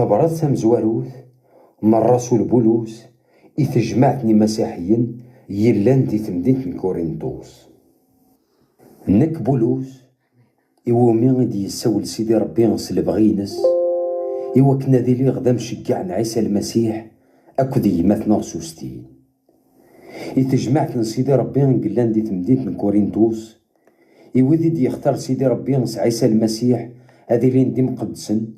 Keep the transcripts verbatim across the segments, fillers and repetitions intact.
Tabrat tamezwarut n Rrasul Bulus i tejmaɛt n imasiḥiyen yellan di temdint n Kurintus. Nekk Bulus, iwumi i d-yessawel Sidi Ṛebbi s lebɣi-ines, i wakken ad iliɣ d amceggeɛ n Ɛisa Lmasiḥ akked gma-tneɣ Sustin. I tejmaɛt n Sidi Ṛebbi i yellan di temdint n Kurintus, i wid i d-yextar Sidi Ṛebbi s Ɛisa Lmasiḥ ad ilin d imqeddsen,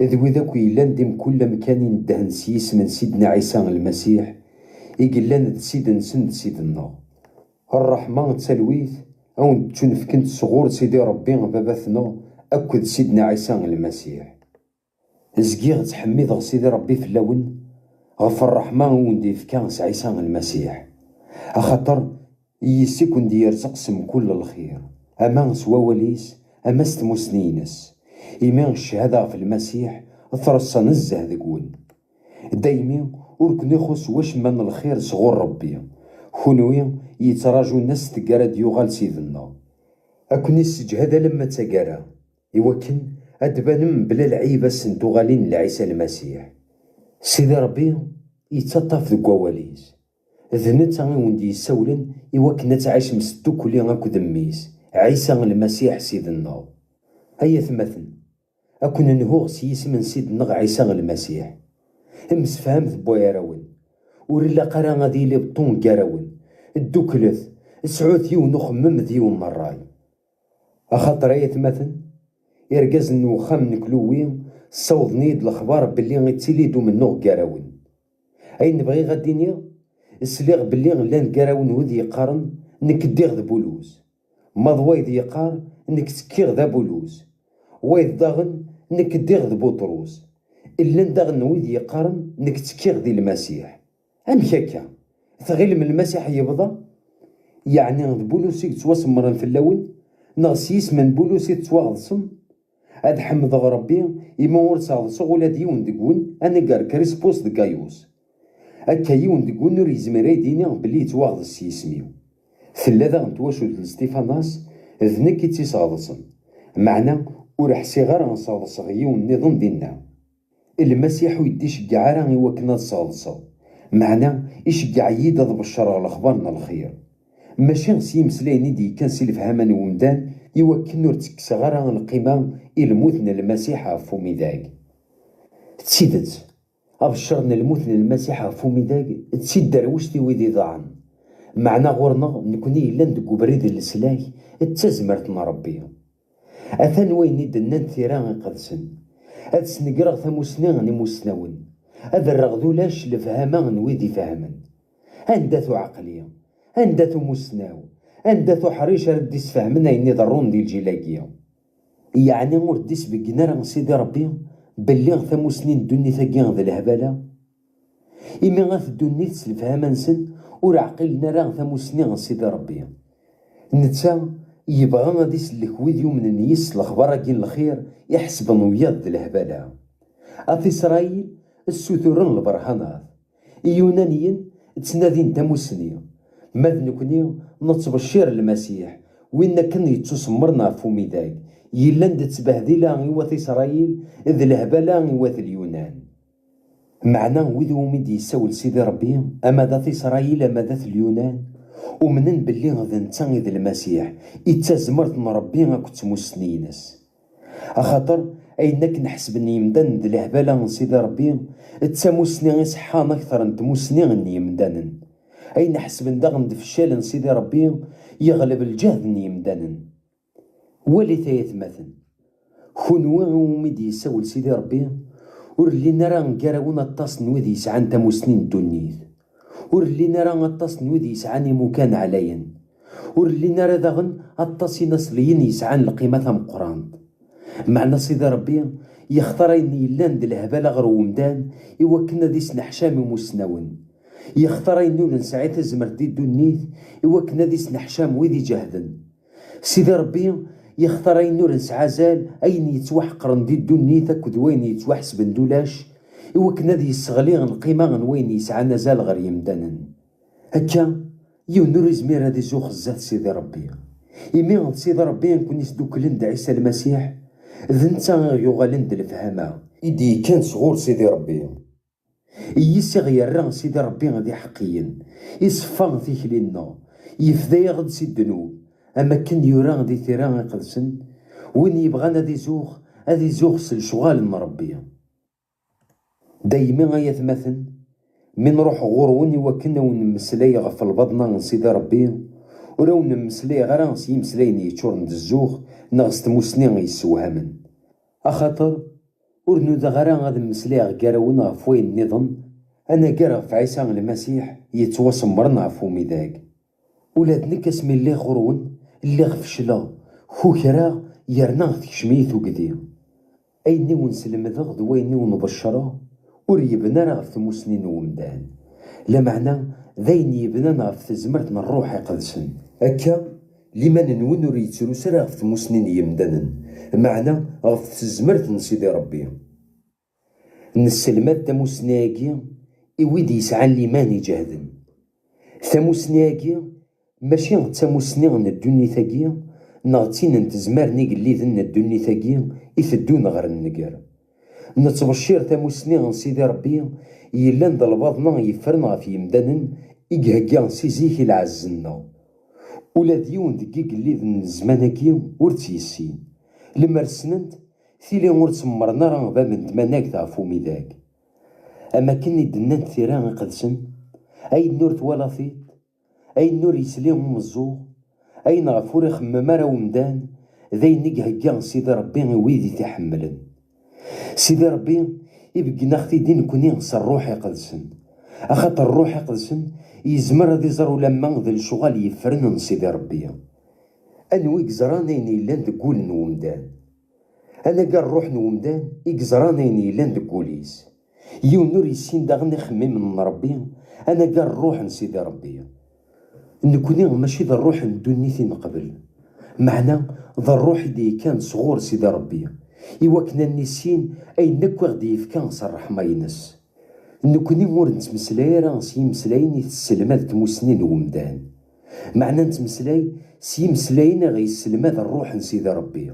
d wid akk yellan di mkul amkan ineddhen s yisem n Sidna Ɛisa Lmasiḥ, i yellan d Sid-nsen d Sid-nneɣ. Ṛṛeḥma d talwit a wen-d-ttunefkent sɣur Sidi Ṛebbi Baba-tneɣ akked Sidna Ɛisa Lmasiḥ. Zgiɣ ttḥemmideɣ Sidi Ṛebbi fell-awen ɣef ṛṛeḥma i wen-d-yefka s Ɛisa Lmasiḥ, axaṭer yis-s i ken-d-yerzeq s mkul lxir, ama s wawal-is, ama s tmussni-ines, imi cchada ɣef Lmasiḥ treṣṣa nezzeh deg-wen. Daymi ur ken-ixuṣṣ wacemma n lxir sɣur Ṛebbi, kunwi yettraǧun ass deg ara d-yuɣal Ssid-nneɣ. Ad ken-isseǧhed alamma d taggara, iwakken ad d-tbanem mebla lɛib ass n tuɣalin n Lɛisa Lmasiḥ. Sidi Ṛebbi yettaṭṭaf deg wawal-is. D netta i wen-d-yessawlen iwakken ad tɛicem s tdukli akked Mmi-s, Ɛisa Lmasiḥ Ssid-nneɣ. Ay atmaten, ad ken-nhuɣ s yisem n Ssid-nneɣ Ɛisa Lmasiḥ. Msefhamet wway-arawen. Ur ilaq ara ad yili beṭṭu gar-awen. Dduklet, sɛut yiwen uxemmem d yiwen n ṛṛay. Axaṭer ay atmaten, irgazen n uxxam n Kluwi ssawḍen-iyi-d lexbar belli ittili-d umennuɣ gar-awen. Ayen bɣiɣ ad d-iniɣ, sliɣ belli llan gar-awen wid yeqqaren, nekk ddiɣ d Bulus. Ma d wayeḍ yeqqar, nekk ttekkiɣ d Abulus. Wayeḍ daɣen, nekk ddiɣ d Buṭrus. Llan daɣen wid yeqqaren, nekk ttekkiɣ di Lmasiḥ. Amek akka? Tɣilem Lmasiḥ yebḍa? Yeɛni d Bulus i yettwasemmren fell-awen? Neɣ s yisem n Bulus i tettwaɣeḍsem? Ad ḥemdeɣ Ṛebbi imi ur ttɣeḍseɣ ula d yiwen deg-wen anagar Krispus d Gayus. Akka yiwen deg-wen ur yezmir ad d-yini belli yettwaɣḍes s yisem-iw. Tella daɣen twacult n Stifanas, d nekk i tt-isɣeḍsen. Meɛna ur ḥsiɣ ara sɣeḍseɣ yiwen nniḍen dinna. Lmasiḥ ur yi-d-iceggeɛ ara i wakken ad sɣeḍseɣ, meɛna iceggeɛ-iyi-d ad beccreɣ lexbar n lxir. Mačči s yimeslayen i d-yekkan si lefhama n wemdan, i wakken ur ttekkseɣ ara lqima i lmut n Lmasiḥ ɣef umidag. D tidet, abeccer n lmut n Lmasiḥ ɣef umidag d tidderwect i wid iḍaɛen, meɛna ɣur-neɣ, nekni yellan deg ubrid n leslak, d tazmert n Ṛebbi. Atan wayen i d-nnant tira iqedsen: "Ad snegreɣ tamussni n imussnawen, ad rreɣ d ulac lefhama n wid ifehmen." Anda-t uɛeqli? Anda-t umussnaw? Anda-t uḥric ara d-isfehmen ayen iḍerrun di lǧil-agi? Yeɛni ur d-isbeggen ara Sidi Ṛebbi belli tamussni n ddunit-agi d lehbala? Imi at ddunit s lefhama-nsen ur ɛqilen ara tamussni n Sidi Ṛebbi. Netta yebɣa ad isellek wid yumnen yis s lexbar-agi n lxir iḥesben wiyaḍ d lehbala. At Isṛayil ssuturen lberhanat. Iyunaniyen ttnadin tamussni. Ma d nekni nettbeccir Lmasiḥ, win akken yettusemmren ɣef umidag, yellan d ttbehdila i wat Isṛayil d lehbala i wat Lyunan. Meɛna wid iwumi d-yessawel Sidi Ṛebbi, ama d at Isṛayil ama d at Lyunan, umnen belli d netta i d Lmasiḥ, i d tazmert n Ṛebbi akked tmussni-ines. Axaṭer ayen akken ḥesben yimdanen d lehbala n Sidi Ṛebbi, d tamussni iṣeḥḥan akteṛ n tmussni n yimdanen. Ayen ḥesben daɣen d feccal n Sidi Ṛebbi, yeɣleb lǧehd n yimdanen. Walit ay atmaten, kunwi iwumi d-yessawel Sidi Ṛebbi, ur llin ara gar-awen aṭas n wid yesɛan tamussni n ddunit. Ur llin ara aṭas n wid yesɛan imukan ɛlayen. Ur llin ara daɣen aṭas inaṣliyen yesɛan lqima tameqqrant. Meɛna Sidi Ṛebbi yextar ayen yellan d lehbala ɣer umdan i wakken ad isneḥcam imussnawen. Yextar ayen ur nesɛi tazmert di ddunit i wakken ad isneḥcam wid iǧehden. Sidi Ṛebbi yextar ayen ur nesɛi azal, ayen yettwaḥeqren di ddunit akked wayen yettwaḥesben d ulac, i wakken ad yesseɣli lqima n wayen yesɛan azal ɣer yimdanen. Akka, yiwen ur izmir ad izuxx zdat Sidi Ṛebbi. Imi d Sidi Ṛebbi i ken-isduklen d Ɛisa Lmasiḥ, d netta i ɣ-yuɣalen d lefhama, i d-yekkan sɣur Sidi Ṛebbi. I yis i ɣ-yerra Sidi Ṛebbi d iḥeqqiyen, iṣeffa tikli-nneɣ, yefda-yaɣ-d si ddnub, am akken yura di Tira Iqedsen: "Win yebɣan ad izuɣ, ad izuɣ s lecɣal n Ṛebbi." Daymi, ay atmaten, mi nruḥ ɣur-wen i wakken a wen-nemmeslay ɣef lbaḍna n Sidi Ṛebbi, ur a wen-mmeslayeɣ ara s yimeslayen yeččuren d zzux neɣ s tmussni yessewhamen. Axaṭer ur nudaɣ ara ad mmeslayeɣ gar-awen ɣef wayen nniḍen, anagar ɣef Ɛisa Lmasiḥ yettwasemmren ɣef umidag. Ula d nekk, asmi lliɣ ɣur-wen, lliɣ fecleɣ, kukreɣ, yerna tekcem-iyi tugdi. Ayen i wen-slemdeɣ d wayen i wen-ḍeccreɣ ur yebni ara ɣef tmussni n wemdan, lameɛna d ayen yebnan ɣef tezmert n Ṛṛuḥ Iqedsen. Akka, liman-nwen ur yettrus ara ɣef tmussni n yemdanen, meɛna ɣef tezmert n Sidi Ṛebbi. Nesselmad tamussni-agi i wid yesɛan liman iǧehden. Tamussni-agi mačči d tamussni n ddunit-agi, neɣ d tin n tezmar n igelliden n ddunit-agi iteddun ɣer nnger. Nettbeccir tamussni n Sidi Ṛebbi yellan d lbaḍna yeffren ɣef yemdanen i ihegga si zik i lɛezz-nneɣ. Ula d yiwen deg igelliden n zzman-agi ur tt-yessin. Lemmer ssnen-t, tili ur ttemmren ara bab n tmanegt ɣef umidag. Am akken i d-nnant Tira Iqedsen: "Ayen ur twala tiṭ, ayen ur yesli umeẓẓuɣ, ayen ɣef ur ixemmem ara umdan, d ayen i ihegga Sidi Ṛebbi i wid i t-iḥemmlen." Sidi Ṛebbi ibeggen-aɣ-t-id i nekni s Ṛṛuḥ Iqedsen, axaṭer Ṛṛuḥ Iqedsen yezmer ad iẓer ulamma d lecɣal yeffren n Sidi Ṛebbi. Anwa i yeẓran ayen yellan deg wul n wemdan? Anagar ṛṛuḥ n wemdan i yeẓran ayen yellan deg wul-is. Yiwen ur yessin daɣen ixemmimen n Ṛebbi anagar ṛṛuḥ n Sidi Ṛebbi. Nekni mačči d ṛṛuḥ n ddunit i neqbel, meɛna d ṛṛuḥ i d-yekkan sɣur Sidi Ṛebbi, i wakken ad nissin ayen akk i ɣ-d-yefka s ṛṛeḥma-ines. Nekni ur nettmeslay ara s yimeslayen i tesselmad tmussni n wemdan, meɛna nettmeslay s yimeslayen i ɣ-yesselmad ṛṛuḥ n Sidi Ṛebbi.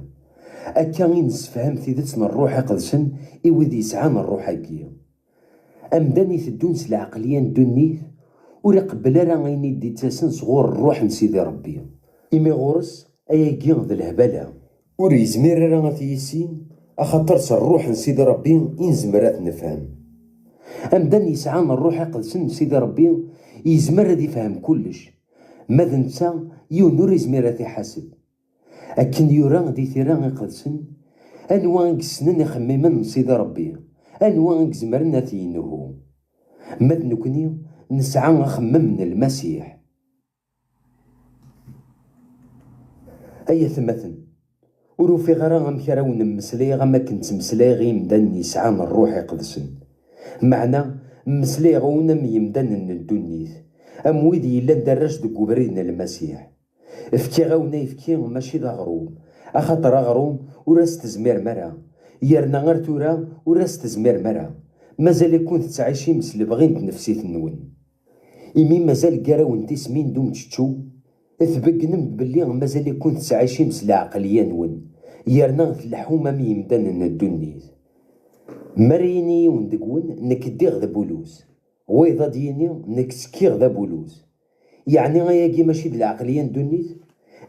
Akka i nessefham tidet n Ṛṛuḥ Iqedsen i wid yesɛan ṛṛuḥ-agi. Amdan iteddun s lɛeqliya n ddunit ur iqebbel ara ayen i d-ittasen sɣur ṛṛuḥ n Sidi Ṛebbi, imi ɣur-s ayagi d lehbala. Ur yezmir ara ad t-yissin, axaṭer s ṛṛuḥ n Sidi Ṛebbi i nezmer ad t-nefhem. Amdan yesɛan ṛṛuḥ iqedsen n Sidi Ṛebbi yezmer ad ifhem kullec, ma d netta yiwen ur izmir ad t-iḥaseb. Akken yura di Tira Iqedsen: "Anwa i yessnen ixemmimen n Sidi Ṛebbi? Anwa i izemren ad t-yenhu?" Ma d nekni, nesɛa axemmem n Lmasiḥ. Ay atmaten, ur ufiɣ ara amek ara wen-mmeslayeɣ am akken ttmeslayeɣ i yimdanen yesɛan ṛṛuḥ iqedsen. Meɛna, mmeslayeɣ-awen am yimdanen n ddunit, am wid yellan d arrac deg ubrid n Lmasiḥ. Fkiɣ-awen ayefki mačči d aɣrum, axaṭer aɣrum ur as-tezmirem ara, yerna ar tura ur as-tezmirem ara. Mazal-iken tettɛicim s lebɣi n tnefsit-nwen. Imi mazal gar-awen tismin d umčečču, tbeggnem-d belli mazal-iken tettɛicim s lɛeqliya-nwen, yerna tleḥḥum am yimdanen n ddunit. Mi ara yini yiwen deg-wen: "Nekk ddiɣ d Bulus," wayeḍ ad d-yini: "Nekk ttekkiɣ d Abulus." Yeɛni ayagi mačči d lɛeqliya n ddunit?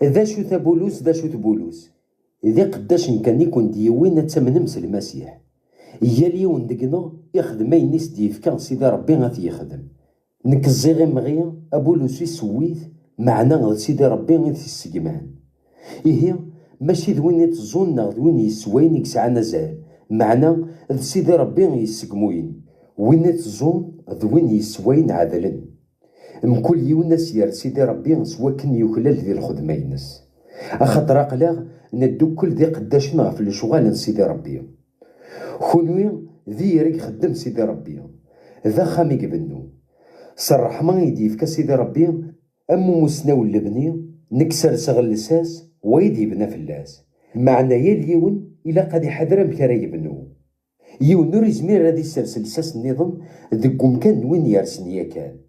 D acu-t Abulus, d acu-t Bulus? D iqeddacen kan i ken-d-yewwin ad tamnem s Lmasiḥ. Yal yiwen deg-neɣ ixdem ayen i s-d-yefka Sidi Ṛebbi ad t-yexdem. Nekk ẓẓiɣ imɣi, Abulus iseww-it, meɛna d Sidi Ṛebbi i t-issegman. Ihi, mačči d win i teẓẓun neɣ d win yesswayen i yesɛan azal, meɛna d Sidi Ṛebbi i yessegmuyen. Win i teẓẓun d win yesswayen ɛedlen. Mkul yiwen a s-yerr Sidi Ṛebbi s wakken yuklal di lxedma-ines. Axaṭer aql-aɣ neddukkel d iqeddacen ɣef lecɣal n Sidi Ṛebbi. Kunwi d iyri i ixeddem Sidi Ṛebbi, d axxam i ibennu. S ṛṛeḥma i d-yefka Sidi Ṛebbi, am umusnaw n lebni, nekk serseɣ llsas, wayeḍ yebna fell-as. Meɛna yal yiwen ilaq ad iḥader amek ara yebnu. Yiwen ur izmir ad isers llsas nniḍen deg umkan n win yersen yakan.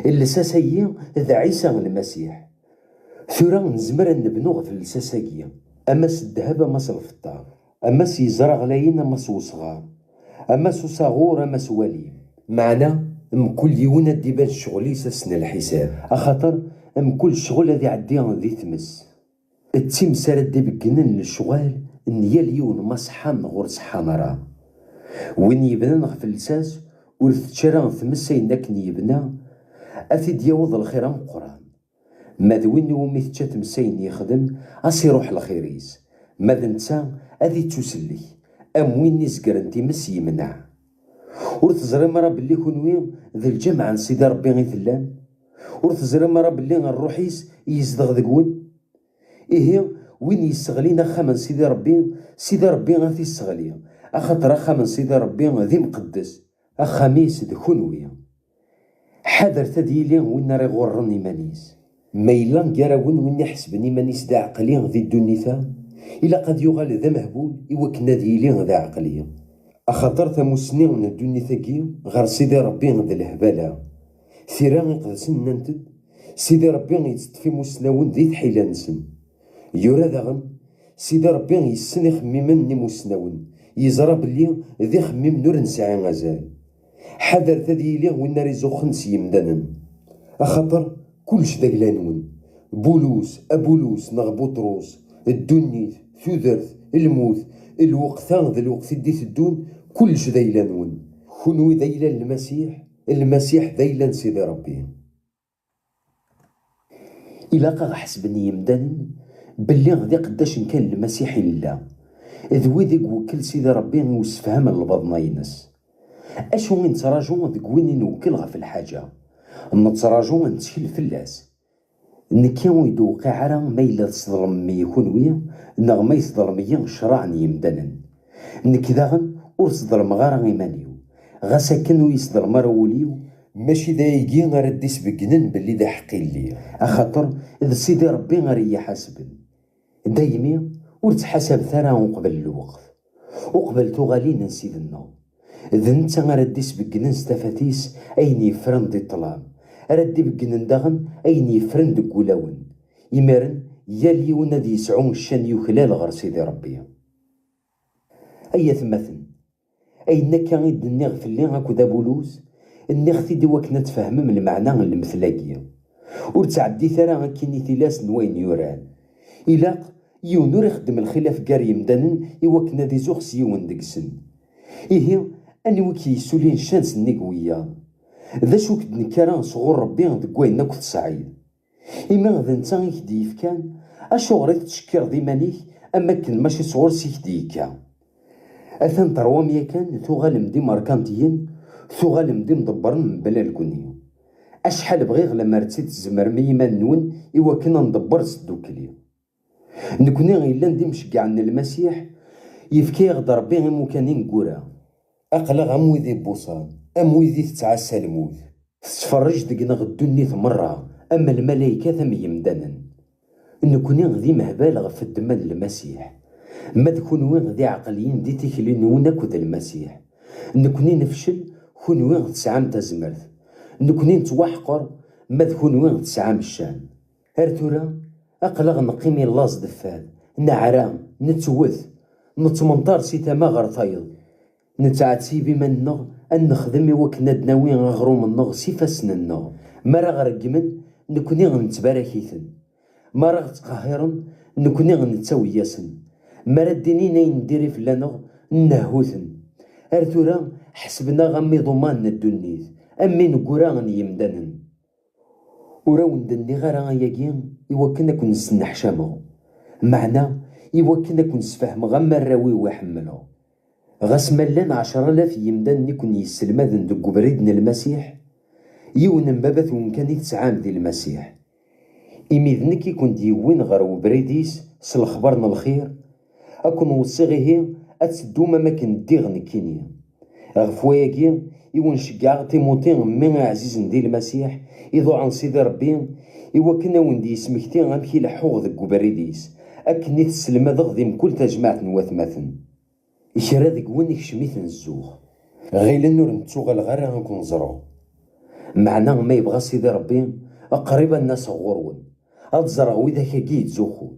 Llsas-agi d Ɛisa Lmasiḥ. Tura nezmer ad nebnu ɣef llsas-agi, ama s ddheb, ama s lfeṭṭa, ama s yeẓra ɣlayen, ama s wesɣar. Ama s usaɣur, ama s walim. Meɛna, mkul yiwen ad d-iban ccɣel-is ass n lḥisab. Axaṭer, mkul ccɣel ad iɛeddi di tmes. D times ara d-ibeggnen lecɣal n yal yiwen ma ṣeḥḥan neɣ ur ṣeḥḥan ara. Win yebnan ɣef lsas, ur tečč ara tmes ayen akken yebna, ad t-id-yaweḍ lxir ameqqran. Ma d win iwumi tečča tmes ayen yexdem, as iruḥ lxir-is. Ma d netta, ad ittusellek, am win izegren times yemneɛ. Ur teẓrim ara belli kunwi d lǧameɛ n Sidi Ṛebbi i tellam? Ur teẓrim ara belli ṛṛuḥ-is yezdeɣ deg-wen? Ihi, win yesseɣlin axxam n Sidi Ṛebbi, Sidi Ṛebbi ad t-isseɣli, axaṭer axxam n Sidi Ṛebbi d imqeddes, axxam-is d kunwi. Ḥadret ad yili win ara iɣurren iman-is. Ma yella gar-awen win iḥesben iman-is d aɛeqli di ddunit-a, ilaq ad yuɣal d amehbul i wakken ad yili d aɛeqli. Axaṭer tamussni n ddunit-agi ɣer Sidi Ṛebbi d lehbala. Tira iqedsen nnant-d, Sidi Ṛebbi yettṭṭef imussnawen di tḥila-nsen. Yura daɣen, Sidi Ṛebbi yessen ixemmimen n imussnawen, yeẓra belli d ixemmimen ur nesɛi azal. Ḥadret ad yili win ara izuxxen s yimdanen. Axaṭer kullec d ayla-nwen. Bulus, Abulus neɣ Buṭrus, ddunit, tudert, lmut, lweqt-a d lweqt i d-iteddun, kullec d ayla-nwen. Kunwi d ayla n Lmasiḥ, Lmasiḥ d ayla n Sidi Ṛebbi. Ilaq ad ɣ-ḥesben yimdanen belli d iqeddacen kan n Lmasiḥ i nella, d wid i iwekkel Sidi Ṛebbi i usefham n lbaḍna-ines. Acu i nettraǧu deg win i nwekkel ɣef lḥaǧa? Nettraǧu ad nettkel fell-as. Nekki ur yi-d-tewqiɛ ara ma yella tesḍelmem-iyi kunwi neɣ ma yeḍlem-iyi ccṛeɛ n yimdanen. Nekk daɣen ur sḍelmeɣ ara iman-iw, ɣas akken ur yesḍelem ara wul-iw. Mačči d ayagi ara d-isbeggnen belli d aḥeqqi lliɣ, axaṭer d Sidi Ṛebbi ara yi-iḥasben. Daymi ur ttḥasabet ara uqbel lweqt, uqbel tuɣalin n Ssid-nneɣ. D netta ara d-isbeggnen s tafat-is ayen yeffren di ṭṭlam, ara d-ibeggnen daɣen ayen yeffren deg wulawen. Imiren, yal yiwen ad yesɛu ccan yuklal ɣer Sidi Ṛebbi. Ay atmaten, ayen akka i d-nniɣ fell-i akked Abulus, nniɣ-t-id i wakken ad tfehmem lmeɛna n lemtel-agi. Ur ttɛeddit ara akkin i tilas n wayen yuran. Ilaq yiwen ur ixeddem lxilaf gar yemdanen i wakken ad izuxx s yiwen deg-sen. Ihi, anwa i k-yessulin ccan sennig wiyaḍ? D acu i k-d-nekkara sɣur Ṛebbi deg wayen akk tesɛiḍ? Imi d netta i k-d-yefkan, acuɣer i tettcekkireḍ iman-ik am wakken mačči sɣur-s i k-d-yekka? Atan terwam yakan, tuɣalem d imerkantiyen, tuɣalem d imḍebbren mebla lguni. Acḥal bɣiɣ lemmer d tt-id-tzemrem i yiman-nwen i wakken ad nḍebber s tdukli. Nekni yellan d imceggɛen n Lmasiḥ, yefka-yaɣ-d Ṛebbi imukan ineggura. Aql-aɣ am wid ibuṣan, am wid i tettɛassa lmut. Tettferrij deg-neɣ ddunit merra, am lmalaykat am yemdanen. Nekni d imehbal ɣef ddemma n Lmasiḥ. Ma d kunwi d iɛeqliyen di tikli-nwen akked Lmasiḥ. Nekni nefcel, kunwi tesɛam tazmert. Nekni nettwaḥqer, ma d kunwi tesɛam ccan. Ar tura, aql-aɣ neqqim i laẓ d fad, neɛra, nettwet, nettmenṭar si tama ɣer tayeḍ. Nettɛettib iman-nneɣ ad nexdem i wakken ad d-nawi aɣrum-nneɣ s ifassen-nneɣ. Mi ara ɣ-reggmen, nekni nettbarak-iten. Mi ara ɣ-ttqehhiren, nekni nettawi-yasen. Mi ara d-inin ayen n diri fell-aneɣ, nnehhu-ten. Ar tura, ḥesben-aɣ am iḍumman n ddunit, am ineggura n yemdanen. Ur awen-d-nniɣ ara ayagi i wakken ad ken-sneḥcameɣ, meɛna i wakken ad ken-sfehmeɣ am arraw-iw i ḥemmleɣ. Ɣas ma llan ɛecra alaf n yemdanen i ken-yesselmaden deg ubrid n Lmasiḥ, yiwen n baba-twen kan i tesɛam di Lmasiḥ. Imi d nekk i ken-d-yewwin ɣer ubrid-is s lexbar n lxir, ad ken-weṣṣiɣ ihi ad teddum am akken ddiɣ nekkini. Ɣef wayagi i wen-ceggɛeɣ Timuṭi, mmi iɛzizen di Lmasiḥ, iḍuɛen Sidi Ṛebbi, i wakken a wen-d-yesmekti amek i leḥḥuɣ deg ubrid-is, akken i t-sselmadeɣ di mkul tajmaɛt n watmaten. Kra deg-wen ikcem-iten zzux. Ɣilen ur nettuɣaleɣ ara ad ken-ẓreɣ. Meɛna ma yebɣa Sidi Ṛebbi, qrib ad n-aseɣ ɣur-wen, ad ẓreɣ widak-agi yettzuxxun.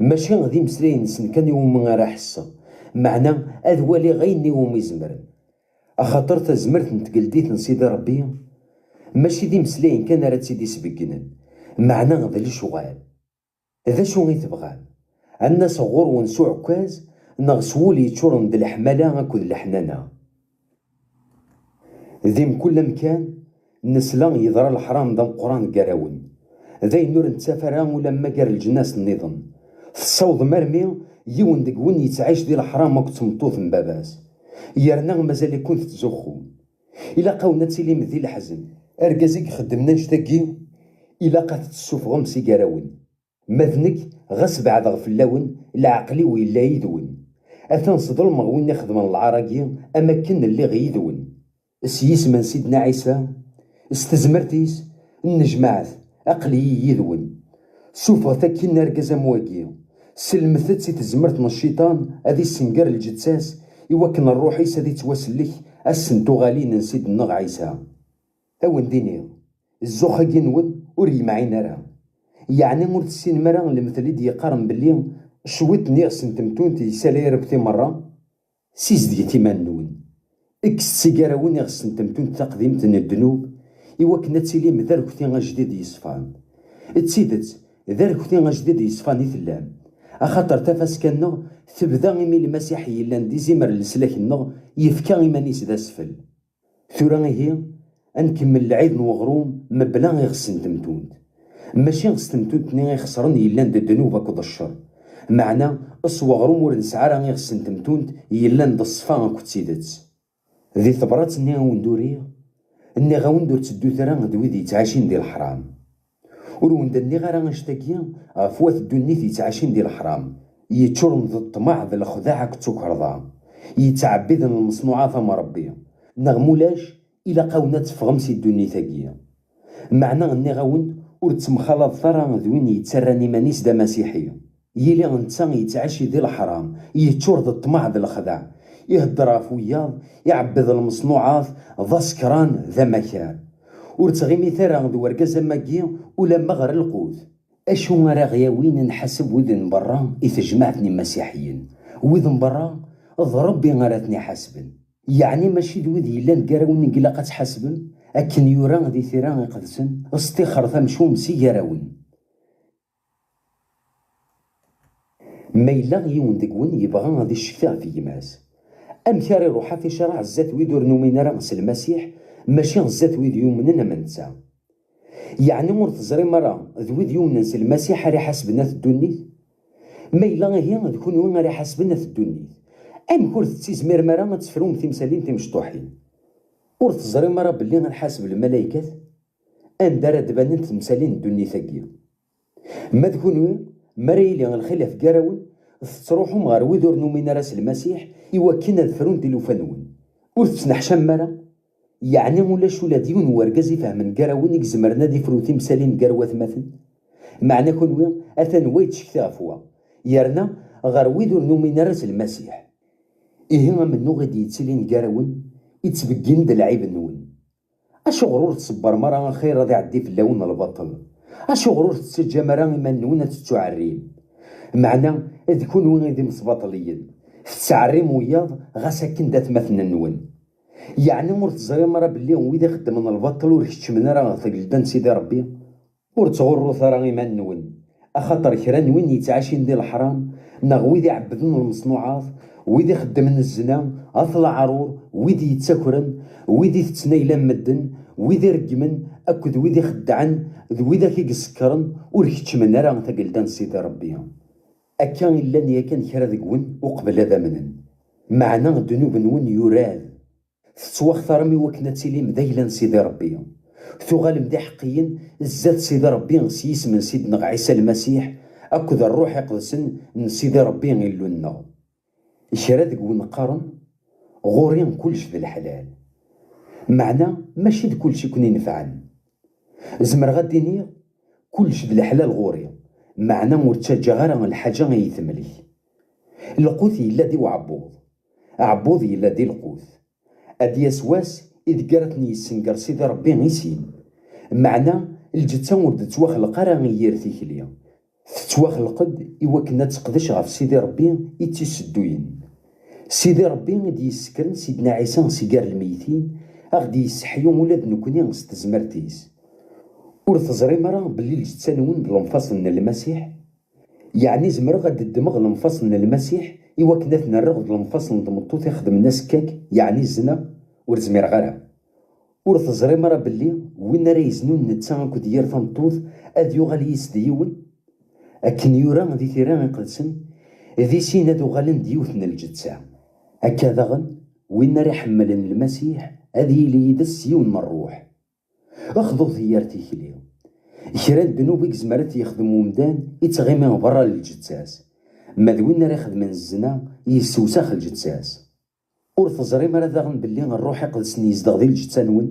Mačči d imeslayen-nsen kan iwumi ara ḥesseɣ, meɛna ad waliɣ ayen iwumi zemren. Axaṭer tazmert n tgeldit n Sidi Ṛebbi mačči d imeslayen kan ara tt-id-isbeggnen, meɛna d lecɣal. D acu i tebɣam? Ad nas ɣur-wen s uɛekkaz neɣ s wul yeččuren d leḥmala akked leḥnana? Di mkul amkan, nesla yeḍra leḥram d ameqqran gar-awen. D ayen ur nettaf ara ulamma gar leǧnas nniḍen. Tessawḍem armi yiwen deg-wen yettɛic di leḥram akked tmeṭṭut n baba-s. Yerna mazal-iken tettzuxxum. Ilaq-awen ad tilim di leḥzen. Argaz i ixeddmen annect-agi, ilaq ad t-tessuffɣem si gar-awen. Ma d nekk, ɣas beɛdeɣ fell-awen, leɛqel-iw yella yid-wen. Atan sḍelmeɣ win ixedmen lɛar-agi, am akken lliɣ yid-wen. S yisem n Sidna Ɛisa, s tezmert-is, nnejmaɛet, aql-iyi yid-wen. Suffɣet akkin argaz am wagi. Sellmet-t i tezmert n cciṭan ad issenger lǧetta-s, i wakken ṛṛuḥ-is ad ittwasellek ass n tuɣalin n Sidna Ɛisa. Ad wen-d-iniɣ, zzux-agi-nwen ur yemɛin ara. Yeɛni ur tessinem ara lemtel i d-yeqqaren belli cwiṭ n iɣes n temtunt yessalay arekti merra? Sizedget iman-nwen. Kkset si gar-awen iɣes n temtunt taqdimt n ddnub, i wakken ad tilim d arekti ajdid yeṣfan. D tidet, d arekti ajdid yeṣfan i tellam, axaṭer tafaska-nneɣ tebda imi Lmasiḥ yellan d izimer n leslak-nneɣ yefka iman-is d asfel. Tura ihi, ad nkemmel lɛid n weɣrum mebla iɣes n temtunt. Mačči s temtunt-nni ixesren yellan d ddnub akked ccer. Meɛna, s weɣrum ur nesɛi ara iɣes n temtunt yellan d ṣṣfa akked tidet. Di tebrat-nni i wen-d-uriɣ, nniɣ-awen-d ur tteddut ara d wid yettɛicin di leḥram. Ur wen-d-nniɣ ara annect-agi ɣef wat ddunit yettɛicin di leḥram, yeččuren d ṭṭmeɛ d lexdeɛ akked tukerḍa, yettɛebbiden lmeṣnuɛat am Ṛebbi, neɣ mulac, ilaq-awen ad teffɣem si ddunit-agi. Meɛna nniɣ-awen, ur ttemxalaḍet ara d win yettarran iman-is d amasiḥi. Yili netta yettɛici di leḥram, yeččur d ṭṭmeɛ d lexdeɛ, ihedder ɣef wiyaḍ, iɛebbed lmeṣnuɛat, d asekran, d amakar. Ur ttɣimit ara d wergaz am wagi ulamma ɣer lqut. Acu ara ɣ-yawin ad nḥaseb wid n berra i tejmaɛt n imasiḥiyen? Wid n berra, d Ṛebbi ara ten-iḥasben. Yeɛni mačči d wid yellan gar-awen i ilaq ad tḥasbem? Akken yura di tira iqedsen, ṭṭixret amcum si gar-awen. Ma yella yiwen deg-wen yebɣa ad iccekti ɣef gma-s, amek ara iruḥ ad t-icraɛ zdat wid ur numin ara s Lmasiḥ, mačči zdat wid yumnen am netta? Yeɛni ur teẓrim ara d wid yumnen s Lmasiḥ ara iḥasben at ddunit? Ma yella ihi d kunwi ara iḥasben at ddunit, amek ur tettizmirem ara ad tefrum timsalin timecṭuḥin? Ur teẓrim ara belli ad nḥaseb lmalaykat? Anda ara d-banent temsalin n ddunit-agi? Ma d kunwi, mi ara yili lxilaf gar-awen, tettruḥum ɣer wid ur numin ara s Lmasiḥ i wakken ad frunt ilufa-nwen. Ur tettneḥcamem ara? Yeɛni ulac ula d yiwen n wergaz ifehmen gar-awen i izemren ad ifru timsalin gar watmaten? Meɛna kunwi, atan wa yettcekti ɣef wa, yerna ɣer wid ur numin ara s Lmasiḥ. Ihi amennuɣ i d-yettilin gar-awen, ittbeggin-d lɛib-nwen. Acuɣer ur tṣebbrem ara axir ad iɛeddi fell-awen lbaṭel? Acuɣer ur tettaǧǧam ara iman-nwen ad tettuɛerrim? Meɛna d kunwi i d imesbaṭliyen, tettɛerrim wiyaḍ ɣas akken d atmaten-nwen. Yeɛni ur teẓrim ara belli wid ixeddmen lbaṭel ur keččmen ara ɣer tgelda n Sidi Ṛebbi? Ur ttɣurrut ara iman-nwen, axaṭer kra n win yettɛicin di leḥram, neɣ wid iɛebbden lmeṣnuɛat, wid ixeddmen zzna, at leɛrur, wid yettakren, wid itetten ayla n medden, wid ireggmen, akked wid ixeddɛen, d widak i isekkren, ur keččmen ara tagelda n Sidi Ṛebbi. Akka i llan yakan kra deg-wen uqbel ad amnen. Meɛna ddnub-nwen yurad. Tettwaxtarem i wakken ad tilim d ayla n Sidi Ṛebbi. Tuɣalem d iḥeqqiyen zdat Sidi Ṛebbi s yisem n Sidneɣ Ɛisa Lmasiḥ akked Ṛṛuḥ Iqedsen n Sidi Ṛebbi Illu-nneɣ. Kra deg-wen qqaren: "Ɣur-i kullec d leḥlal." Meɛna mačči d kullec i ken-inefɛen. Zemreɣ ad d-iniɣ: "Kullec d leḥlal ɣur-i, meɛna ur ttaǧǧaɣ ara lḥaǧa ad iyi-temlek." Lqut yella di uɛebbuḍ, aɛebbuḍ yella di lqut. Ad d-yas wass ideg ara ten-yessenger Sidi Ṛebbi i sin. Meɛna lǧetta ur d-tettwaxleq ara i yir tikli. Tettwaxleq-d i wakken ad teqdec ɣef Sidi Ṛebbi i tt-isedduyen. Sidi Ṛebbi i d-yessekren Sidna Ɛisa si gar lmeytin, a ɣ-d-yesseḥyu ula d nekkni s tezmert-is. Ur teẓrim ara belli lǧetta-nwen d lemfaṣel n Lmasiḥ? Yeɛni zemreɣ ad d-ddmeɣ lemfaṣel n Lmasiḥ i wakken ad ten-rreɣ d lemfaṣel n tmeṭṭut ixedmen asekkak, yeɛni zzna? Ur zmireɣ ara. Ur teẓrim ara belli win ara yeznun netta akked yir tameṭṭut ad yuɣal yis-s d yiwen? Akken yura di Tira Iqedsen, di sin ad uɣalen d yiwet n lǧetta. Akka daɣen, win ara iḥemmlen Lmasiḥ ad yili yid-s s yiwen n ṛṛuḥ. Xḍut-iyi ar tikli. Kra n ddnub i yezmer ad t-yexdem umdan, ittɣimi berra n lǧetta-s. Ma d win ara ixedmen zzna, yessewsax lǧetta-s. Ur teẓrim ara daɣen belli Ṛṛuḥ Iqedsen yezdeɣ di lǧetta-nwen?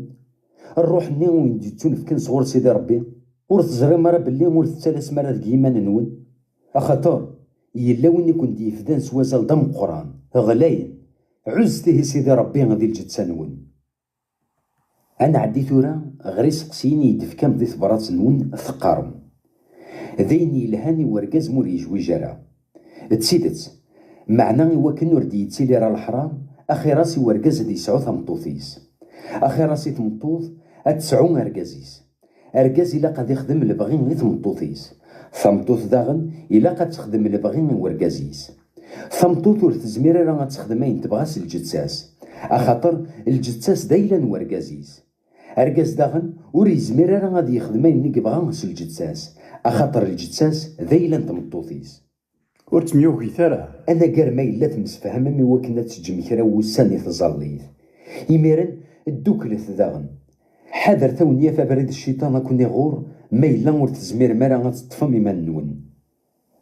Ṛṛuḥ-nni i wen-d-yettunefken sɣur Sidi Ṛebbi? Ur teẓrim ara belli ur tettalasem ara deg yiman-nwen? Axaṭer yella win i ken-d-yefdan s wazal d ameqqran, ɣlayen. Ɛuzzet ihi Sidi Ṛebbi di lǧetta-nwen. Ad nɛeddi tura ɣer iseqsiyen i yi-d-tefkam di tebṛat-nwen, teqqarem: d ayen yelhan i wergaz ma ur yejwij ara. D tidet, meɛna i wakken ur d-yettili ara leḥram, axir-as i wergaz ad yesɛu tameṭṭut-is. Axir-as i tmeṭṭut ad tesɛu argaz-is. Argaz ilaq ad ixdem lebɣi i tmeṭṭut-is. Tameṭṭut daɣen ilaq ad texdem lebɣi i wergaz-is. Tameṭṭut ur tezmir ara ad texdem ayen tebɣa s lǧetta-s, axaṭer lǧetta-s d ayla n wergaz-is. Argaz daɣen ur yezmir ara ad yexdem ayen i yebɣa s lǧetta-s, axaṭer lǧetta-s d ayla n tmeṭṭut-is. Ur ttemyugit ara. Anagar ma yella temsefhamem i wakken ad teǧǧem kra n wussan i tẓallit. Imiren, dduklet daɣen. Ḥadret a wen-yaf abrid cciṭan ad ken-iɣur, ma yella ur tezmirem ara ad teṭṭfem iman-nwen.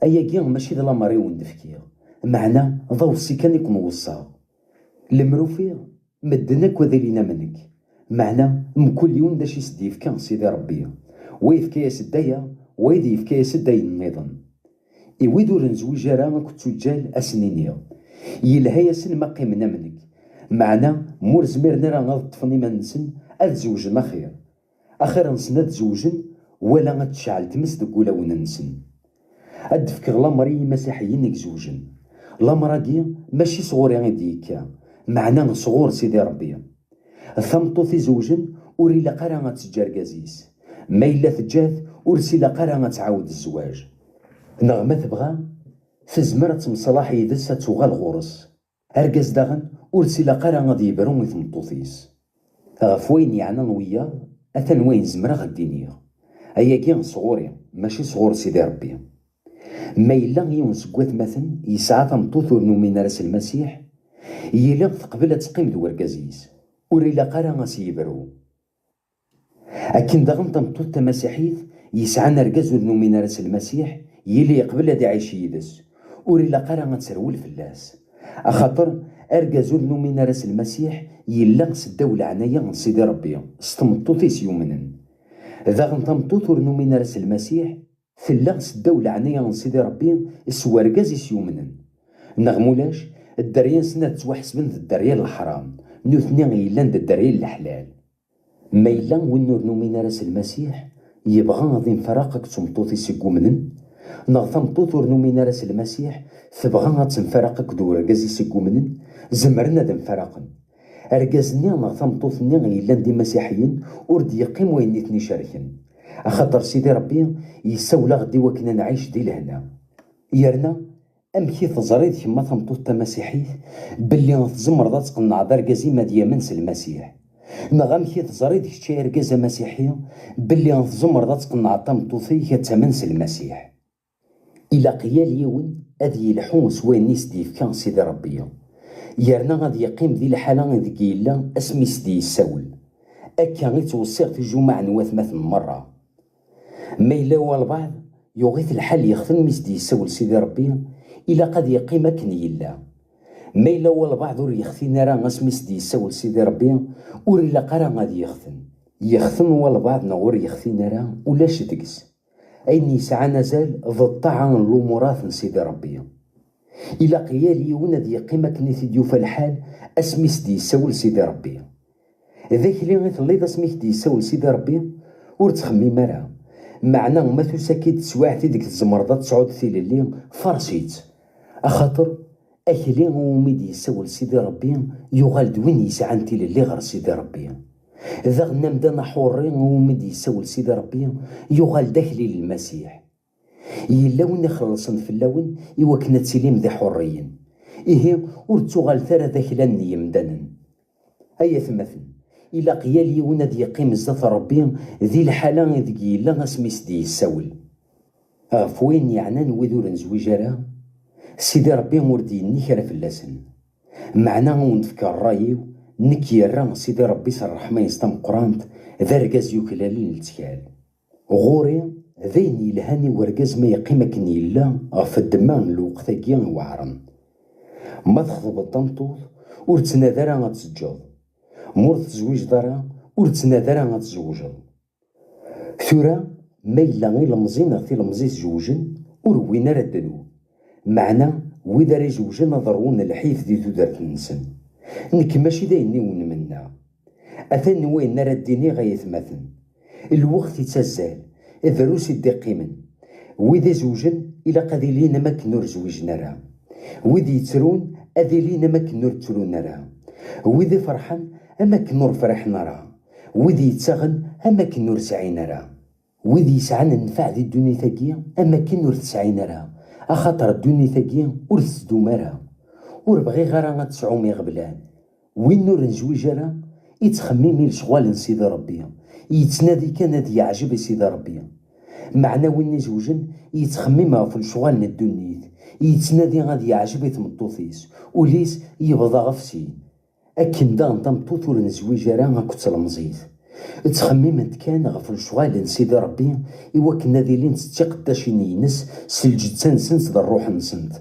Ayagi mačči d lamer i wen-d-fkiɣ, meɛna d aweṣṣi kan i ken-weṣṣaɣ. Lemmer ufiɣ medden akk ad ilin am nekk, meɛna mkul yiwen d acu i s-d-yefka Sidi Ṛebbi, wa yefka-yas-d aya, wayeḍ yefka-yas-d ayen nniḍen. I wid ur nezwij ara akked tuǧǧal, a sen-iniɣ, yelha-yasen ma qqimen am nekk, meɛna ma ur zmiren ara ad ṭṭfen iman-nsen, ad zewjen axir. Axir-nsen ad zewjen, wala ad tecɛel tmes deg wulawen-nsen. Ad d-fkeɣ lamer i yimasiḥiyen i izewjen. Lamer-agi mačči sɣur-i i d-yekka, meɛna sɣur Sidi Ṛebbi. Tameṭṭut izewjen ur ilaq ara ad teǧǧ argaz-is. Ma yella teǧǧa-t, ur s-ilaq ara ad tɛawed zzwaǧ. Neɣ ma tebɣa, tezmer ad temṣalaḥ yid-s ad tuɣal ɣur-s. Argaz daɣen ur s-ilaq ara ad yebru i tmeṭṭut-is. Ɣef wayen yeɛnan wiyaḍ, atan wayen zemreɣ ad d-iniɣ. Ayagi sɣur-i, mačči sɣur Sidi Ṛebbi. Ma yella yiwen seg watmaten yesɛa tameṭṭut ur numin ara s Lmasiḥ, yili teqbel ad teqqim d wergaz-is, ur ilaq ara ad s-yebru. Akken daɣen tameṭṭut tamasiḥit yesɛan argaz ur numin ara s Lmasiḥ, yili yeqbel ad iɛic yid-s, ur ilaq ara ad terwel fell-as. Axaṭer argaz ur numin ara s Lmasiḥ yella seddaw leɛnaya n Sidi Ṛebbi s tmeṭṭut-is yumnen. Daɣen tameṭṭut ur numin ara s Lmasiḥ tella seddaw leɛnaya n Sidi Ṛebbi s wergaz-is yumnen. Neɣ mulac, dderya-nsen ad ttwaḥesben d dderya n leḥram, nutni yellan d dderya n leḥlal. Ma yella win ur numin ara s Lmasiḥ yebɣa ad imfaraq akked tmeṭṭut-is i yumnen, neɣ tameṭṭut ur numin ara s Lmasiḥ tebɣa ad temfaraq akked urgaz-is i yumnen, zemren ad mfaraqen. Argaz-nni neɣ tameṭṭut-nni yellan d imasiḥiyen ur d-yeqqim wayen i ten-icerken, axaṭer Sidi Ṛebbi yessawel-aɣ-d i wakken ad nɛic di lehna. Yerna, amek i teẓriḍ kemm a tameṭṭut tamasiḥit belli tzemreḍ ad tqennɛeḍ argaz-im ad yamen s Lmasiḥ? Neɣ amek i teẓriḍ kečč ay argaz amasiḥi belli tzemreḍ ad tqennɛeḍ tameṭṭut-ik ad tamen s Lmasiḥ? Ilaq yal yiwen ad yelḥu s wayen i s-d-yefka Sidi Ṛebbi, yerna ad yeqqim di lḥala ideg yella asmi i s-d-yessawel. Akka i ttweṣṣiɣ tijumaɛ n watmaten merra. Ma yella walbeɛḍ yuɣ-it lḥal yexten mi s-d-yessawel Sidi Ṛebbi, ilaq ad yeqqim akken yella. Ma yella walbeɛḍ ur yextin ara asmi s-d-yessawel Sidi Ṛebbi, ur ilaq ara ad yexten. Yexten walbeɛḍ neɣ ur yextin ara, ulac deg-s. Ayen yesɛan azal d ṭṭaɛa n lumurat n Sidi Ṛebbi. Ilaq yal yiwen ad yeqqim akken i t-id-yufa lḥal asmi s-d-yessawel Sidi Ṛebbi. D akli i telliḍ asmi k-d-yessawel Sidi Ṛebbi? Ur ttxemmim ara. Meɛna ma tusa-k-id teswiɛt ideg tzemreḍ ad tesɛuḍ tilelli, faṛes-itt. Axaṭer Akli iwumi d-yessawel Sidi Ṛebbi yuɣal d win yesɛan tilelli ɣer Sidi Ṛebbi. Daɣen amdan aḥuṛṛi iwumi d-yessawel Sidi Ṛebbi yuɣal d akli n Lmasiḥ. Yella win ixellṣen fell-awen i wakken ad tilim d iḥuṛṛiyen. Ihi, ur ttuɣalet ara d aklan n yemdanen. Ay atmaten, ilaq yal yiwen ad yeqqim zdat Ṛebbi di lḥala ideg yella asmi i s-d-yessawel. Ɣef wayen yeɛnan wid ur nezwij ara, Sidi Ṛebbi ur d-yenni kra fell-asen. Meɛna, ad wen-d-fkeɣ ṛṛay-iw, nekk yerra Sidi Ṛebbi s ṛṛeḥma-ines tameqqrant, d argaz yuklalen lettkal. Ɣur-i, d ayen yelhan i wergaz ma yeqqim akken yella ɣef ddemma n lweqt-agi iweɛren. Ma txeḍbeḍ tameṭṭut, ur ttnadi ara ad teǧǧeḍ. Ma ur tezwijeḍ ara, ur ttnadi ara ad tzewjeḍ. Tura, ma yella ilemẓi neɣ tilemẓit zewjen, ur wwin ara ddnub. Meɛna, wid ara izewjen ad ṛwun lḥif di tudert-nsen. Nekk mačči d ayen i wen-mennaɣ. Atan wayen ara d-iniɣ, ay atmaten. Lweqt ittazzal, drus i d-iqqimen. Wid izewjen ilaq ad ilin am akken ur zwijen ara. Wid yettrun ad ilin am akken ur ttrun ara. Wid iferḥen am akken ur friḥen ara. Wid yettaɣen am akken ur sɛin ara. Wid yesɛan nnfeɛ di ddunit-agi am akken ur t-sɛin ara, axaṭer ddunit-agi ur tettdum ara. Ur bɣiɣ ara ad tesɛum iɣeblan. Win ur nezwij ara, ittxemmim i lecɣal n Sidi Ṛebbi, yettnadi kan ad yeɛjeb i Sidi Ṛebbi. Meɛna win izewjen, yettxemmim ɣef lecɣal n ddunit, yettnadi ad yeɛjeb i tmeṭṭut-is, ul-is yebḍa ɣef sin. Akken daɣen tameṭṭut ur nezwij ara akked tlemẓit. Ttxemmiment kan ɣef lecɣal n Sidi Ṛebbi i wakken ad ilint d tiqeddacin-ines s lǧetta-nsent d ṛṛuḥ-nsent.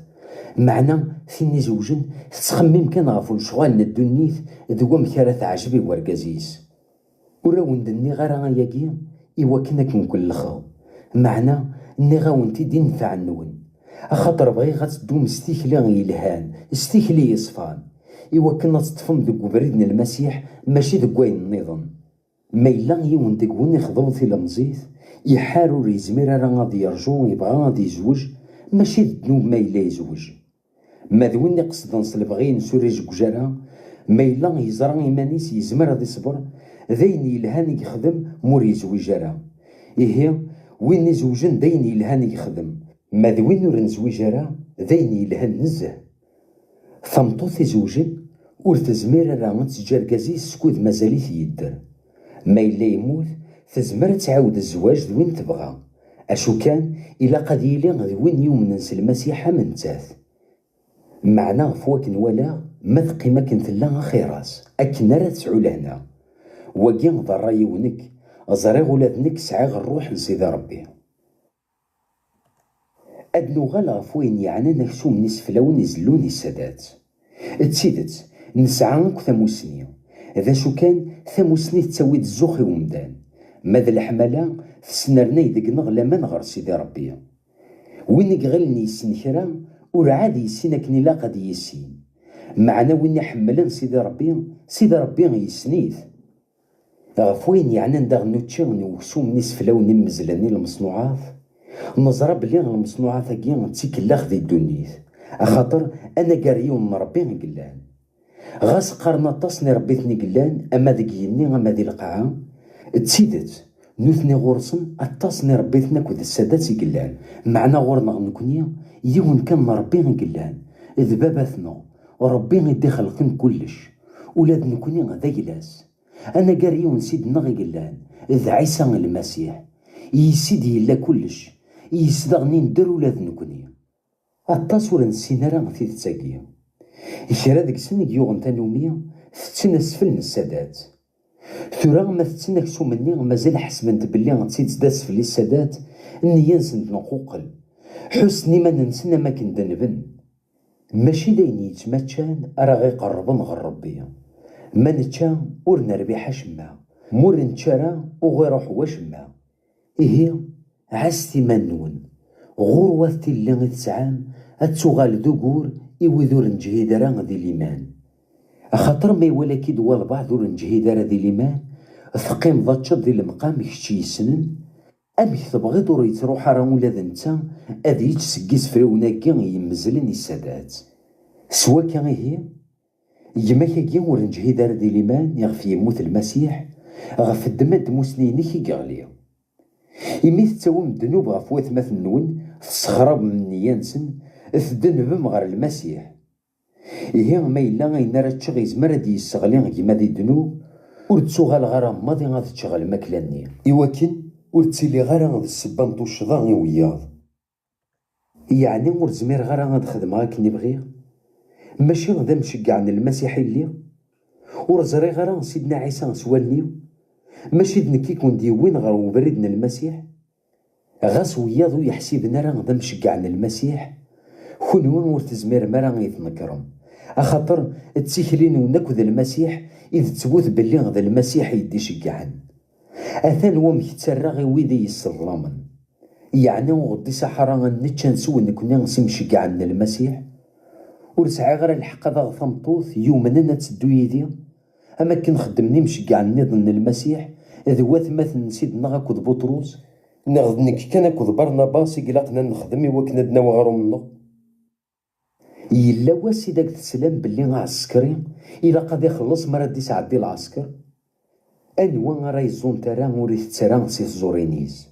Meɛna tin izewjen tettxemmim kan ɣef lecɣal n ddunit d wamek ara teɛjeb i wergaz-is. Ur awen-d-nniɣ ara ayagi i wakken ad ken-kellxeɣ, meɛna nniɣ-awen-t-id i nnfeɛ-nwen, axaṭer bɣiɣ ad teddum s tikli yelhan, s tikli yeṣfan, i wakken ad teṭṭfem deg ubrid n Lmasiḥ, mačči deg wayen nniḍen. Ma yella yiwen deg-wen ixḍeb tilemẓit, iḥar ur yezmir ara ad yerǧu, yebɣa ad yezweǧ, mačči d ddnub ma yella yezweǧ. Ma d win iqesden s lebɣi-ines ur izewweǧ ara, ma yella yeẓra iman-is yezmer ad iṣber, d ayen yelhan i yexdem ma ur yezwiǧ ara. Ihi, win izewjen d ayen yelhan i yexdem, ma d win ur nezwij ara, d ayen yelhan nezzeh. Tameṭṭut izewjen ur tezmir ara ad teǧǧ argaz-is skud mazal-it yedder. Ma yella yemmut, tezmer ad tɛawed zzwaǧ d win tebɣa. Acu kan, ilaq ad yili d win yumnen s Lmasiḥ am nettat. Meɛna ɣef wakken walaɣ, ma teqqim akken tella axir-as, akken ara tesɛu lehna. Wagi d ṛṛay-iw nekk, ẓriɣ ula d nekk sɛiɣ ṛṛuḥ n Sidi Ṛebbi. Ad nuɣal ɣef wayen yeɛnan aksum n iseflawen izellun i Sadat. D tidet, nesɛa akk tamusni. D acu kan, tamusni tettawi-d zzux i umdan. Ma d leḥmala, tesnernay deg-neɣ laman ɣer Sidi Ṛebbi. Win i iɣilen yessen kra, ur ɛad yessin akken ilaq ad yissin. Meɛna win iḥemmlen Sidi Ṛebbi, Sidi Ṛebbi yessen-it. Ɣef wayen yeɛnan daɣen učči n uksum n iseflawen immezlen i lmeṣnuɛat, neẓra belli lmeṣnuɛat-agi d tikellax di ddunit, axaṭer anagar yiwen n Ṛebbi i yellan. Ɣas qqaren aṭas n iṛebbiten i yellan, ama deg yigenni ama di lqaɛa, d tidet, nutni ɣur-sen aṭas n iṛebbiten akked ssadat i yellan, meɛna ɣur-neɣ nekni, yiwen kan n Ṛebbi i yellan, d Baba-tneɣ, Ṛebbi i d-ixelqen kullec, ula d nekni d ayla-s. Anagar yiwen Ssid-nneɣ i yellan, d Ɛisa Lmasiḥ. Yis-s i d-yella kullec, yis-s daɣen i nedder ula d nekni. Aṭas ur nessin ara tidet-agi. Kra deg-sen i yuɣen tanumi, tetten asfel n ssadat. Tura ma tetten aksum-nni, mazal ḥesbent belli d tidet d asfel i ssadat, nniya-nsent tenquqel. Ḥussen iman-nsen am akken denben. Mačči d ayen yettmaččan ara ɣ-iqerrben ɣer Ṛebbi. Ma nečča, ur nerbiḥ acemma. Ma ur nečči ara, ur ɣ-iṛuḥ wacemma. Ihi, ɛasset iman-nwen. Ɣur-wat tilelli i tesɛam, ad tuɣal d ugur i wid ur neǧhid ara di liman. Axaṭer ma iwala-k-id walbeɛḍ ur neǧhid ara di liman, teqqimeḍ ad teččeḍ di lemqam kečč yessnen, amek tebɣiḍ ur yettruḥ ara ula d netta ad yečč seg iseflawen-agi i yemmezlen i ssadat? S wakka ihi, gma-k-agi ur neǧhid ara di liman iɣef yemmut Lmasiḥ, ɣef ddemma n tmusni-inek i yeɣli. Imi tettawim ddnub ɣef watmaten-nwen, tessexrabem nniya-nsen, tdenbem ɣer Lmasiḥ. Ihi, ma yella ayen ara ččeɣ yezmer ad d-yesseɣli gma di ddnub, ur ttuɣaleɣ ara maḍi ad ččeɣ lmakla-nni. Iwakken ur ttiliɣ ara d ssebba n tuccḍa i wiyaḍ. Yeɛni ur zmireɣ ara ad xedmeɣ akken i bɣiɣ? Mačči d amceggeɛ n Lmasiḥ i lliɣ? Ur ẓriɣ ara Sidna Ɛisa s wallen-iw? Mačči d nekk i ken-d-yewwin ɣer ubrid n Lmasiḥ? Ɣas wiyaḍ ur yi-ḥsiben ara d amceggeɛ n Lmasiḥ, kunwi ur tezmirem ara ad yi-tnekrem, axaṭer d tikli-nwen akk d Lmasiḥ i d ttbut belli d Lmasiḥ i yi-d-iceggɛen. Atan wamek ttarraɣ i wid i yi-sseḍlamen. Yeɛni ur ɣ-d-iṣaḥ ara ad nečč ad nsew nekni s imceggɛen n Lmasiḥ? Ur sɛiɣ ara lḥeqq ad aɣeɣ tameṭṭut yumnen ad teddu yid-i, am akken xeddmen imceggɛen nniḍen n Lmasiḥ d watmaten n Sidna akked Buṭrus? Neɣ d nekk kan akked Barnabas i ilaqen ad nexdem i wakken ad d-nawi aɣrum-nneɣ? Yella wass i d ak-teslam belli aɛsekri ilaq ad ixelleṣ mi ara d-isɛeddi lɛesker? Anwa ara yeẓẓun tara ur itett ara si tẓurin-is?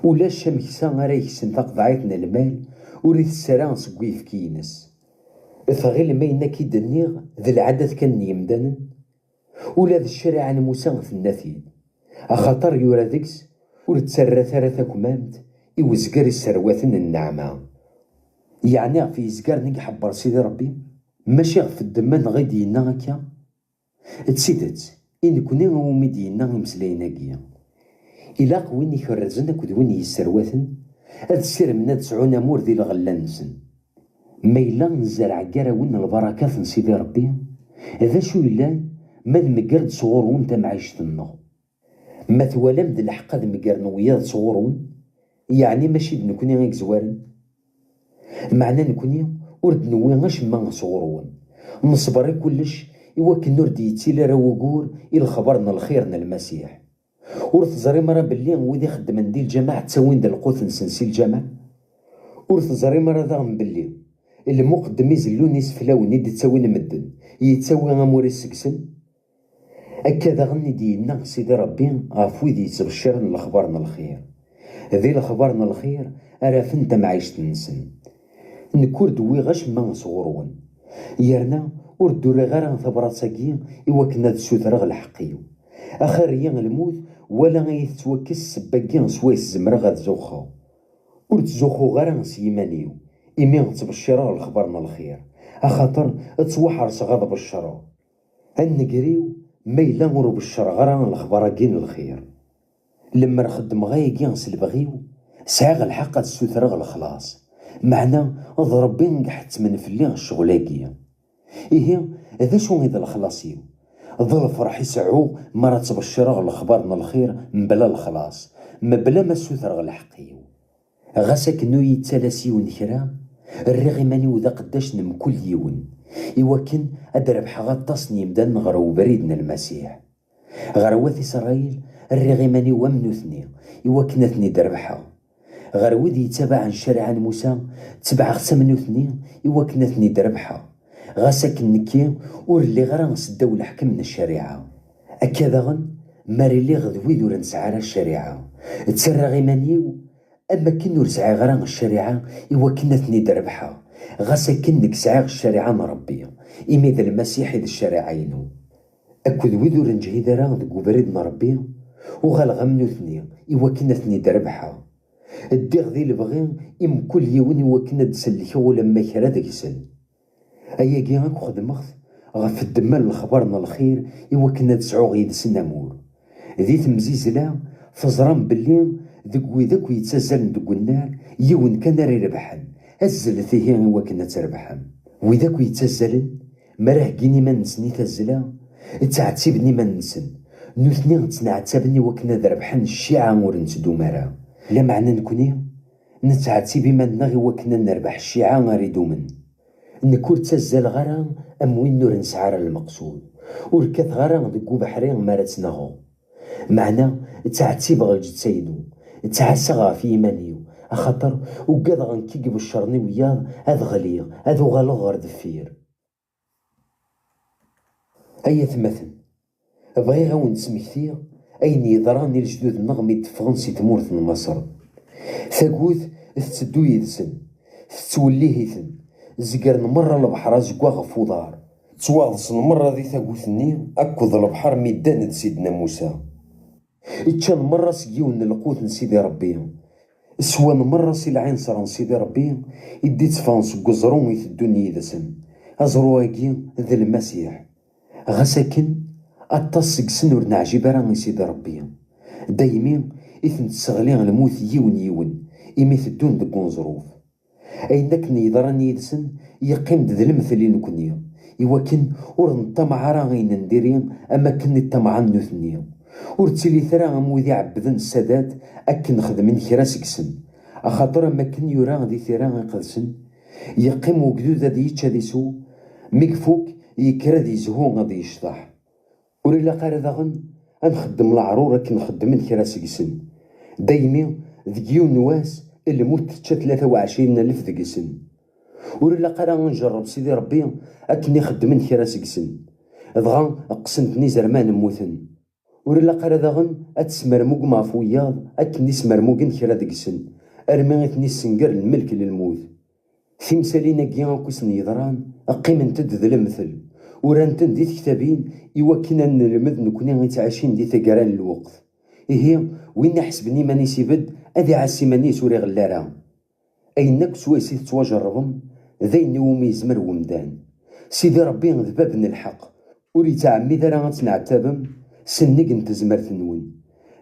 Ulac ameksa ara yeksen taqeḍɛit n lmal ur itess ara seg uyefki-ines. Tɣilem ayen akka i d-nniɣ d lɛadat kan n yemdanen? Ula d ccariɛa n Musa tenna-t-id, axaṭer yura deg-s: "Ur ttarrat ara takmamt i wezger isserwaten n nneɛma." Yeɛni ɣef yizgaren i iḥebber Sidi Ṛebbi, mačči ɣef ddemma-nneɣ i d-yenna akka? D tidet, i nekni iwumi d-yenna imeslayen-agi. Ilaq win ikerrzen akked win yesserwaten ad ssirmen ad sɛun amur di lɣella-nsen. Ma yella nezreɛ gar-awen lbarakat n Sidi Ṛebbi, d acu yellan ma nmegger-d sɣur-wen tamɛict-nneɣ? Ma twalam-d lḥeqq ad meggren wiyaḍ sɣur-wen, yeɛni mačči d nekni i yezwaren? Meɛna nekni ur d-newwi acemma sɣur-wen. Neṣber i kullec i wakken ur d-yettili ara wugur i lexbar n lxir n Lmasiḥ. Ur teẓrim ara belli wid ixeddmen di lǧameɛ ttawin-d lqut-nsen si lǧameɛ? Ur teẓrim ara daɣen belli lmuqeddem izellun iseflawen i d-ttawin medden, yettawi amur-is seg-sen? Akka daɣen i d-yenna Sidi Ṛebbi ɣef wid yettbecciren lexbar n lxir: "Di lexbar n lxir ara afen tamɛict-nsen." Nekk ur d-wwiɣ acemma sɣur-wen, yerna ur d-uriɣ ara tabṛat-agi i wakken ad ssutreɣ lḥeqq-iw. Axir-iyi lmut wala ad iyi-tettwakkes ssebba-agi swayes zemreɣ ad zuxxeɣ. Ur ttzuxxuɣ ara s yiman-iw, imi ttbeccireɣ lexbar n lxir, axaṭer ttwaḥerseɣ ad beccreɣ. A nnger-iw ma yella ur beccreɣ ara lexbar-agi n lxir. Lemmer xeddmeɣ ayagi s lebɣi-w, sɛiɣ lḥeqq ad ssutreɣ lexlaṣ, meɛna d Ṛebbi i iḥettmen fell-i ccɣel-agi. Ihi, d acu i d lexlaṣ-iw? D lferḥ i seɛɛuɣ mi ara ttbeccireɣ lexbar n lxir mebla lexlaṣ, mebla ma ssutreɣ lḥeqq-iw. Ɣas akken ur yi-yettalas yiwen kra, rriɣ iman-iw d aqeddac n mkul yiwen, iwakken ad d-rebḥeɣ aṭas n yemdanen ɣer ubrid n Lmasiḥ. Ɣer wat Isṛayil, rriɣ iman-iw am nutni, iwakken ad ten-id-rebḥeɣ. Ɣer wid yettabaɛen ccariɛa n Musa, ttebɛeɣ-tt am nutni, iwakken ad ten-id-rebḥeɣ. Ɣas akken nekki ur lliɣ ara seddaw leḥkem n ccariɛa. Akka daɣen, mi ara iliɣ d wid ur nesɛi ara ccariɛa, ttarraɣ iman-iw am akken ur sɛiɣ ara ccariɛa iwakken ad ten-id-rebḥeɣ, ɣas akken nekk sɛiɣ ccariɛa n Ṛebbi, imi d Lmasiḥ i d ccariɛa-inu. Akked wid ur neǧhid ara deg ubrid n Ṛebbi, uɣaleɣ am nutni iwakken ad ten-id-rebḥeɣ. Ddiɣ di lebɣi i mkul yiwen iwakken ad d-sellkeɣ ulamma kra deg-sen. Ayagi akk xedmeɣ-t ɣef ddemma n lexbar n lxir iwakken ad sɛuɣ yid-sen amur. Di temzizla, teẓram belli deg wid akk yettazzalen deg unnar, yiwen kan ara irebḥen. Azzlet ihi iwakken ad trebḥem. Wid akk yettazzalen, mi ara heggin iman-nsen i tazzla, ttɛettiben iman-nsen. Nutni ttneɛttaben iwakken ad rebḥen cciɛa ur nettdum ara. Lameɛna nekni, nettɛettib iman-nneɣ iwakken ad nerbeḥ cciɛa ara idumen. Nekk ur ttazzaleɣ ara am win ur nesɛi ara lmeqsud. Ur kkateɣ ara deg ubeḥri mi ara ttnaɣeɣ. Meɛna, ttɛettibeɣ lǧetta-inu, ttɛassaɣ ɣef yiman-iw, Axaṭer ugadeɣ nekk i ibeccren i wiyaḍ ad ɣliɣ, ad uɣaleɣ ɣer deffir. Ay atmaten, bɣiɣ a wen-d-smektiɣ ayen yeḍran i lejdud-nneɣ mi d-ffɣen si tmurt n Maṣer. Tagut tetteddu yid-sen, tettwellih-iten, zegren merra lebḥer azeggaɣ ɣef uḍar. Ttwaɣḍsen merra di tagut-nni akked lebḥer mi ddan d Sidna Musa. Ččan merra seg yiwen n lqut n Sidi Ṛebbi. Swan merra si lɛinṣer n Sidi Ṛebbi i d-itteffɣen seg uẓru iteddun yid-sen. Aẓru-agi d Lmasiḥ. Ɣas akken, aṭas seg-sen ur neɛjib ara i Sidi Ṛebbi. Daymi i ten-tesseɣli lmut yiwen yiwen, imi teddun deg uneẓruf. Ayen akken yeḍran yid-sen yeqqim-d d lemtel i nekni, iwakken ur neṭṭamaɛ ara ayen n diri am akken i ṭṭamɛen nutni. Ur ttilit ara am wid iɛebbden ssadat akken xedmen kra seg-sen, axaṭer am akken yura di tira iqedsen, yeqqim wegdud ad yečč ad isew, mi ifuk yekker ad yezhu ad yecḍeḥ. Ur ilaq ara daɣen ad nxeddem leɛrur akken xeddmen kra seg-sen. Daymi, deg yiwen n wass, lmut tečča tlata u ɛecrin alef deg-sen. Ur ilaq ara ad njerreb Sidi Ṛebbi akken i xeddmen kra seg-sen. Dɣa qqsen-ten izerman mmuten. Ur ilaq ara daɣen ad tesmermugem ɣef wiyaḍ akken i smermugen kra deg-sen, armi i ten-issenger lmelk n lmut. Timsalin-agi akk i sen-yeḍran qqiment-d d lemtel, uran-ten di tektabin iwakken ad nelmed nekni i ttɛicin di taggara n lweqt. Ihi, win iḥesben iman-is ibedd, ad iɛass iman-is ur iɣelli ara. Ayen akk swayes i tettwajerrbem, d ayen iwumi yezmer wemdan. Sidi Ṛebbi d bab n lḥeqq, ur yettɛemmid ara ad tenɛettabem sennig n tezmert-nwen.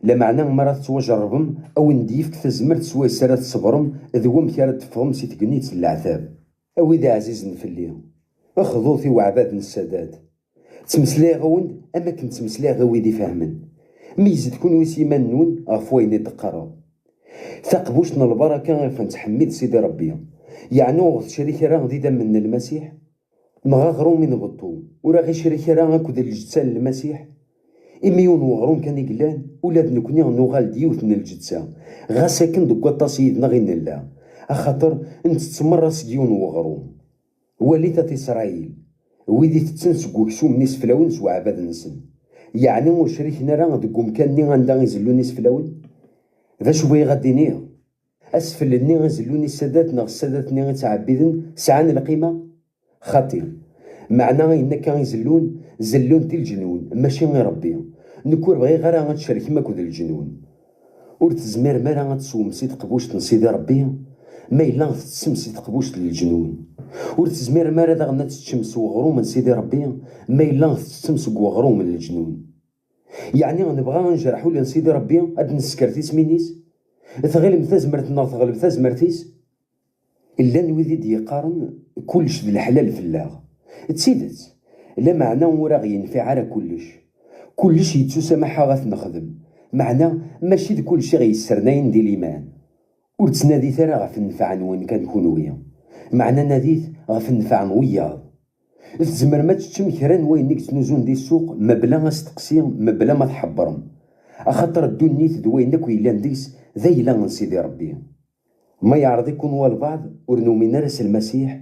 Lameɛna mi ara tettwajerrbem, a wen-d-yefk tazmert swayes ara tṣebrem d wamek ara d-teffɣem si tegnit n leɛtab. A wid ɛzizen fell-i, xḍut i weɛbad n ssadat. Ttmeslayeɣ-awen-d am akken ttmeslayeɣ i wid ifehmen. Meyyzet kunwi s yiman-nwen ɣef wayen i d-qqareɣ. Taqbuct n lbaraka iɣef nettḥemmid Sidi Ṛebbi, yeɛni ur ɣ-tecrik ara d idammen n Lmasiḥ? Neɣ aɣrum i nbeṭṭu ur aɣ-icrik ara akked lǧetta n Lmasiḥ? Imi yiwen weɣrum kan i yellan, ula d nekni nuɣal d yiwet n lǧetta, ɣas akken deg waṭas yid-neɣ i nella, axaṭer ntett merra seg yiwen weɣrum. Walit at Isṛayil, wid itetten seg uksum n iseflawen s weɛbad-nsen, yeɛni ur criken ara deg umkan-nni anda i zellun iseflawen? D acu bɣiɣ ad d-iniɣ? Asfel-nni i zellun i ssadat neɣ ssadat-nni i ttɛebbiden sɛan lqima? Xaṭi. Meɛna ayen akka i zellun, zellun-t i lǧenun, mačči i Ṛebbi. Nekk ur bɣiɣ ara ad tcerkem akked lǧenun. Ur tezmirem ara ad teswem si teqbuct n Sidi Ṛebbi, ma yella tettettem si teqbuct n leǧnun. Ur tezmirem ara daɣen ad teččem s weɣrum n Sidi Ṛebbi, ma yella tettettem seg weɣrum n leǧnun. Yeɛni nebɣa ad nejreḥ ul n Sidi Ṛebbi, ad d-nesker tismin-is? Tɣilem tazmert-nneɣ teɣleb tazmert-is? Llan wid i d-yeqqaren: "Kullec d leḥlal fell-aɣ." D tidet, lameɛna ur aɣ-yenfiɛ ara kullec. Kullec yettusamaḥ-aɣ ad t-nexdem, meɛna mačči d kullec i ɣ-yessernayen di liman. Ur ttnadit ara ɣef nnfeɛ-nwen kan kunwi, meɛna nadit ɣef nnfeɛ n wiyaḍ. Tzemrem ad teččem kra n wayen i yettnuzun di ssuq mebla asteqsi, mebla ma tḥebbṛem, axaṭer ddunit d wayen akk yellan deg-s d ayla n Sidi Ṛebbi. Ma yeɛreḍ-iken walbeɛḍ ur numin ara s Lmasiḥ,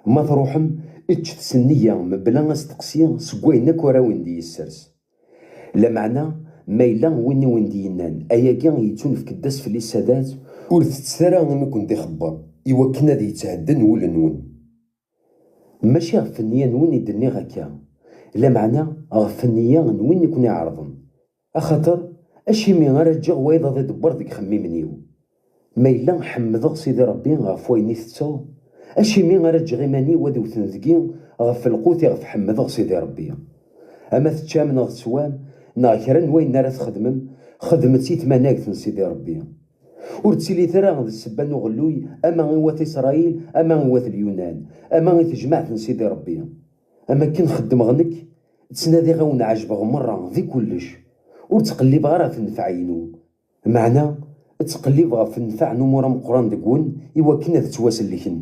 ma truḥem, eččet s nniya mebla asteqsi seg wayen akk ara wen-d-yessers. Lameɛna, ma yella win i wen-d-yennan: "Ayagi yettunefk-d d asfel i ssadat, ur tettet ara imi ken-d-ixebber, iwakken ad yethedden wul-nwen." Mačči ɣef nniya-nwen i d-nniɣ akka, lameɛna ɣef nniya n win i ken-iɛerḍen. Axaṭer, acimi ara ǧǧeɣ wayeḍ ad iḍebber deg ixemmimen-iw? Ma yella ḥemmdeɣ Sidi Ṛebbi ɣef wayen i tetteɣ, acimi ara ǧǧeɣ iman-iw ad wten deg-i ɣef lqut iɣef ḥemmdeɣ Sidi Ṛebbi? Ama teččam neɣ teswam, neɣ kra n wayen ara txedmem, xedmet i tmanegt n Sidi Ṛebbi. Ur ttilit ara d ssebba n uɣelluy ama i wat Isṛayil, ama i wat Lyunan, ama i tejmaɛt n Sidi Ṛebbi. Am akken xeddmeɣ nekk, ttnadiɣ a wen-ɛejbeɣ merra di kullec. Ur ttqellibeɣ ara ɣef nnfeɛ-inu, meɛna ttqellibeɣ ɣef nnfeɛ n umur ameqqran deg-wen, iwakken ad ttwasellken.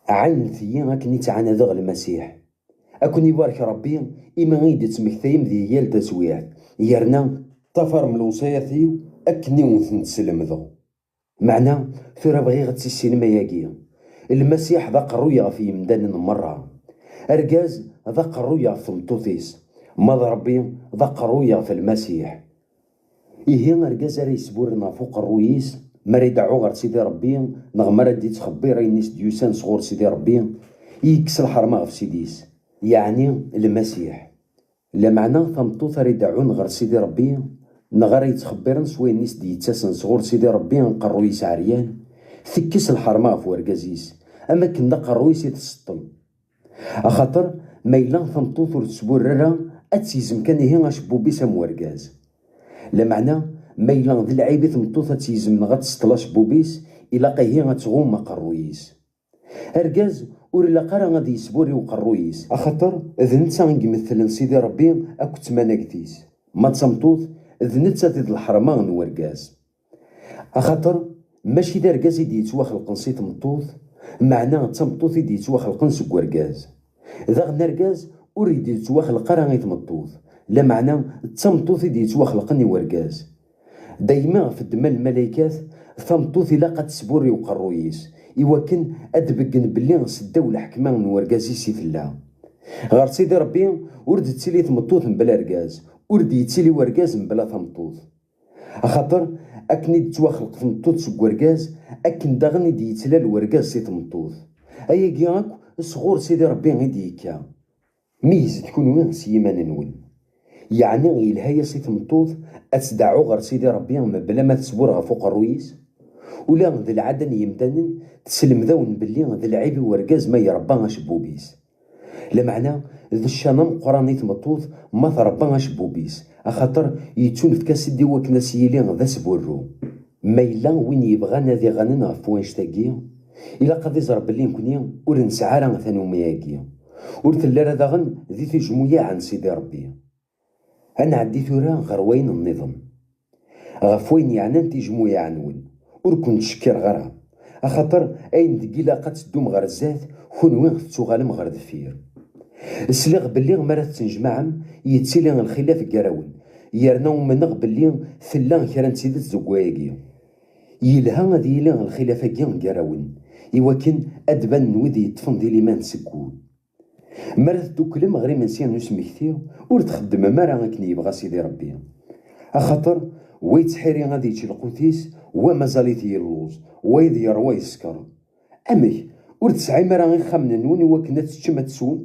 Ɛannet-iyi akken i ttɛanadeɣ Lmasiḥ. Ad ken-ibarek Ṛebbi imi i yi-d-tettmektayem di yal taswiɛt, yerna ṭṭafarem lewṣayat-iw akken i wen-tent-slemdeɣ. Meɛna, tura bɣiɣ ad tissinem ayagi. Lmasiḥ d aqerruy ɣef yemdanen merra. Argaz d aqerruy ɣef tmeṭṭut-is, ma d Ṛebbi d aqerruy ɣef Lmasiḥ. Ihi argaz ara yesburren ɣef uqerruy-is, mi ara ideɛɛu ɣer Sidi Ṛebbi, neɣ mi ara d-ittxebbir ayen i s-d-yusan sɣur Sidi Ṛebbi, yekkes lḥerma ɣef Sidi-s, yeɛni Lmasiḥ. Lameɛna tameṭṭut ara ideɛɛun ɣer Sidi Ṛebbi, neɣ ara yettxebbiren s wayen i s-d-yettasen sɣur Sidi Ṛebbi, aqerruy-is ɛeryan, tekkes lḥerma ɣef urgaz-is, am akken d aqerruy-is i tseṭṭel. Axaṭer, ma yella tameṭṭut ur tesburr ara, ad tizem kan ihi acebbub-is am urgaz. Lameɛna, ma yella d lɛib i tmeṭṭut ad tizem neɣ ad tseṭṭel acebbub-is, ilaq ihi ad tɣumm aqerruy-is. Argaz ur ilaq ara ad yesburri uqerruy-is, axaṭer d netta i imetlen Sidi Ṛebbi akked tmanegt-is. Ma d tameṭṭut, d nettat i d lḥerma n urgaz. Axaṭer mačči d argaz i d-yettwaxelqen si tmeṭṭut, meɛna d tameṭṭut i d-yettwaxelqen seg urgaz. Daɣen argaz ur d-yettwaxleq ara i tmeṭṭut, lameɛna d tameṭṭut i d-yettwaxelqen i urgaz. Daymi ɣef ddemma n lmalaykat, tameṭṭut ilaq ad tesburri uqerruy-is, iwakken ad d-beggen belli seddaw leḥkma n urgaz-is i tella. Ɣer Sidi Ṛebbi ur d-tettili tmeṭṭut mebla argaz, ur d-yettili urgaz mebla tameṭṭut. Axaṭer akken i d-tettwaxleq tmeṭṭut seg urgaz, akken daɣen i d-yettlal urgaz si tmeṭṭut. Ayagi akk sɣur Sidi Ṛebbi i d-yekka. Meyyzet kunwi s yiman-nwen. Yeɛni yelha-yas i tmeṭṭut ad tdeɛɛu ɣer Sidi Ṛebbi mebla ma tesbur ɣef uqerruy-is? Ula d lɛada n yimdanen tesselmed-awen belli d lɛib i urgaz ma iṛebba acebbub-is. Lameɛna d ccan ameqqran i tmeṭṭut ma tṛebba acebbub-is, axaṭer yettunefk-as-d i wakken ad s-yili d asburru. Ma yella win yebɣan ad iɣanen ɣef wannect-agi, ilaq ad iẓer belli nekni ur nesɛi ara tanumi-agi. Ur telli ara daɣen di tejmuyaɛ n Sidi Ṛebbi. Ad nɛeddi tura ɣer wayen nniḍen. Ɣef wayen yeɛnan tijmuyaɛ-nwen, ur ken-ttcekkireɣ ara, axaṭer ayen deg ilaq ad teddum ɣer zdat, kunwi tettuɣalem ɣer deffir. Sliɣ belli mi ara tettnejmaɛem, yettili lxilaf gar-awen, yerna umneɣ belli tella kra n tidet deg wayagi. Yelha ad yili lxilaf-agi gar-awen, iwakken ad d-banen wid yeṭṭfen di liman seg wul. Mi ara teddukklem ɣer imensi n usmekti, ur txeddmem ara akken yebɣa Sidi Ṛebbi. Axaṭer wa yettḥiri ad yečč lqut-is, wa mazal-it yelluẓ, wayeḍ yerwa yeskeṛ. Amek, ur tesɛim ara ixxamen-nwen i wakken ad teččem ad teswem?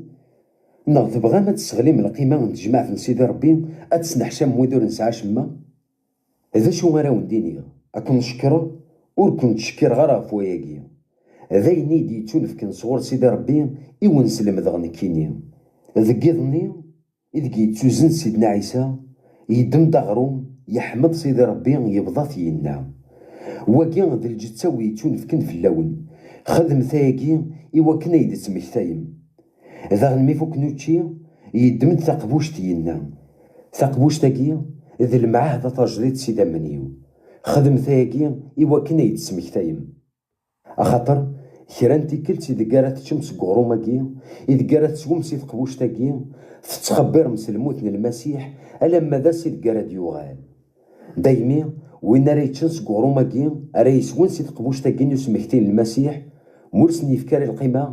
Neɣ tebɣam ad tesseɣlim lqima n tejmaɛt n Sidi Ṛebbi, ad tesneḥcam wid ur nesɛi acemma? D acu ara wen-d-iniɣ? Ad ken-cekkreɣ? Ur ken-ttcekkireɣ ara ɣef wayagi. D ayen i d-yettunefken sɣur Sidi Ṛebbi i wen-slemdeɣ nekkini. Deg iḍ-nni ideg yettuzen Sidna Ɛisa, yeddem-d aɣrum, yeḥmed Sidi Ṛebbi, yebḍa-t, yenna: "Wagi d lǧetta-w yettunefken fell-awen. Xedmet ayagi iwakken ay d-ttmektayem." Daɣen mi fukken učči, yeddem-d taqbuct, yenna: "Taqbuct-agi d lemɛahda tajdidt s idammen-iw. Xedmet ayagi iwakken ay d-ttmektayem." Axaṭer kra n tikkelt ideg ara teččem seg uɣrum-agi, ideg ara teswem si teqbuct-agi, tettxebbirem s lmut n Lmasiḥ, alamma d ass ideg ara d-yuɣal. Daymi, win ara yeččen seg uɣrum-agi, ara yeswen si teqbuct-agi n usmekti n Lmasiḥ, ma ur sen-yefki ara lqima,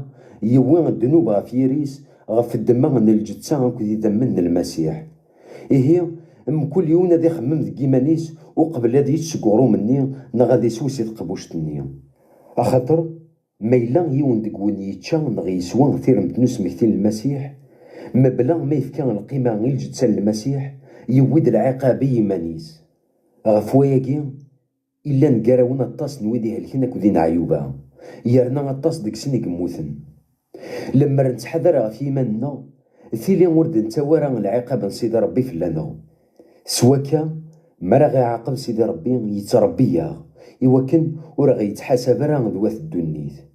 yewwi ddnub ɣef yiri-s, ɣef ddemma n lǧetta akked idammen n Lmasiḥ. Ihi, mkul yiwen ad ixemmem deg yiman-is uqbel ad yečč seg uɣrum-nni neɣ ad iswi si teqbuct-nni. Axaṭer, ma yella yiwen deg-wen yečča neɣ yeswa tiremt n usmekti n Lmasiḥ, mebla ma yefka lqima i lǧetta n Lmasiḥ, yewwi-d lɛiqab i yiman-is. Ɣef wayagi, i llan gar-awen aṭas n wid ihelken akked ineɛyuba, yerna aṭas deg-sen i yemmuten. Lemmer nettḥadar ɣef yiman-nneɣ, tili ur d-nettawi ara lɛiqab n Sidi Ṛebbi fell-aneɣ. S wakka, mi ara ɣ-iɛaqeb Sidi Ṛebbi, yettṛebbi-yaɣ, iwakken ur ɣ-yettḥasab ara d wat ddunit.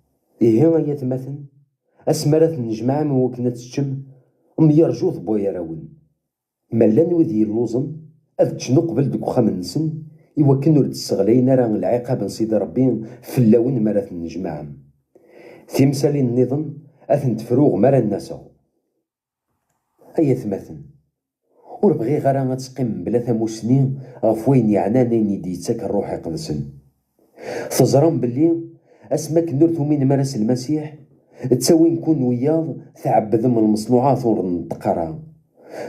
Ihi, ay atmaten, asmi ara tennejmaɛem iwakken ad teččem, myerjut buyaṛ-awen. Ma llan wid yelluẓen, ad ččen uqbel deg uxxam-nsen, iwakken ur d-sseɣlayen ara lɛiqab n Sidi Ṛebbi fell-awen mi ara tennejmaɛem. Timsalin nniḍen ad tent-fruɣ mi ara n-aseɣ. Ay atmaten, ur bɣiɣ ara ad teqqimem mebla tamusni ɣef wayen yeɛnan ayen i d-yettak Ṛṛuḥ Iqedsen. Teẓram belli asmi akken ur tuminem ara s Lmasiḥ, ttawin-ken wiyaḍ tɛebbdem lmeṣnuɛat ur neṭṭeq ara.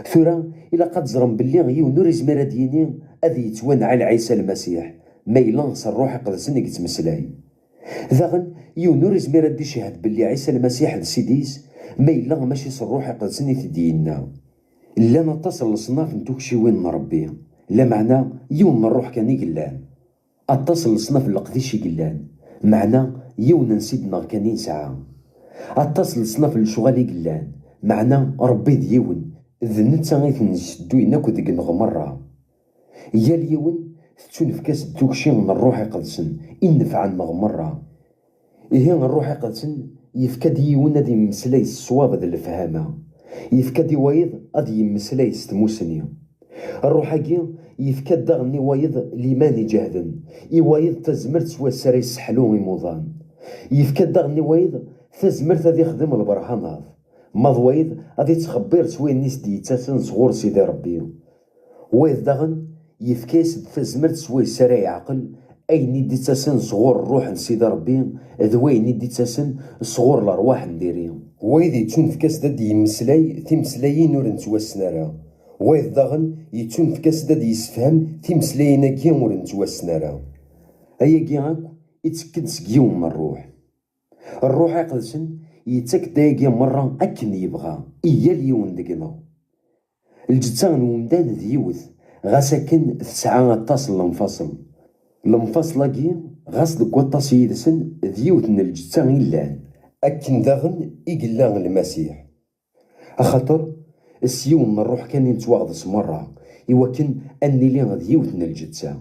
Tura, ilaq ad teẓrem belli yiwen ur izmir ad d-yini ad yettwanɛel Ɛisa Lmasiḥ, ma yella s Rruḥ Iqedsen i yettmeslay. Daɣen, yiwen ur izmir ad d-icehhed belli Ɛisa Lmasiḥ d Sidi-s, ma yella mačči s Rruḥ Iqedsen i t-id-yenna. Llan aṭas n leṣnaf n tukciwin n Ṛebbi, lameɛna yiwen n Rruḥ kan i yellan. Aṭas n leṣnaf n leqdic i yellan, meɛna yiwen n Ssid-nneɣ kan i nesɛa. Aṭas n leṣnaf n lecɣal i yellan, meɛna Ṛebbi d yiwen, d netta i ten-yessedduyen akk deg-neɣ merra. Yal yiwen tettunefk-as-d tukci n Ṛṛuḥ Iqedsen i nnfeɛ-nneɣ merra. Ihi Ṛṛuḥ Iqedsen yefka-d i yiwen ad yemmeslay s ṣṣwab d lefhama, yefka-d i wayeḍ ad yemmeslay s tmussni. Ṛṛuḥ-agi yefka-d daɣen i wayeḍ liman iǧehden, i wayeḍ tazmert s wass ara yesseḥlu imuḍan. Yefka-d daɣen i wayeḍ tazmert ad ixdem lberhanat, ma d wayeḍ ad ittxebbir s wayen i s-d-yettasen sɣur Sidi Ṛebbi. Wayeḍ daɣen yefka-yas-d tazmert s wayes ara yeɛqel ayen i d-ittasen sɣur Ṛṛuḥ n Sidi Ṛebbi d wayen i d-ittasen sɣur lerwaḥ n diri. Wayeḍ yettunefk-as-d ad d-yemmeslay timeslayin ur nettwassen ara. Wayeḍ daɣen yettunefk-as-d ad d-yessefhem timeslayin-agi ur nettwassen ara. Ayagi akk ittekk-d seg yiwen n Ṛṛuḥ. Ṛṛuḥ Iqedsen yettak-d ayagi merra akken yebɣa i yal yiwen deg-neɣ. Lǧetta n umdan d yiwet, ɣas akken tesɛa aṭas n lemfaṣel. Lemfaṣel-agi, ɣas deg waṭas yid-sen, d yiwet n lǧetta i llan. Akken daɣen i yella Lmasiḥ. Axaṭer s yiwen n Ṛṛuḥ kan i nettwaɣḍes merra, iwakken ad nili d yiwet n lǧetta,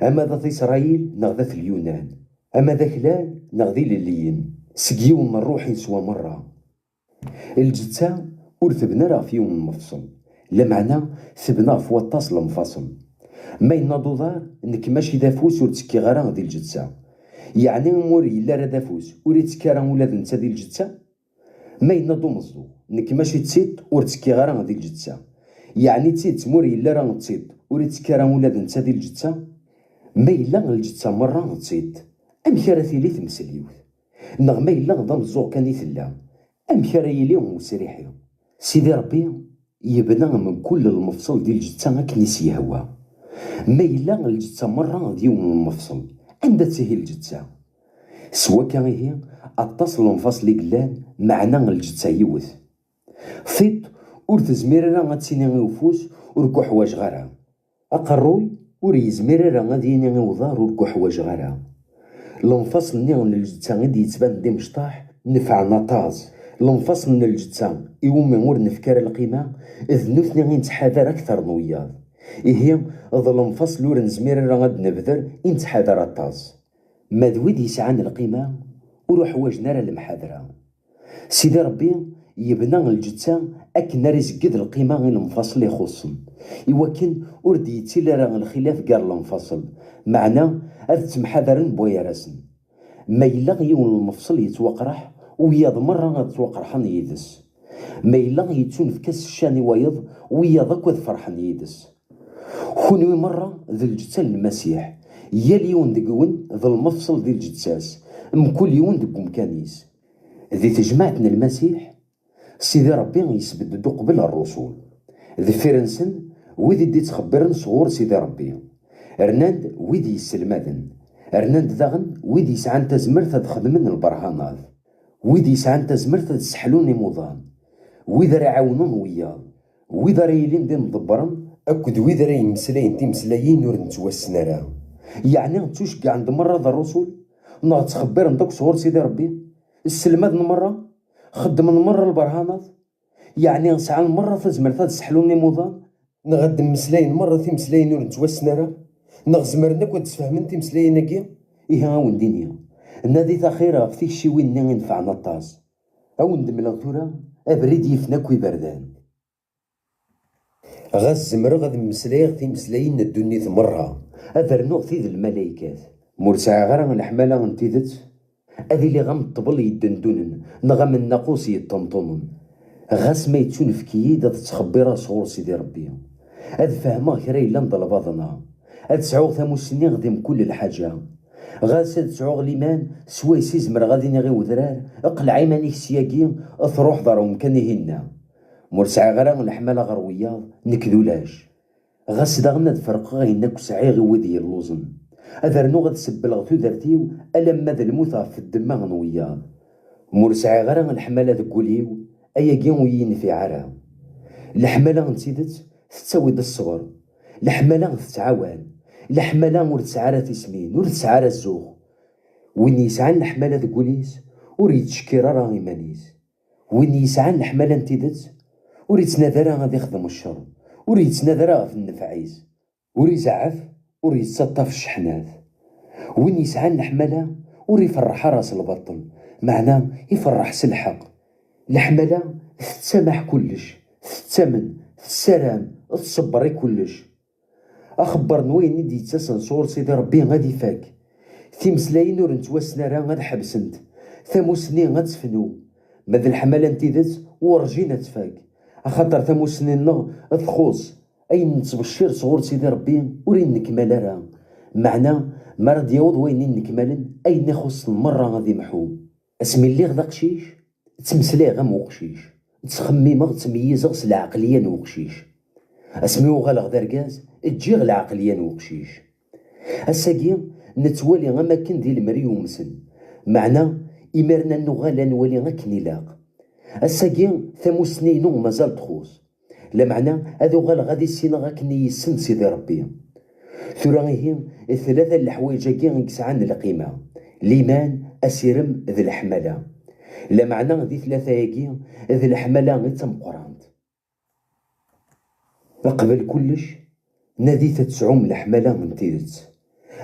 ama d at Isṛayil neɣ d at Lyunan, ama d aklan neɣ d ilelliyen, seg yiwen n Ṛṛuḥ i neswa merra. Lǧetta ur tebna ara ɣef yiwen n mefṣel, lameɛna tebna ɣef waṭas n lemfaṣel. Ma yenna-d uḍar, nekk mačči d afus ur ttekkiɣ ara di lǧetta. Yeɛni ma ur yelli ara d afus, ur ittekki ara ula d netta di lǧetta? Ma yenna-d umeẓẓuɣ, nekk mačči d tiṭ ur ttekkiɣ ara di lǧetta. Yeɛni d tidet ma ur yelli ara d tiṭ, ur ittekki ara ula d netta di lǧetta? Ma yella lǧetta merra d tiṭ, amek ara tili tmesliwt? Neɣ ma yella d ameẓẓuɣ kan i tella, amek ara yili umesriḥi? Sidi Ṛebbi yebna mkul lmefṣel di lǧetta akken i s-yehwa. Ma yella lǧetta merra d yiwen n lmefṣel, anda-tt ihi lǧetta? S wakka ihi, aṭas n lemfaṣel i yellan, meɛna lǧetta yiwet. Tiṭ ur tezmir ara ad tini i ufus ur k-uḥwaǧeɣ ara. Aqerruy ur yezmir ara ad yini i uḍar ur k-uḥwaǧeɣ ara. Lemfaṣel-nni n lǧetta i d-yettban d imecṭaḥ nefɛen aṭas. Lemfaṣel n lǧetta iwumi ur nefki ara lqima, d nutni i nettḥadar akteṛ n wiyaḍ. Ihi, d lemfaṣel ur nezmir ara ad d-nebder i nettḥadar aṭas. Ma d wid yesɛan lqima, ur uḥwaǧen ara lemḥadra. Sidi Ṛebbi yebna lǧetta akken ara izegged lqima i lemfaṣel ixuṣṣen, iwakken ur d-yettili ara lxilaf gar lemfaṣel, meɛna ad ttemḥadaren bugar-asen. Ma yella yiwen n lemfṣel yettwaqraḥ, wiyaḍ merra ad ttwaqerḥen yid-s. Ma yella yettunefk-as ccan i wayeḍ, wiyaḍ akk ad ferḥen yid-s. Kunwi merra d lǧetta n Lmasiḥ, yal yiwen deg-wen d lmefṣel di lǧetta-s, mkul yiwen deg umkan-is. Di tejmaɛt n Lmasiḥ, Sidi Ṛebbi yesbedd-d uqbel ṛṛusul. Deffir-nsen, wid i d-ittxebbiren sɣur Sidi Ṛebbi. Rnan-d wid yesselmaden. Rnan-d daɣen wid yesɛan tazmert ad xedmen lberhanat. Wid yesɛan tazmert ad sseḥlun imuḍan. Wid ara iɛawnen wiyaḍ. Wid ara yilin d imḍebbren akked wid ara yemmeslayen timeslayin ur nettwassen ara. Yeɛni ttuceggɛen-d merra d ṛṛusul? Neɣ ttxebbiren-d akk sɣur Sidi Ṛebbi? Sselmaden merra? Xeddmen merra lberhanat? Yeɛni sɛan merra tazmert ad sseḥlun imuḍan? Neɣ ad d-mmeslayen merra timeslayin ur nettwassen ara? Neɣ zemren akk ad d-sfehmen timeslayin-agi? Ihi a wen-d-iniɣ, nadit axir ɣef tikciwin-nni inefɛen aṭas. A wen-d-mleɣ tura abrid yifen akk iberdan. Ɣas zemreɣ ad mmeslayeɣ timeslayin n ddunit merra, ad rnuɣ tid n lmalaykat, ma ur sɛiɣ ara leḥmala n tidet, ad iliɣ am ṭṭbel yeddendunen neɣ am nnaqus yeṭṭenṭunen. Ɣas ma yettunefk-iyi-d ad ttxebbireɣ sɣur Sidi Ṛebbi, ad fehmeɣ kra yellan d lbaḍna, ad sɛuɣ tamussni di mkul lḥaǧa, Ɣas ad sɛuɣ liman, swayes i zemreɣ ad iniɣ i wedrar: "Qleɛ iman-ik syagi, truḥeḍ ɣer umkan-ihinna." Ma ur sɛiɣ ara leḥmala ɣer wiyaḍ, nekk d ulac. Ɣas daɣen ad ferqeɣ ayen akk sɛiɣ i wid yelluẓen, ad rnuɣ ad sebbleɣ tudert-iw alamma d lmut ɣef ddemma n wiyaḍ. Ma ur sɛiɣ ara leḥmala deg wul-iw, ayagi ur yi-yenfiɛ ara. Leḥmala n tidet tettawi-d ṣṣber. Leḥmala tettɛawan. Leḥmala ur tesɛi ara tismin, ur tesɛi ara zzux. Win yesɛan leḥmala deg wul-is ur yettcekkir ara iman-is. Win yesɛan leḥmala n tidet ur yettnadi ara ad ixdem ccer, ur yettnadi ara ɣef nnfeɛ-is, ur izeɛɛef, ur yettaṭṭaf cceḥnat. Win yesɛan leḥmala ur iferreḥ ara s lbaṭel, meɛna iferreḥ s lḥeqq. Leḥmala tettamaḥ kullec, tettamen, tessaram, tṣebber i kullec. Axebber n wayen i d-yettasen sɣur Sidi Ṛebbi ad ifak. Timeslayin ur nettwassen ara ad ḥebsent. Tamussni ad tefnu. Ma d leḥmala n tidet, werǧin ad tfak. Axaṭer tamussni-nneɣ txuṣṣ. Ayen nettbeccir sɣur Sidi Ṛebbi ur innekmal ara. Meɛna, mi ara d-yaweḍ wayen innekmalen, ayen ixuṣṣen merra ad imḥu. Asmi lliɣ d aqcic, ttmeslayeɣ am uqcic. Ttxemmimeɣ, ttmeyyizeɣ s lɛeqliya n uqcic. Asmi uɣaleɣ d argaz, ǧǧiɣ lɛeqliya n uqcic. Ass-agi, nettwali am akken di lemri yumsen. Meɛna, imiren ad nuɣal ad nwali akken ilaq. Ass-agi, tamussni-inu mazal txuṣṣ. Lameɛna, ad uɣaleɣ ad issineɣ akken i yessen Sidi Ṛebbi. Tura ihi, tlata n leḥwayeǧ-agi i yesɛan lqima: liman, asirem d leḥmala. Lameɛna, di tlata-agi, d leḥmala i d tameqqrant. Qbel kullec, nadit ad tesɛum leḥmala n tidet.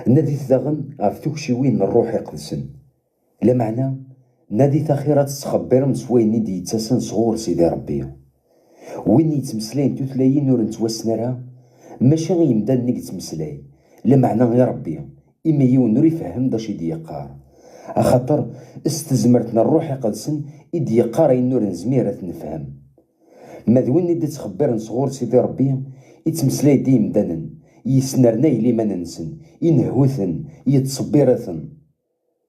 Nadit daɣen ɣef tukciwin n Ṛṛuḥ Iqedsen. Lameɛna, nadit axir ad tettxebbirem s wayen i d-yettasen sɣur Sidi Ṛebbi. Win yettmeslayen tutlayin ur nettwassen ara, mačči i yimdanen i yettmeslay, lameɛna i Ṛebbi, imi yiwen ur ifehhem d acu i d-yeqqar. Axaṭer s tezmert n Ṛṛuḥ Iqedsen i d-yeqqar ayen ur nezmir ad t-nefhem. Ma d win i d-ittxebbiren sɣur Sidi Ṛebbi, ittmeslay-d i yimdanen, yesnernay liman-nsen, inehhu-ten, yettṣebbir-iten.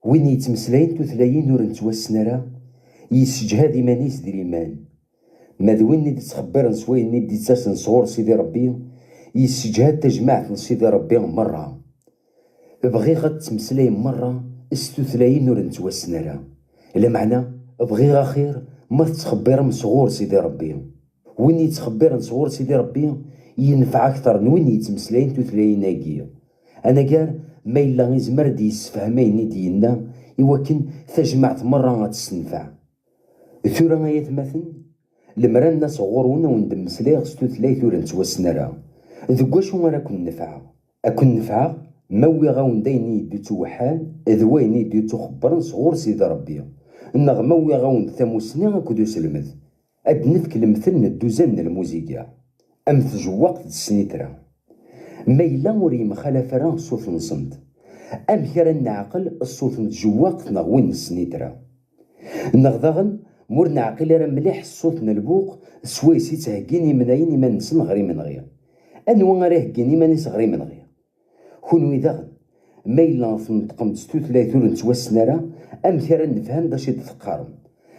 Win yettmeslayen tutlayin ur nettwassen ara, yesseǧhad iman-is di liman. Ma d win i d-ittxebbiren s wayen i d-ittasen sɣur Sidi Ṛebbi, yesseǧhad tajmaɛt n Sidi Ṛebbi merra. Bɣiɣ ad tettmeslayem merra s tutlayin ur nettwassen ara. Lameɛna, bɣiɣ axir ma tettxebbirem sɣur Sidi Ṛebbi. Win yettxebbiren sɣur Sidi Ṛebbi yenfeɛ akteṛ n win yettmeslayen tutlayin-agi. Anagar ma yella izmer ad d-yessefhem ayen i d-yenna i wakken tajmaɛt merra ad tessenfeɛ. Tura ay atmaten, lemmer ad n-aseɣ ɣur-wen ad wen-d-mmeslayeɣ s tutlayt ur nettwassen ara. Deg wacu ara ken-nefɛeɣ? Ad ken-nefɛeɣ ma wwiɣ-awen-d ayen i d-ittuweḥḥan d wayen i d-ittuxebbren sɣur Sidi Ṛebbi, neɣ ma wwiɣ-awen-d tamussni akked uselmed. Ad d-nefk lemtel n dduzan n lmuziga, am tjewwaqt d ssnitra. Ma yella ur yemxalaf ara ṣṣut-nsent, amek ara neɛqel ṣṣut n tjewwaqt neɣ win n ssnitra? Neɣ daɣen, ma ur neɛqil ara mliḥ ṣṣut n lbuq swayes i ttheggin yimnayen iman-nsen ɣer imenɣi, anwa ara iheggin iman-is ɣer imenɣi? Kunwi daɣen, ma yella tneṭqem-d s tutlayt ur nettwassen ara, amek ara nefhem d acu i d-teqqarem,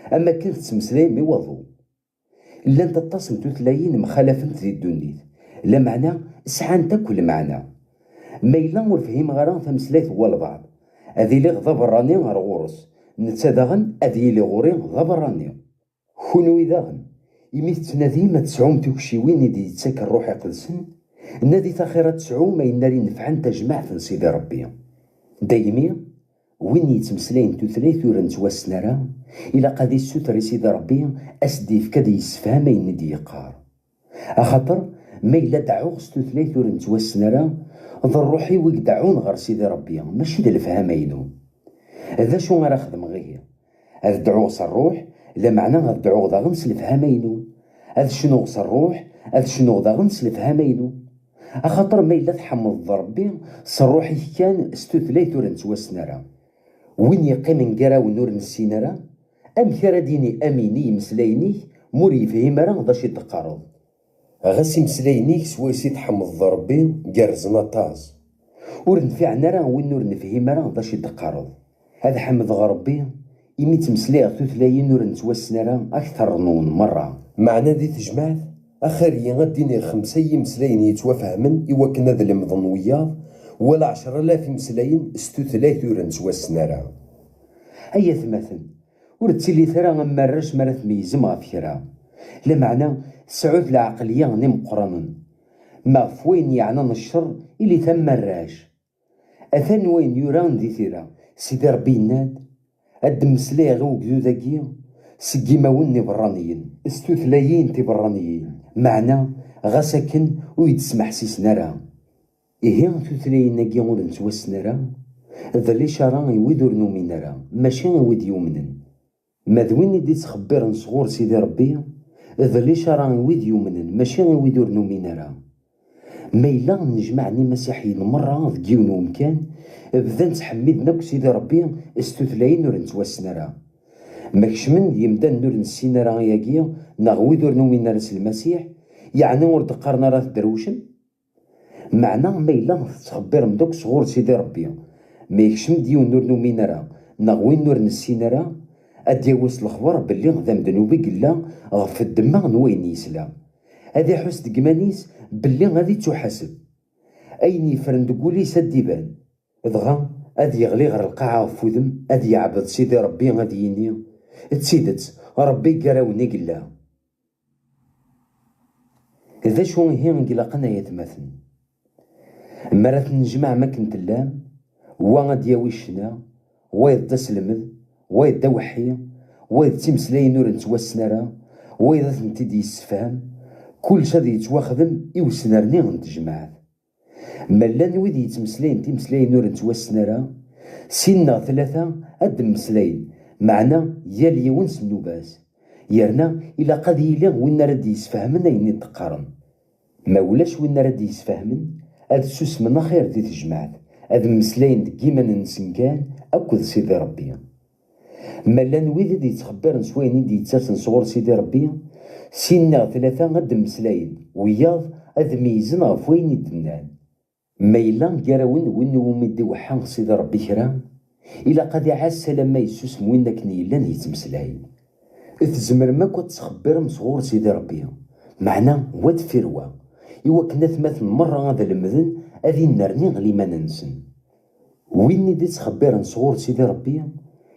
am akken tettmeslayem i waḍu? Llant aṭas n tutlayin mxalafent di ddunit, lameɛna sɛant akk lmeɛna. Ma yella ur fhimeɣ ara tameslayt n walbeɛḍ, ad iliɣ d aberrani ar ɣur-s, netta daɣen ad yili ɣur-i d aberrani. Kunwi daɣen, imi tettnadim ad tesɛum tukciwin i d-yettak Ṛṛuḥ Iqedsen, nadit axir ad tesɛum ayen ara inefɛen tajmaɛt n Sidi Ṛebbi. Daymi, win yettmeslayen tutlayt ur nettwassen ara, ilaq ad issuter i Sidi Ṛebbi a s-d-yefk ad yessefham ayen i d-yeqqar. Axaṭer, ma yella deɛɛuɣ s tutlayt ur nettwassen ara, d ṛṛuḥ-iw i ideɛɛun ɣer Sidi Ṛebbi, mačči d lefhama-inu. D acu ara xedmeɣ ihi? Ad dɛuɣ s ṛṛuḥ, lameɛna ad dɛuɣ daɣen s lefhama-inu. Ad cnuɣ s ṛṛuḥ, ad cnuɣ daɣen s lefhama-inu. Axaṭer ma yella tḥemmleḍ Ṛebbi s ṛṛuḥ-ik kan, s tutlayt ur nettwassen ara, win yeqqimen gar-awen ur nessin ara, amek ara d-yini amin i yimeslayen-ik ma ur yefhim ara d acu i d-teqqareḍ? Ɣas imeslayen-ik swayes i tḥemmleḍ Ṛebbi gerrzen aṭas, Ur nfiɛen ara win ur nefhim ara d acu i d-teqqareḍ. Ad ḥemdeɣ Ṛebbi imi ttmeslayeɣ tutlayin ur nettwassen ara akteṛ-nwen meṛṛa. Meɛna di tejmaɛt, axir-iyi ad d-iniɣ xemsa n yimeslayen yettwafehmen i wakken ad lemden wiyaḍ, wala ɛecra alaf imeslayen s tutlayt ur nettwassen ara. Ay atmaten, ur ttilit ara am warrac mi ara tmeyyzem ɣef kra. Lameɛna, sɛut lɛeqliya n imeqqranen. Ma ɣef wayen yeɛnan cceṛ, ilit am warrac. Atan wayen yuran di tira, Sidi Ṛebbi yenna-d: "Ad d-mmeslayeɣ i ugdud-agi seg yimawen n ibeṛṛaniyen, s tutlayin tibeṛṛaniyin, meɛna ɣas akken ur yi-d-smeḥsisen ara." Ihi tutlayin-agi ur nettwassen ara, d licara i wid ur numin ara, mačči i wid yumnen. Ma d win i d-ittxebbiren sɣur Sidi Ṛebbi, d licara i wid yumnen, mačči i wid ur numin ara. Ma yella nnejmaɛen imasiḥiyen meṛṛa deg yiwen wemkan, bdan ttḥemmiden akk Sidi Ṛebbi s tutlayin ur nettwassen ara. Ma kecmen-d yimdanen ur nessin ara ayagi, neɣ wid ur numin ara s Lmasiḥ, yeɛni ur d-qqaren ara tedrewcem? Meɛna ma yella tettxebbirem-d akk sɣur Sidi Ṛebbi, ma yekcem-d yiwen ur numin ara, neɣ win ur nessin ara, ad d-yawi s lexbar belli d amednub i yella ɣef ddemma n wayen yesla. Ad iḥuss deg iman-is belli ad ittuḥaseb. Ayen yeffren deg wul-is ad d-iban. Dɣa ad yeɣli ɣer lqaɛa ɣef udem, ad yeɛbed Sidi Ṛebbi, ad yini: "D tidet, Ṛebbi gar-awen i yella." D acu ihi i ilaqen, ay atmaten? Mi ara tennejmaɛem akken tellam, wa ad d-yawi ccna, wayeḍ d aselmed, wayeḍ d aweḥḥi, wayeḍ d timeslayin ur nettwassen ara, wayeḍ ad tent-id-yessefhem, kullec ad yettwaxdem i usnerni n tejmaɛt. Ma llan wid yettmeslayen timeslayin ur nettwassen ara, sin neɣ tlata ad d-mmeslayen, meɛna yal yiwen s nnuba-s. Yerna ilaq ad yili win ara d-yesfehmen ayen i d-qqaren. Ma ulac win ara d-yesfehmen, ad susmen axir di tejmaɛt, ad mmeslayen deg yiman-nsen kan akked Sidi Ṛebbi. Ma llan wid i d-yettxebbiren s wayen i d-yettasen sɣur Sidi Ṛebbi, sin neɣ tlata ad d-mmeslayen, wiyaḍ ad meyyzen ɣef wayen i d-nnan. Ma yella gar-awen win iwumi d-iweḥḥa Sidi Ṛebbi kra, ilaq ad iɛass alamma yessusem win akken yellan yettmeslay. Tzemrem akk ad tettxebbirem sɣur Sidi Ṛebbi, meɛna wa deffir wa, iwakken atmaten meṛṛa ad lemden ad innerni liman-nsen. Win i d-ittxebbiren sɣur Sidi Ṛebbi,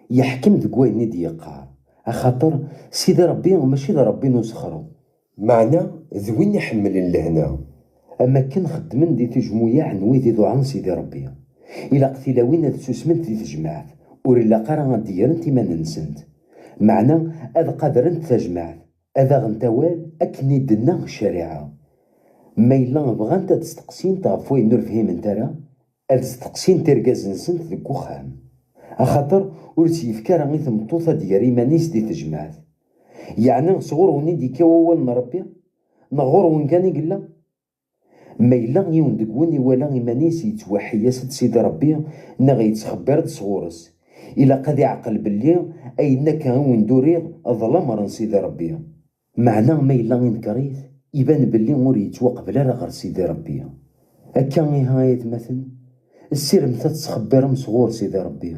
yeḥkem deg wayen i d-yeqqar, axaṭer Sidi Ṛebbi mačči d Ṛebbi n usexreḍ, meɛna d win iḥemmlen lehna. Am akken xeddmen di tejmuyaɛ n wid iḍuɛen Sidi Ṛebbi, ilaq tilawin ad susment di tejmaɛt, ur ilaq ara ad d-grent iman-nsent, meɛna ad qadrent tajmaɛt, ad aɣent awal akken i d-tenna ccariɛa. Ma yella bɣant ad steqsint ɣef wayen ur fhiment ara, ad steqsint irgazen-nsent deg uxxam, axaṭer ur s-yefki ara i tmeṭṭut ad d-yerr iman-is di tejmaɛt. Yeɛni sɣur-wen i d-yekka wawal n Ṛebbi, neɣ ɣur-wen kan i yella? Ma yella yiwen deg-wen iwala iman-is yettwaḥeyya-s-d Sidi Ṛebbi neɣ yettxebbir-d sɣur-s, ilaq ad iɛqel belli ayen akka i wen-d-uriɣ d lameṛ n Sidi Ṛebbi. Meɛna ma yella inker-it, iban belli ur yettwaqbel ara ɣer Sidi Ṛebbi. Akka ihi ay atmaten, ssiremt ad tettxebbirem sɣur Sidi Ṛebbi.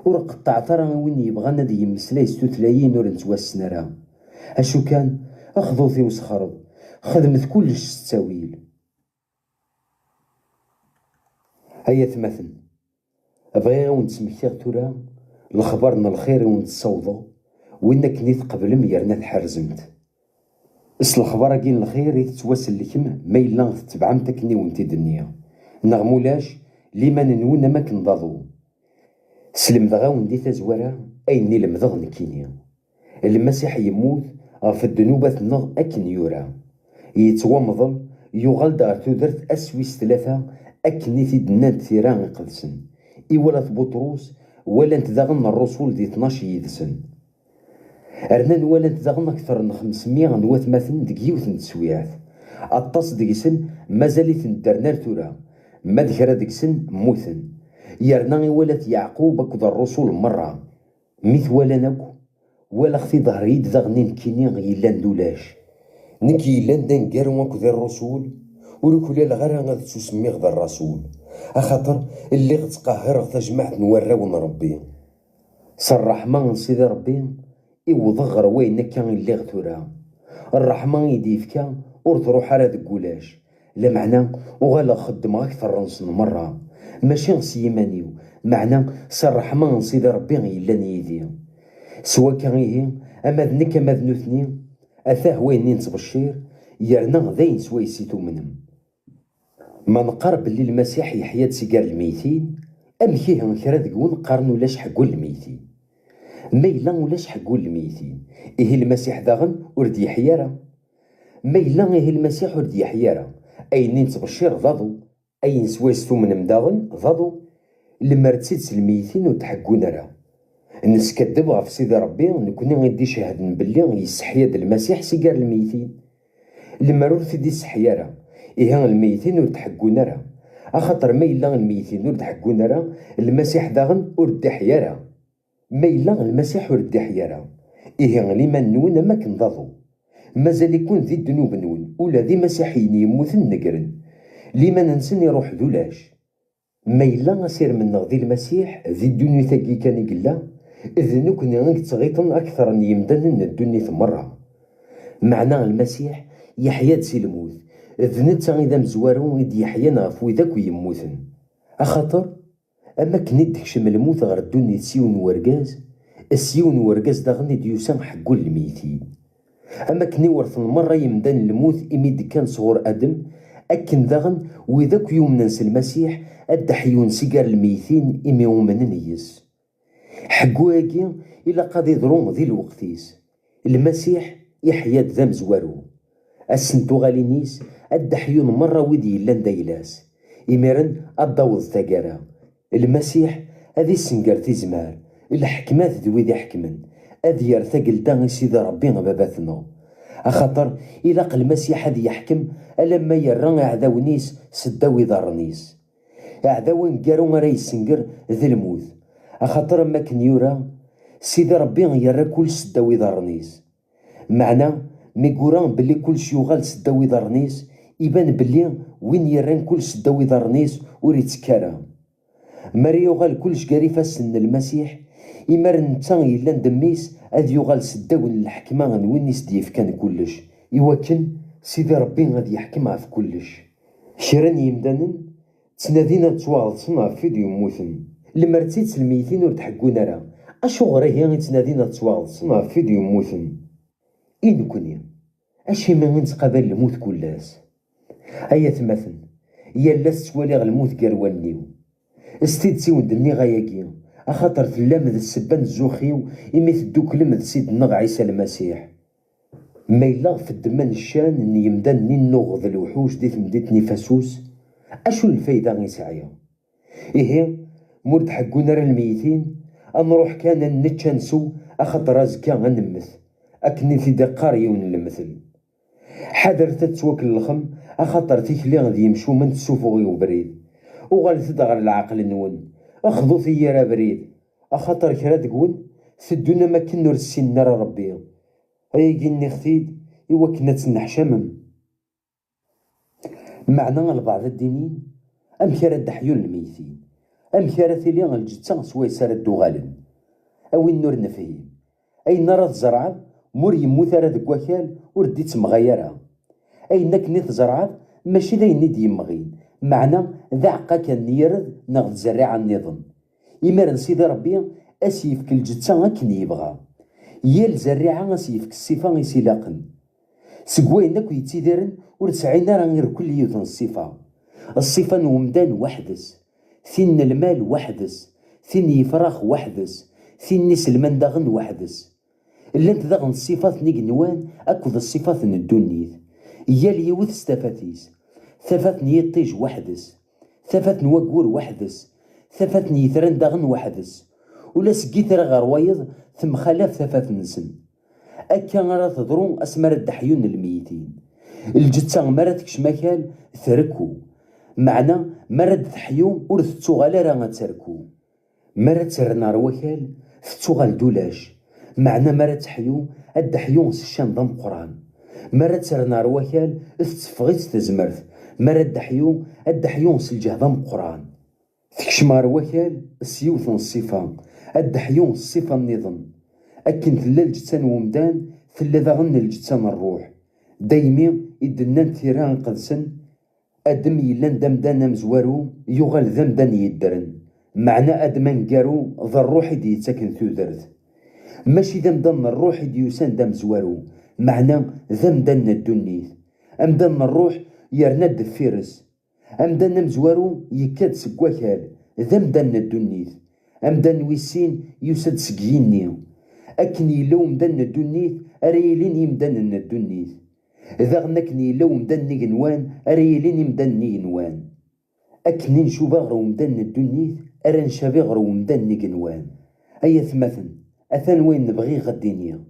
Ur qeṭṭɛet ara i win yebɣan ad yemmeslay s tutlayin ur nettwassen ara. Acu kan, xḍut i usexreḍ, xedmet kullec s ttawil. Ay atmaten, bɣiɣ ad wen-d-smektiɣ tura lexbar n lxir i wen-d-ssawḍeɣ, win akken i tqeblem yerna tḥerzemt. S lexbar-agi n lxir i tettwasellkem ma yella tetebɛemt akken i wen-t-id-nniɣ, neɣ mulac, liman-nwen am akken d aḍu. Slemdeɣ-awen di tazwara ayen i lemdeɣ nekkini. Lmasiḥ yemmut ɣef ddnubat-nneɣ akken yura. Yettwamḍel, yuɣal-d ɣer tudert ass wis tlata akken i t-id-nnant tira iqedsen. Iwala-t Buṭrus, walan-t daɣen ṛṛusul di tnac yid-sen. Rnan walan-t daɣen akteṛ n xemsemya n watmaten deg yiwet n teswiɛt. Aṭas deg-sen mazal-iten ddren ar tura, ma d kra deg-sen mmuten. Yerna iwala-t Yeɛqub akked ṛṛusul meṛṛa. Mi t-walan akk, walaɣ-t iḍher-iyi-d daɣen i nekkini yellan d ulac. Nekk yellan d aneggaru akked ṛṛusul, Ur uklaleɣ ara ad ttusemmiɣ d rrasul, axaṭer lliɣ ttqehhireɣ tajmaɛt n warraw n Ṛebbi. S ṛṛeḥma n Sidi Ṛebbi, iwḍeɣ ɣer wayen akka i lliɣ tura. Ṛṛeḥma i d-yefka ur truḥ ara deg ulac, lameɛna uɣaleɣ xeddmeɣ akteṛ-nsen meṛṛa, mačči s yiman-iw, meɛna s ṛṛeḥma n Sidi Ṛebbi yellan yid-i. S wakka ihi, ama d nekk ama d nutni, atah wayen i nettbeccir, yerna d ayen swayes i tumnem. Ma neqqar belli Lmasiḥ yeḥya-d si gar lmeytin, amek ihi kra deg-wen qqaren ulac ḥeggu n lmeytin? Ma yella ulac ḥeggu n lmeytin, ihi Lmasiḥ daɣen ur d-yeḥya ara? Ma yella ihi Lmasiḥ ur d-yeḥya ara, ayen i nettbeccir d aḍu, ayen swayes tumnem daɣen d aḍu, lemmer d tidet lmeytin ur d-ḥeggun ara. Neskaddeb ɣef Sidi Ṛebbi, nekni i d-icehden belli yesseḥya-d Lmasiḥ si gar lmeytin. Lemmer ur t-id-iseḥḥi ara, ihi lmeytin ur d-ḥeggun ara, axaṭer ma yella lmeytin ur d-ḥeggun ara, Lmasiḥ daɣen ur d-iḥya ara. Ma yella Lmasiḥ ur d-iḥya ara, ihi liman-nwen am akken d aḍu. Mazal-iken di ddnub-nwen, ula d imasiḥiyen yemmuten negren, liman-nsen iruḥ d ulac. Ma yella asirem-nneɣ di Lmasiḥ, di ddunit-agi kan i yella, d nekni i yettɣiṭen akteṛ n yimdanen n ddunit meṛṛa. Meɛna Lmasiḥ yeḥya-d si lmut, d netta i d amezwaru i d-yeḥyan ɣef wid akk yemmuten. Axaṭer, am akken i d-tekcem lmut ɣer ddunit s yiwen n urgaz, s yiwen n urgaz daɣen i d-yusa ḥeggu n lmeytin. Am akken i werten meṛṛa yemdanen lmut imi d-kkan sɣur Adem, akken daɣen wid akk yumnen s Lmasiḥ ad d-ḥyun si gar lmeytin imi umnen yis. Ḥeggu-agi ilaq ad iḍru di lweqt-is. Lmasiḥ iḥya-d d amezwaru. Ass n tuɣalin-is ad d-ḥyun meṛṛa wid yellan d ayla-s. Imiren ad d-taweḍ taggara. Lmasiḥ ad issenger tizmar, lḥekmat d wid iḥekmen, ad yerr tagelda i Sidi Ṛebbi Baba-tneɣ. Axaṭer ilaq Lmasiḥ ad yeḥkem alamma yerra iɛdawen-is seddaw iḍarren-is. Aɛdaw aneggaru ara yessenger d lmut, axaṭer am akken yura, Sidi Ṛebbi yerra kullec seddaw iḍarren-is. Meɛna, mi yura belli kullec yuɣal seddaw iḍarren-is, iban belli win yerran kullec seddaw iḍarren-is ur ittekk ara. Mi ara yuɣal kullec gar ifassen n Lmasiḥ, imiren netta yellan d mmi-s ad yuɣal seddaw n lḥekma n win i s-d-yefkan kullec, iwakken Sidi Ṛebbi ad yeḥkem ɣef kullec. Kra n yimdanen ttnadin ad ttwaɣeḍsen ɣef wid yemmuten. Lemmer d tidet lmeytin ur d-ḥeggun ara, acuɣer ihi i ttnadin ad ttwaɣeḍsen ɣef wid yemmuten? I nekni, acimi i nettqabal lmut kul ass? Ay atmaten, yal ass ttwaliɣ lmut gar wallen-iw. S tidet i wen-d-nniɣ ayagi, axaṭer tellam d ssebba n zzux-iw imi tedduklem d Ssid-nneɣ Ɛisa Lmasiḥ. Ma yella ɣef ddemma n ccan n yimdanen i nnuɣ d lewḥuc di temdint n Ifasus, acu n lfayda i sɛiɣ? Ihi, ma ur d-ḥeggun ara lmeytin, ad nruḥ kan ad nečč ad nsew, axaṭer azekka ad nemmet, akken i t-id-iqqar yiwen n lemtel. Ḥadret ad tettwakellxem, axaṭer tikli d yimcumen tessufuɣ i ubrid. Uɣalet-d ɣer leɛqel-nwen, xḍut i yir abrid, axaṭer kra deg-wen teddun am akken ur ssinen ara Ṛebbi. Ayagi nniɣ-t-id i wakken ad tenneḥcamem. Meɛna lbeɛḍ ad d-inin, amek ara d-ḥyun lmeytin? Amek ara tili lǧetta swayes ara d-uɣalen? A win ur nefhim, ayen ara tzerɛeḍ, ma ur yemmut ara deg wakal, ur d-ittemɣay ara. Ayen akken i tzerɛeḍ, mačči d ayen i d-yemmɣin, meɛna d aɛeqqa kan n yired neɣ d zerriɛa nniḍen. Imiren Sidi Ṛebbi a s-yefk lǧetta akken yebɣa. Yal zerriɛa a s-yefk ṣṣifa i s-ilaqen. Seg wayen akk yettidiren ur sɛin ara irkel yiwet n ṣṣifa. Ṣṣifa n umdan weḥd-s, tin n lmal weḥd-s, tin n yefrax weḥd-s, tin n iselman daɣen weḥd-s. Llant daɣen ṣṣifat n igenwan akked ṣṣifat n ddunit, yal yiwet s tafat-is. Tafat n yiṭij weḥd-s, tafat n waggur weḥd-s, tafat n yitran daɣen weḥd-s. Ula seg yitri ɣer wayeḍ temxalaf tafat-nsen. Akka ara teḍru asmi ara d-ḥyun lmeytin. Lǧetta mi ara tekcem akal, trekku. Meɛna mi ara d-teḥyu ur tettuɣal ara ad terku. Mi ara tt-rren ɣer wakal, tettuɣal d ulac. Meɛna mi ara teḥyu, ad d-teḥyu s ccan d ameqqran. Mi ara tt-rren ɣer wakal, tetteffeɣ-itt tezmert. Mi ara ddeḥyu, ad ddeḥyu s lǧehd ameqqran. Tekcem ɣer wakal s yiwet n ṣṣifa, ad ddeḥyu s ṣṣifa nniḍen. Akken tella lǧetta n wemdan, tella daɣen lǧetta n ṛṛuḥ. Daymi i d-nnant tira iqedsen, Adem yellan d amdan amezwaru, yuɣal d amdan yeddren. Meɛna Adem aneggaru d ṛṛuḥ i d-yettaken tudert. Mačči d amdan n ṛṛuḥ i d-yusan d amezwaru, meɛna d amdan n ddunit. Amdan n ṛṛuḥ yerna-d deffir-s. Amdan amezwaru yekka-d seg wakal, d amdan n ddunit. Amdan wis sin yusa-d seg yigenni. Akken yella umdan n ddunit ara yilin yimdanen n ddunit. Daɣen akken yella umdan n igenwan ara yilin imdanen n igenwan. Akken i ncuba ɣer umdan n ddunit ara ncabi ɣer umdan n igenwan. Ay atmaten, atan wayen bɣiɣ ad d-iniɣ.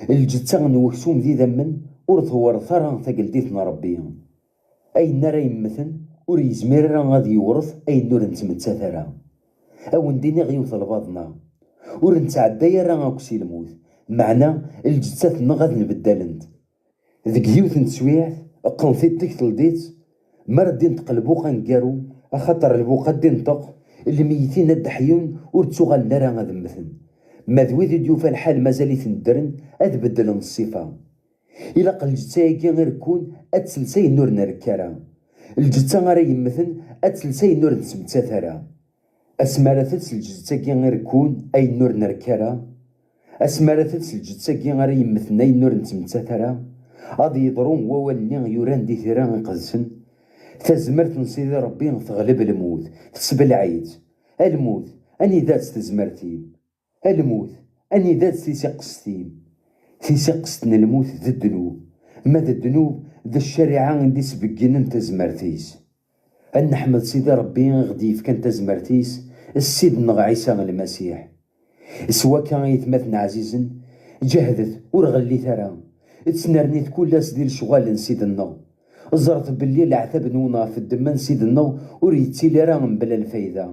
Lǧetta n weksum d idammen ur tewriḍ ara tageldit n Ṛebbi. Ayen ara yemmten ur yezmir ara ad yewret ayen ur nettmettat ara. Ad wen-d-iniɣ yiwet lbaḍna. Ur nettɛedday ara akk si lmut, meɛna lǧettat-nneɣ ad nbeddalent. Deg yiwet n teswiɛt, qqen tiṭ-ik teldiḍ-tt, mi ara d-inṭeq lbuq aneggaru, axaṭer lbuq ad d-inṭeq, lmeytin ad d-ḥyun ur ttuɣalen ara ad mmten. Ma d wid i d-yufa lḥal mazal-iten ddren, ad beddlen ṣṣifa. Ilaq lǧetta-agi irekkun ad tels ayen ur nrekk ara. Lǧetta ara yemmten ad tels ayen ur nettmettat ara. Asmi ara tels lǧetta-agi irekkun ayen ur nrekk ara, asmi ara tels lǧetta-agi ara yemmten ayen ur nettmettat ara, ad yeḍru wawal-nni yuran di tira iqedsen: Tazmert n Sidi Ṛebbi teɣleb lmut, tesbelɛeḍ-tt. A lmut, anida-tt tezmert-im? A lmut, anida-tt tisiqest-im? Tisiqest n lmut d ddnub, ma d ddnub d ccariɛa i d-isbegginen tazmert-is. Ad neḥmed Sidi Ṛebbi i ɣ-d-yefkan tazmert-is, Ssid-nneɣ Ɛisa Lmasiḥ. S wakka, ay atmaten ɛzizen, ǧehdet, ur ɣellit ara, ttnernit kul ass di lecɣal n Ssid-nneɣ. Ẓret belli leɛtab-nwen ɣef ddemma n Ssid-nneɣ ur yettili ara mebla lfayda.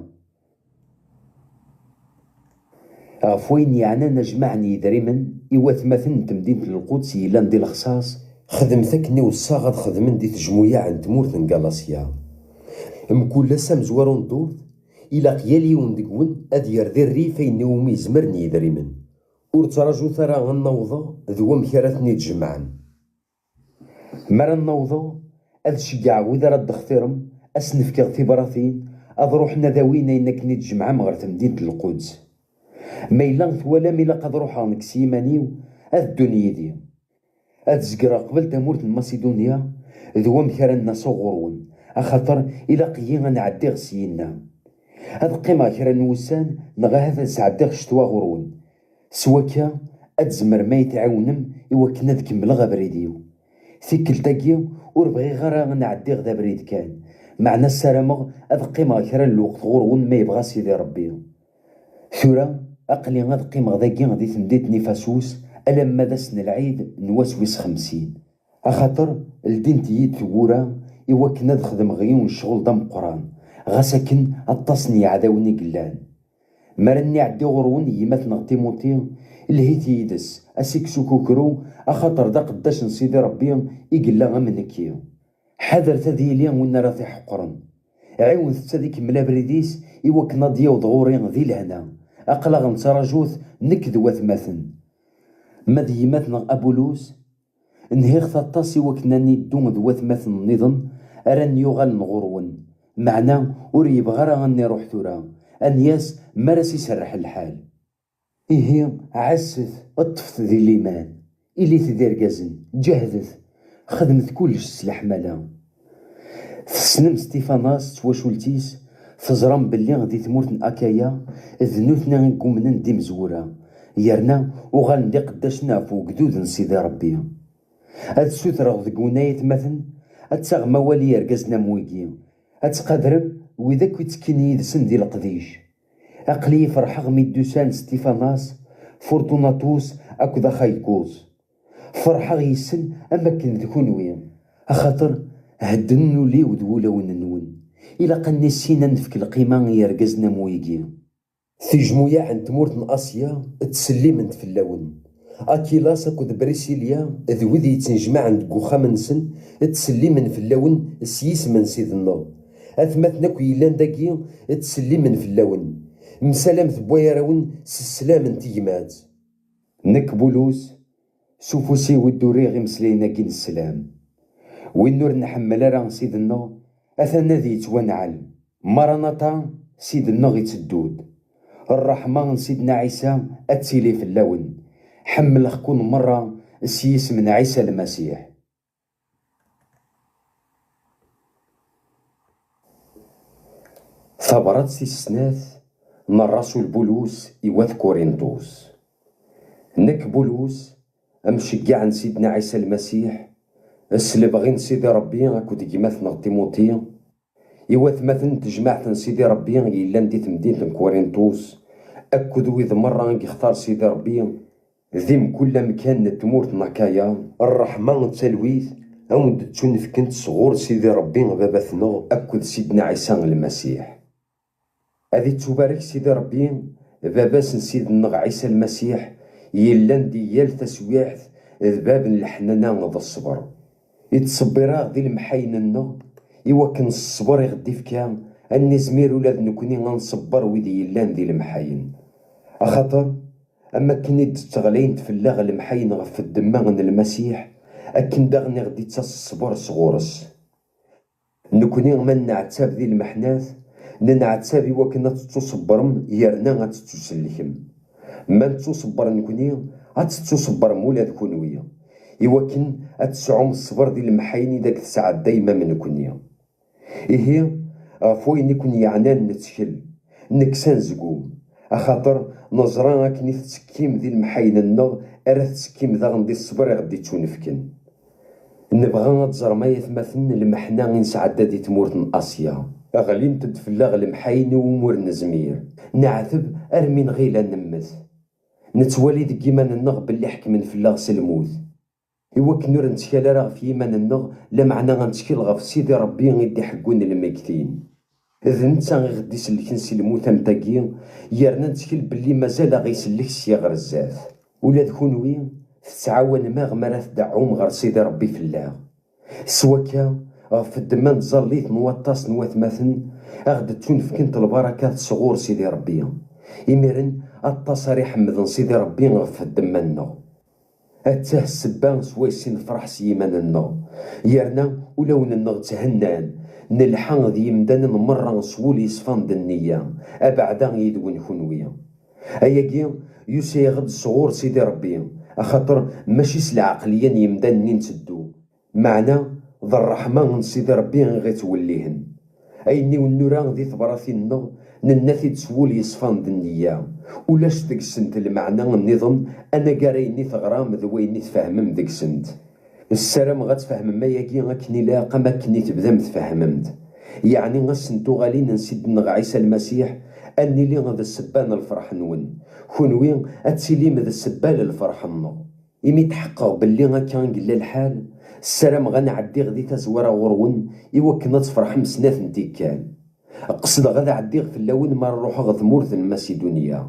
Ɣef wayen yeɛnan ajmaɛ n yedrimen i watmaten n temdint n Lquds yellan di Lexṣaṣ, xedmet akken i weṣṣaɣ ad xedmen di tejmuyaɛ n tmurt n Galasya. Mkul ass amezwaru n ddurt, ilaq yal yiwen deg-wen ad yerr di rrif ayen iwumi yezmer n yedrimen. Ur ttraǧut ara ad n-awḍeɣ d wamek ara ten-id-jemɛen. Mi ara n-awḍeɣ, ad ceggɛeɣ wid ara d-textirem, ad sen-fkeɣ tibratin, ad ruḥen ad awin ayen akken i d-tjemɛem ɣer temdint n Lquds. Ma yella twalam ilaq ad ruḥeɣ nekk s yiman-iw, ad ddun yid-i. Ad zegreɣ qbel tamurt n Masidunya, d wamek ara n-asuɣ ɣur-wen, axaṭer ilaq-iyi ad n-ɛeddiɣ syenna. Ad qqimeɣ kra n wussan, neɣ ahat ad sɛeddiɣ ccetwa ɣur-wen. S wakka, ad tzemrem ad yi-tɛiwnem i wakken ad kemmleɣ abrid-iw. Tikkelt-agi, ur bɣiɣ ara ad n-ɛeddiɣ d abrid kan, meɛna ssarameɣ ad qqimeɣ kra n lweqt ɣur-wen ma yebɣa Sidi Ṛebbi. Tura, aql-i ad qqimeɣ dagi di temdint n Ifasus alamma d ass n lɛid n wass wis xemsin. Axaṭer ldint-iyi-d tewwura i wakken ad xedmeɣ yiwen n ccɣel d ameqqran, ɣas akken aṭas n yeɛdawen i yellan. Mi ara n-iɛeddi ɣur-wen gma-tneɣ Timuti, lhit yid-s, a s-ikkes ukukru, axaṭer d aqeddac n Sidi Ṛebbi i yella am nekki. Ḥadret ad yili win ara t-iḥeqren. Ɛiwnet-t ad ikemmel abrid-is i wakken ad d-yaweḍ ɣur-i di lehna. Aql-aɣ nettraǧu-t nekk d watmaten. Ma d gma-tneɣ Abulus, nhiɣ-t aṭas i wakken ad n-iddu d watmaten nniḍen ara n-yuɣalen ɣur-wen, meɛna ur yebɣi ara ad n-iruḥ tura, ad n-yas mi ara s-iserreḥ lḥal. Ihi, ɛasset, ṭṭfet di liman, ilit d irgazen, ǧehdet, xedmet kullec s leḥmala. Tessnem Stifanas d twacult-is, teẓram belli di tmurt n Akaya d nutni i yumnen d imezwura, yerna uɣalen d iqeddacen ɣef wegdud n Sidi Ṛebbi. Ad ssutreɣ deg-wen ay atmaten, ad taɣem awal i yergazen am wigi, ad tqadrem wid akk ittekkin yid-sen di leqdic. Aql-iyi ferḥeɣ mi d-usan Stifanas, Furtunatus akked Axaykus. Ferḥeɣ yes-sen am akken d kunwi, axaṭer heddnen ul-iw d wulawen-nwen. Ilaq ad nissin ad nefk lqima i yergazen am wigi. Tijmuyaɛ n tmurt n Asya ttsellimen-d fell-awen. Akilas akked Brisilya d wid yettnejmaɛen deg uxxam-nsen, ttsellimen fell-awen s yisem n Ssid-nneɣ. Atmaten akk yellan dagi, ttsellimen fell-awen. Msalamet n wayrawen s sslam n tegmat. Nekk, Bulus, s ufus-iw i d-uriɣ imeslayen-agi n sslam. Win ur nḥemmel ara Ssid-nneɣ, atan ad yettwanɛel. Maranata, Ssid-nneɣ itteddu-d. Ṛṛeḥma n Sidna Ɛisa ad tili fell-awen. Ḥemmleɣ-ken merra s yisem n Ɛisa Lmasiḥ. Tabrat tis snat n ṛṛasul Bulus i wat Kurintus. Nekk, Bulus, amceggeɛ n Sidna Ɛisa Lmasiḥ, s lebɣi n Sidi Ṛebbi akked gma-tneɣ Timuti, i watmaten n tejmaɛt n Sidi Ṛebbi yellan di temdint n Kurintus, akked wid merra i yextar Sidi Ṛebbi di mkul amkan n tmurt n Akaya. Ṛṛeḥma d talwit a wen-d-ttunefkent sɣur Sidi Ṛebbi Baba-tneɣ akked Sidna Ɛisa Lmasiḥ. Ad ittubarek Sidi Ṛebbi, Baba-s n Ssid-nneɣ Ɛisa Lmasiḥ, yellan di yal taswiɛt, d Bab n leḥnana d ṣṣber. Ittṣebbir-aɣ di lemḥayen-nneɣ, i wakken s ṣṣber i ɣ-d-ifka, ad nizmir ula d nekni ad nṣebber wid yellan di lemḥayen. Axaṭer, am akken i d-ttɣlayent fell-aɣ lemḥayen ɣef ddemma n Lmasiḥ, akken daɣen i ɣ-d-ittas ṣṣber sɣur-s. Nekni ma nenɛettab di lmeḥnat, nenɛettab i wakken ad tettuṣebbrem yerna ad tettusellkem. Ma nettuṣebber nekni, ad tettuṣebbrem ula d kunwi, i wakken ad tesɛum ṣṣber di lemḥayen i d ak-tesɛeddayem am nekni. Ihi, ɣef wayen i ken-yeɛnan nettkel, nekkes anezgum, axaṭer neẓra akken i tettekkim di lemḥayen-nneɣ, ara tettekkim daɣen di ṣṣber i ɣ-d-ittunefken. Nebɣa ad teẓrem, ay atmaten, lmeḥna i nesɛedda di tmurt n Asya. Ɣlint-d fell-aɣ lemḥayen iwumi ur nezmir. Neɛteb armi nɣil ad nemmet. Nettwali deg yiman-nneɣ belli ḥekmen fell-aɣ s lmut. I wakken ur nettkal ara ɣef yiman-nneɣ, lameɛna ad nettkel ɣef Sidi Ṛebbi i d-iḥeggun lmegtin. D netta i ɣ-d-isellken si lmut am tagi, yerna nettkel belli mazal a ɣ-isellek sya ɣer zdat. Ula d kunwi, tettɛawanem-aɣ mi ara tdeɛɛum ɣer Sidi Ṛebbi fell-aɣ. S wakka, ɣef ddemma n tẓallit n waṭas n watmaten, a ɣ-d-ttunefkent lbarakat sɣur Sidi Ṛebbi. Imiren, aṭas ara iḥemmden Sidi Ṛebbi ɣef ddemma-nneɣ. Attah ssebba swayes i nefṛeḥ s yiman-nneɣ, yerna ulawen-nneɣ tthennan, nelḥa d yimdanen merra s wul yeṣfan d nneyya, abeɛda yid-wen kunwi. Ayagi yusa-yaɣ-d sɣur Sidi Ṛebbi, axaṭer mačči s lɛeqliya n yimdanen i nteddu, meɛna d ṛṛeḥma n Sidi Ṛebbi i ɣ-ittwellihen. Ayen i wen-nura di tebratin-nneɣ, nenna-t-id s wul yeṣfan d nneyya. Ulac deg-sent lmeɛna nniḍen anagar ayen i teɣram d wayen i tfehmem deg-sent. Ssarameɣ ad tfehmem ayagi akken ilaq am akken i tebdam tfehmem-d. Yeɛni ass n tuɣalin n Ssid-nneɣ Ɛisa Lmasiḥ, ad nili d ssebba n lferḥ-nwen. Kunwi ad tilim d ssebba n lferḥ-nneɣ. Imi tḥeqqeɣ belli akka i yella lḥal, ssarameɣ ad n-ɛeddiɣ di tazwara ɣur-wen i wakken ad tferḥem snat n tikkal. Qesdeɣ ad ɛeddiɣ fell-awen mi ara ruḥeɣ ɣer tmurt n Masidunya.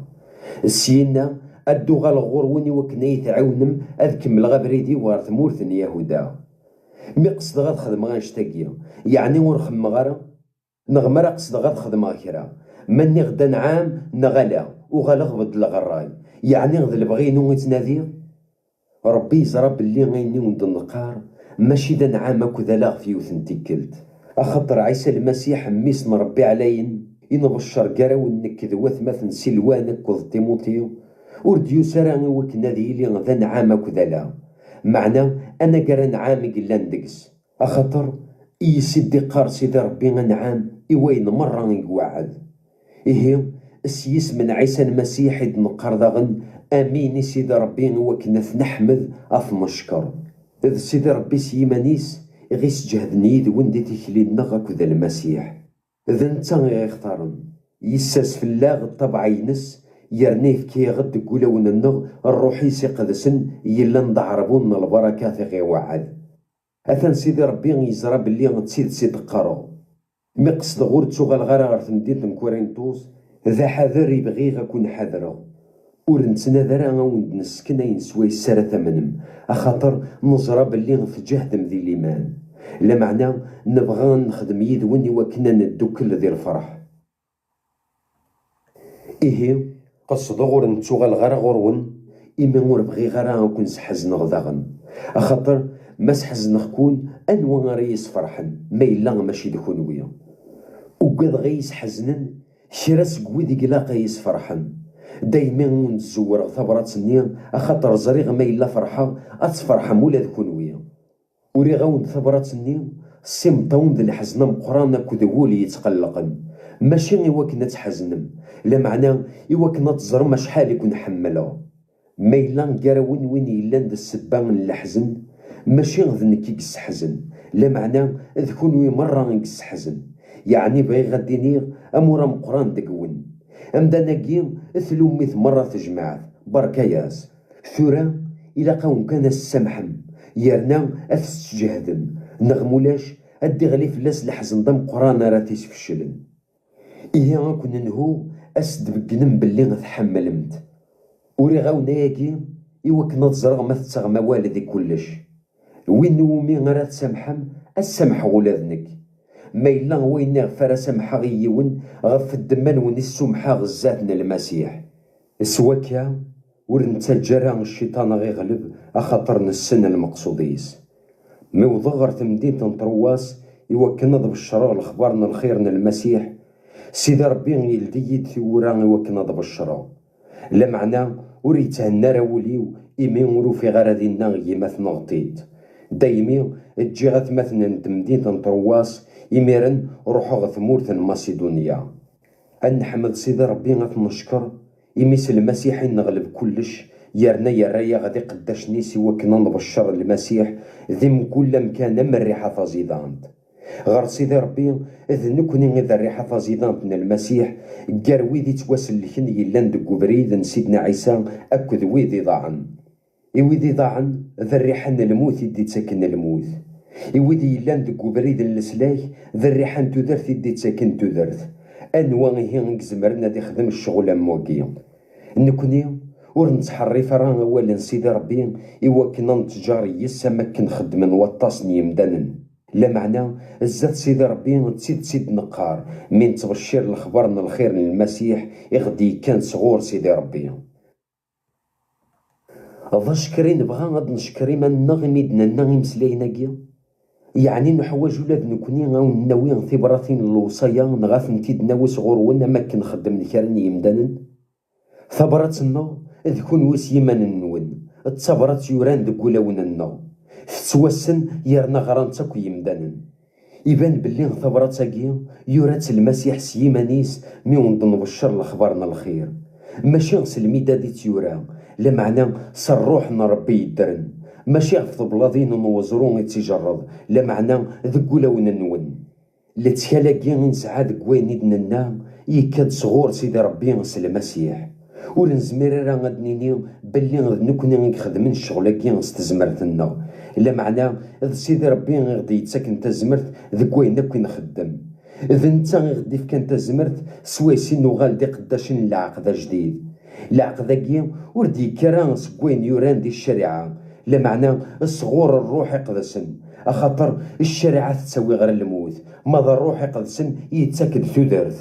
Syenna, ad d-uɣaleɣ ɣur-wen i wakken ad iyi-tɛiwnem ad kemmleɣ abrid-iw ɣer tmurt n Yahuda. Mi qesdeɣ ad xedmeɣ annect-agi, yeɛni ur xemmeɣ ara? Neɣ mi ara qesdeɣ ad xedmeɣ kra, ma nniɣ-d anɛam neɣ ala, uɣaleɣ beddleɣ ṛṛay, yeɛni d lebɣi-inu i ttnadiɣ? Ṛebbi yeẓra belli ayen i wen-d-neqqar mačči d anɛam akked ala ɣef yiwet n tikkelt. Axaṭer Ɛisa Lmasiḥ, Mmi-s n Ṛebbi ɛlayen, i nbeccer gar-awen nekk d watmaten Silwan akked Timuti, ur d-yusi ara i wakken ad yili d anɛam akked ala, meɛna anagar anɛam i yellan deg-s. Axaṭer i yis i d-iqqar Sidi Ṛebbi anɛam i wayen meṛṛa i iweɛɛed. Ihi, s yisem n Ɛisa Lmasiḥ i d-neqqar daɣen amin i Sidi Ṛebbi i wakken ad t-neḥmed, ad t-neckeṛ. D Sidi Ṛebbi s yiman-is i ɣ-isǧehden yid-wen di tikli-nneɣ akked Lmasiḥ. D netta i ɣ-ixtaren, yessers fell-aɣ ṭṭabeɛ-ines, yerna yefka-yaɣ-d deg wulawen-nneɣ Ṛṛuḥ-is iqedsen yellan d aɛerbun n lbarakat i ɣ-iweɛɛed. Atan Sidi Ṛebbi yeẓra belli d tidet i d-qqareɣ. Mi qesdeɣ ur ttuɣaleɣ ara ɣer temdint n Kurintus, d aḥader i bɣiɣ ad ken-ḥadreɣ. Ur nettnadi ara a wen-d-nesken ayen swayes ara tamnem, axaṭer neẓra belli tǧehdem di liman. Lameɛna, nebɣa ad nexdem yid-wen i wakken ad neddukel di lferḥ. Ihi, qesdeɣ ur nettuɣaleɣ ara ɣur-wen, imi ur bɣiɣ ara a ken-sḥezneɣ daɣen. Axaṭer, ma sḥezneɣ-ken, anwa ara yi-sferḥen, ma yella mačči d kunwi? Ugadeɣ a yi-sḥeznen kra seg wid i ilaq a yi-sferḥen. Daymi ur n-zewwreɣ tabrat-nni, axaṭer ẓriɣ ma yella ferḥeɣ, ad tferḥem ula d kunwi. Uriɣ-awen-d tabrat-nni s imeṭṭawen d lḥezn ameqqran akked wul yettqellqen, mačči i wakken ad tḥeznem, lameɛna i wakken ad teẓrem acḥal i ken-ḥemmleɣ. Ma yella gar-awen win yellan d ssebba n leḥzen, mačči d nekk i yesseḥzen, lameɛna d kunwi merra i yesseḥzen. Yeɛni bɣiɣ ad d-iniɣ amur ameqqran deg-wen. Amdan-agi, tlummit merra tejmaɛt, berka-yas. Tura, ilaq-awen kan ad s-tsamḥem, yerna ad s-tǧehdem, neɣ mulac, ad d-iɣli fell-as leḥzen d ameqqran ara t-isfeclen. Ihi a ken-nhu, a s-d-beggnem belli tḥemmlem-t. Uriɣ-awen ayagi i wakken ad ẓreɣ ma tettaɣem awal di kullec. Win iwumi ara tsamḥem, ad samḥeɣ ula d nekk. Ma yella wayen iɣef ara samḥeɣ i yiwen, ɣef ddemma-nwen i ssumḥeɣ zdat n Lmasiḥ. S wakka, ur nettaǧǧa ara cciṭan a ɣ-iɣleb, axaṭer nessen lmeqsud-is. Mi wḍeɣ ɣer temdint n Ṭruwas i wakken ad beccreɣ lexbar n lxir n Lmasiḥ, Sidi Ṛebbi yeldi-yi-d tiwwura i wakken ad beccreɣ. Lameɛna ur yethenna ara wul-iw, imi ur ufiɣ ara dinna gma-tneɣ Tit. Daymi ǧǧiɣ atmaten n temdint n Ṭruwas, imiren ruḥeɣ ɣer tmurt n Masidunya. Ad neḥmed Sidi Ṛebbi, ad t-neckeṛ, imi s Lmasiḥ i neɣleb kullec, yerna yerra-yaɣ d iqeddacen-is i wakken ad nbeccer Lmasiḥ di mkul amkan am rriḥa taẓidant. Ɣer Sidi Ṛebbi, d nekkni i d rriḥa taẓidant n Lmasiḥ, gar wid ittwasellken yellan deg ubrid n Sidna Ɛisa akked wid iḍaɛen. I wid iḍaɛen, d rriḥa n lmut i d-ittaken lmut. I wid yellan deg ubrid n leslak, d rriḥa n tudert i d-ittaken tudert. Anwa ihi i izemren ad ixdem ccɣel am wagi? Nekni, ur nettḥerrif ara awal n Sidi Ṛebbi i wakken ad nettǧar yes-s am akken xeddmen waṭas n yemdanen. Lameɛna, zdat Sidi Ṛebbi d tidet i d-neqqar mi nettbeccir lexbar n lxir n Lmasiḥ i ɣ-d-yekkan sɣur Sidi Ṛebbi. D acekr i nebɣa ad neckeṛ iman-nneɣ imi d-nenna imeslayen-agi? Yeɛni neḥwaǧ ula d nekni a wen-nawi tibratin n lewṣaya neɣ a tent-id-nawi sɣur-wen am akken xeddmen kra n yemdanen? Tabrat-nneɣ d kunwi s yiman-nwen, d tabrat yuran deg wulawen-nneɣ. Tettwassen yerna ɣran-tt akk yemdanen. Iban belli tabrat-agi yura-tt Lmasiḥ s yiman-is mi wen-d-nbeccer lexbar n lxir. Mačči s lmidad i tt-yura, lameɛna s Ṛṛuḥ n Ṛebbi yeddren. Mačči ɣef teblaḍin n weẓru i tt-ijerred, lameɛna deg wulawen-nwen. Lettkal-agi i nesɛa deg wayen i d-nenna, yekka-d sɣur Sidi Ṛebbi s Lmasiḥ. Ur nezmir ara ad d-nini belli d nekni i ixedmen ccɣel-agi s tezmert-nneɣ, lameɛna d Sidi Ṛebbi i ɣ-d-yettaken tazmert deg wayen akk i nxeddem. D netta i ɣ-d-ifkan tazmert swayes i nuɣal d iqeddacen n lɛeqd ajdid. Lɛeqd-agi ur d-yekki ara seg wayen yuran di ccariɛa, lameɛna sɣur Ṛṛuḥ Iqedsen, axaṭer ccariɛa tettawi ɣer lmut, ma d Ṛṛuḥ Iqedsen yettak-d tudert.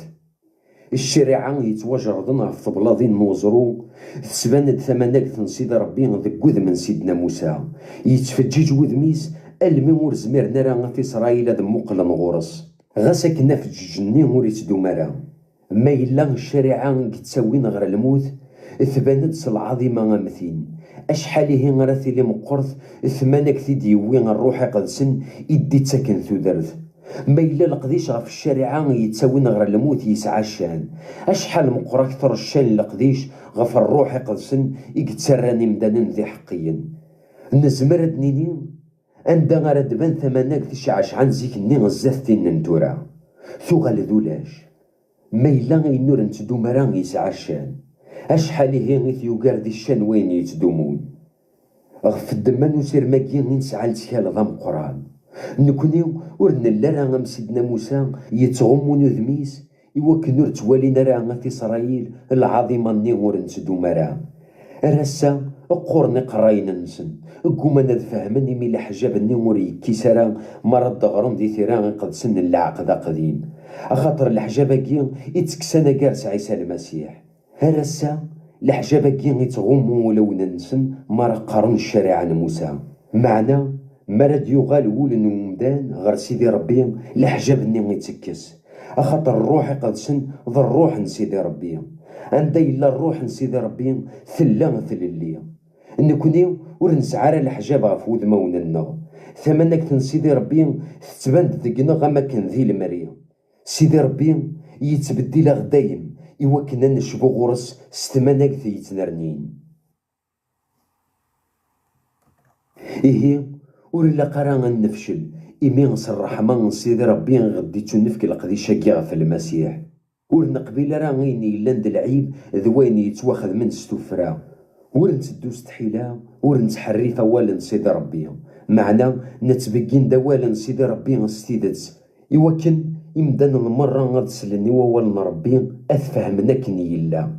Ccariɛa yettwajerrden ɣef teblaḍin n weẓru, tesban-d tamanagt n Sidi Ṛebbi deg wudem n Sidna Musa. Yettfeǧǧiǧ wudem-is almi ur zmiren ara At Isṛayil ad mmuqqlen ɣur-s. Ɣas akken afeǧǧeǧ-nni ur ittdum ara, ma yella ccariɛa i yettawin ɣer lmut, tban-d s lɛaḍima am tin. Acḥal ihi ara tili meqqret tmanegt i d-yewwi Ṛṛuḥ Iqedsen i d-ittaken tudert! Ma yella leqdic ɣef ccariɛa yettawin ɣer lmut yesɛa ccan, acḥal meqqer akter ccan n leqdic ɣef Ṛṛuḥ Iqedsen i yettarran imdanen d iḥeqqiyen! Nezmer ad d-nini anda ara d-tban tamanagt iceɛceɛen zik-nni zdat tin n tura? Tuɣal d ulac. Ma yella ayen ur nettdum ara yesɛa ccan, acḥal ihi i t-yugar di ccan wayen yettdumun? Ɣef ddemma n usirem-agi i nesɛa lettkal d ameqqran. Nekni ur nelli ara am Sidna Musa yettɣummun udem-is i wakken ur ttwalin ara At Isṛayil lɛaḍima-nni ur nettdum ara. Ar ass-a, qquren iqerrayen-nsen, gguman ad fehmen imi leḥjab-nni ur yekkis ara mi ara d-ɣren di Tira Iqedsen n Lɛeqd Aqdim. Axaṭer leḥjab-agi ittekkes anagar s Ɛisa Lmasiḥ. Ar ass-a, leḥjab-agi ittɣummu ulawen-nsen mi ara qqaren ccariɛa n Musa. Meɛna, mi ara d-yuɣal wul n umdan ɣer Sidi Ṛebbi, leḥjab-nni ittekkes. Axaṭer Ṛṛuḥ Iqedsen d Ṛṛuḥ n Sidi Ṛebbi. Anda yella Ṛṛuḥ n Sidi Ṛebbi, tella tlelli. Nekni ur nesɛi ara leḥjab ɣef wudmawen-nneɣ. Tamanagt n Sidi Ṛebbi tettban-d deg-neɣ am akken di lemri. Sidi Ṛebbi yettbeddil-aɣ dayem i wakken ad necbu ɣur-s s tmanagt yettnernin. Ihi, ur ilaq ara ad nefcel, imi s ṛṛeḥma n Sidi Ṛebbi i ɣ-d-ittunefk leqdic-agi ɣef Lmasiḥ. Ur neqbil ara ayen yellan d lɛib d wayen yettwaxedmen s tuffra. Ur netteddu s tḥila, ur nettḥerrif awal n Sidi Ṛebbi. Meɛna, nettbeggin-d awal n Sidi Ṛebbi s tidet, iwakken imdanen merra ad slen i wawal n Ṛebbi, ad t-fehmen akken yella.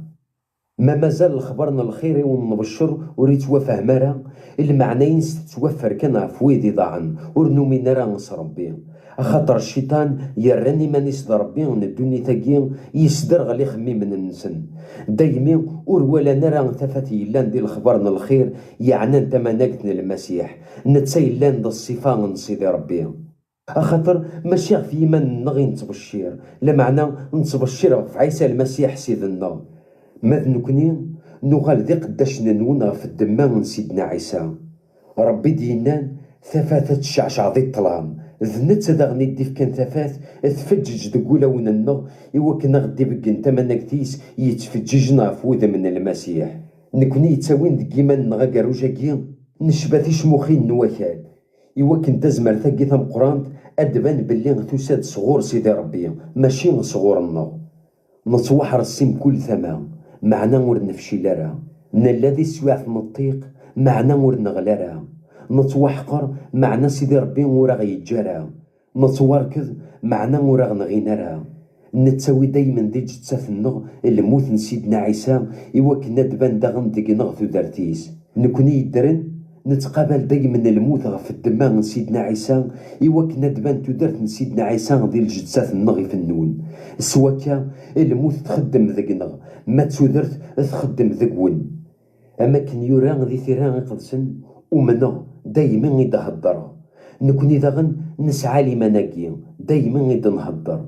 Ma mazal lexbar n lxir i wen-nbeccer ur yettwafham ara, lmeɛna-ines tettwaffer kan ɣef wid iḍaɛen, ur numin ara s Ṛebbi. Axaṭer cciṭan yerran iman-is d Ṛebbi n ddunit-agi, yesderɣel ixemmimen-nsen. Daymi ur walan ara tafat yellan di lexbar n lxir yeɛnan tamanagt n Lmasiḥ, netta yellan d ṣṣifa n Sidi Ṛebbi. Axaṭer mačči ɣef yiman-nneɣ i nettbeccir, lameɛna nettbeccir ɣef Ɛisa Lmasiḥ Ssid-nneɣ. Ma d nekni, nuɣal d iqeddacen-nwen ɣef ddemma n Sidna Ɛisa. Ṛebbi d-yennan, tafat ad tecceɛceɛ di ṭṭlam. D netta daɣen i d-ifkan tafat, tfeǧǧeǧ deg wulawen-nneɣ, iwakken a ɣ-d-ibeggen tamanagt-is yettfeǧǧiǧen ɣef wudem n Lmasiḥ. Nekni yettawin deg yiman-nneɣ agerruj-agi, necba ticmuxin n wakal, iwakken tazmert-agi tameqqrant ad d-tban belli tusa-d sɣur Sidi Ṛebbi, mačči sɣur-nneɣ. Nettwaḥres si mkul tama, meɛna ur nefcil ara. Nella di teswiɛt n ṭṭiq, meɛna ur neɣli ara. Nettwaḥqer, meɛna Sidi Ṛebbi ur aɣ-yeǧǧi ara. Nettwarked, meɛna ur aɣ-nɣin ara. Nettawi daymen di lǧettat-nneɣ lmut n Sidna Ɛisa, iwakken ad d-tban daɣen deg-neɣ tudert-is. Nekni yeddren, nettqabal daymen lmut ɣef ddemma n Sidna Ɛisa, iwakken ad d-tban tudert n Sidna Ɛisa di lǧettat-nneɣ ifennun. S wakka, lmut txeddem deg-neɣ, ma d tudert txeddem deg-wen. Am akken yura di Tira Iqedsen, umneɣ, daymi i d-heddreɣ. Nekni daɣen nesɛa liman-agi, daymi i d-nhedder.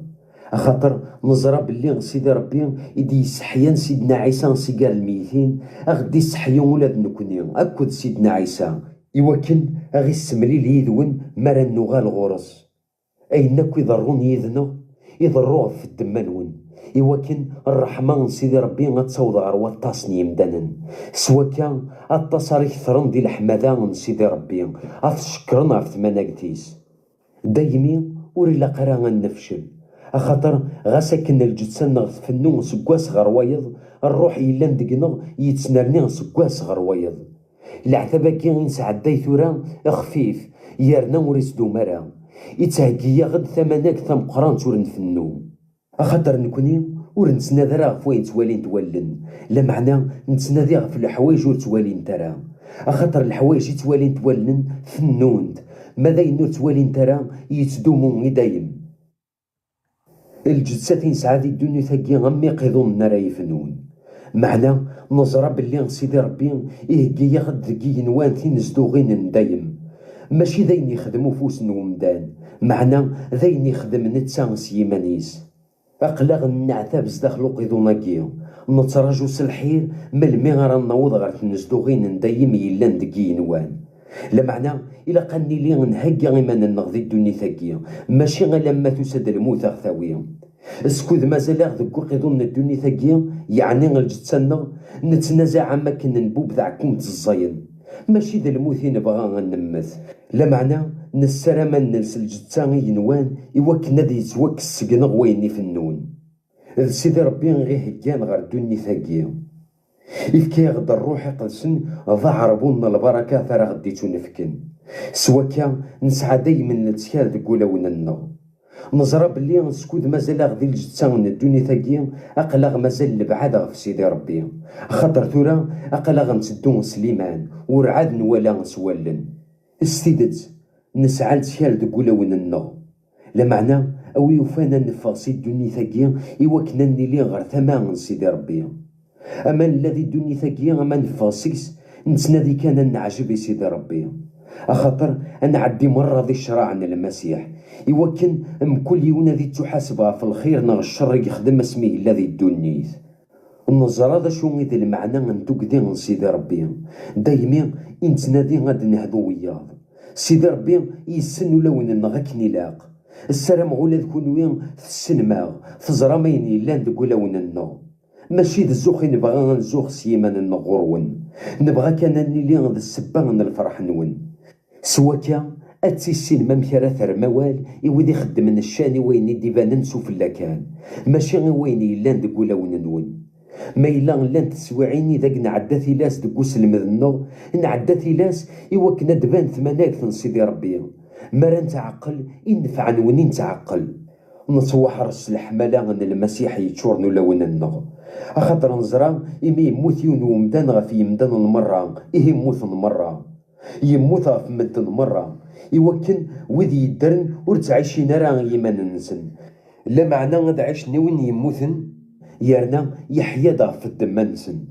Axaṭer neẓra belli Sidi Ṛebbi i d-yesseḥyan Sidna Ɛisa si gar lmeytin, a ɣ-d-isseḥyu ula d nekni akked Sidna Ɛisa, iwakken a ɣ-issemlil yid-wen mi ara nuɣal ɣur-s. Ayen akk iḍerrun yid-neɣ, iḍerru ɣef ddemma-nwen, iwakken ṛṛeḥma n Sidi Ṛebbi ad taweḍ ɣer waṭas n yemdanen. S wakka, aṭas ara iketren di leḥmada n Sidi Ṛebbi, ad t-cekkren ɣef tmanagt-is. Daymi ur ilaq ara ad nefcel, axaṭer ɣas akken lǧetta-nneɣ tfennu seg wass ɣer wayeḍ, ṛṛuḥ yellan deg-neɣ yettnerni seg wass ɣer wayeḍ. Leɛtab-agi i nesɛedday tura xfif, yerna ur ittdum ara. Ittheggi-yaɣ-d tamanagt tameqqrant ur nfennu. Axaṭer nekni ur nettnadi ara ɣef wayen ttwalint wallen, lameɛna nettnadi ɣef leḥwayeǧ ur ttwalint ara. Axaṭer leḥwayeǧ i ttwalint wallen fennun-t, ma d ayen ur ttwalint ara yettdumu i dayem. Lǧettat i nesɛa di ddunit-agi am iqiḍunen ara yefnun. Meɛna, neẓra belli Sidi Ṛebbi iheggi-yaɣ-d deg yigenwan tinezduɣin n dayem. Mačči d ayen yexdem ufus n umdan, meɛna d ayen yexdem netta s yiman-is. Aql-aɣ nenneɛtab zdaxel uqiḍun-agi, nettraǧu s lḥir melmi ara naweḍ ɣer tnezduɣin n dayem yellan deg yigenwan. Lameɛna, ilaq ad nili nhegga iman-nneɣ di ddunit-agi, mačči alamma tusa-d lmut a ɣ-tawi. Skud mazal-aɣ deg uqiḍun n ddunit-agi, yeɛni lǧetta-nneɣ, nettnazaɛ am akken nbub taɛkumt ẓẓayen. Mačči d lmut i nebɣa ad nemmet, lameɛna nessaram ad nels lǧetta igenwan iwakken ad yettwakkes seg-neɣ wayen ifennun. D Sidi Ṛebbi i ɣ-iheggan ɣer ddunit-agi. Ifka-yaɣ-d Ṛṛuḥ Iqedsen d aɛerbun n lbarakat ara ɣ-d-ittunefken. S wakka, nesɛa daymen lettkal deg wulawen-nneɣ. Neẓra belli skud mazal-aɣ di lǧetta n ddunit-agi, aql-aɣ mazal lebɛad ɣef Sidi Ṛebbi. Axaṭer tura aql-aɣ nteddu s liman, urɛad nwala s wallen. S tidet, nesɛa lettkal deg wulawen-nneɣ. Lameɛna, a wi yufan ad neffeɣ si ddunit-agi i wakken ad nili ɣer tama n Sidi Ṛebbi. Ama nella di ddunit-agi, ama neffeɣ seg-s, nettnadi kan ad neɛjeb i Sidi Ṛebbi. Axaṭer, ad nɛeddi merra di ccṛaɛ n Lmasiḥ, i wakken mkul yiwen ad ittuḥaseb ɣef lxir neɣ cceṛ i yexdem asmi yella di ddunit. Neẓra d acu i d lmeɛna n tugdi n Sidi Ṛebbi, daymi i nettnadi ad d-nehdu wiyaḍ. Sidi Ṛebbi yessen ulawen-nneɣ akken ilaq. Ssarameɣ ula d kunwi tessnem-aɣ, teẓram ayen yellan deg ulawen-nneɣ. Mačči d zzux i nebɣa ad nzuxx s yiman-nneɣ ɣur-wen. Nebɣa kan ad nili d ssebba n lferḥ-nwen. S wakka, ad tissinem amek ara terrem awal i wid ixeddmen ccan i wayen i d-ibanen s ufella kan, mačči i wayen yellan deg wulawen-nwen. Ma yella llant teswiɛin i deg nɛedda tilas deg uselmed-nneɣ, nɛedda tilas i wakken ad d-tban tmanegt n Sidi Ṛebbi. Mi ara nettɛeqqel i nnfeɛ n win i nettɛeqqel. Nettwaḥres s leḥmala n Lmasiḥ yeččuren ulawen-nneɣ. Axaṭer neẓra, imi yemmut yiwen n umdan ɣef yimdanen merra, ihi mmuten merra. Yemmut ɣef medden merra, i wakken wid yeddren ur ttɛicin ara i yiman-nsen, lameɛna ad ɛicen i win yemmuten, yerna yeḥya-d ɣef ddemma-nsen.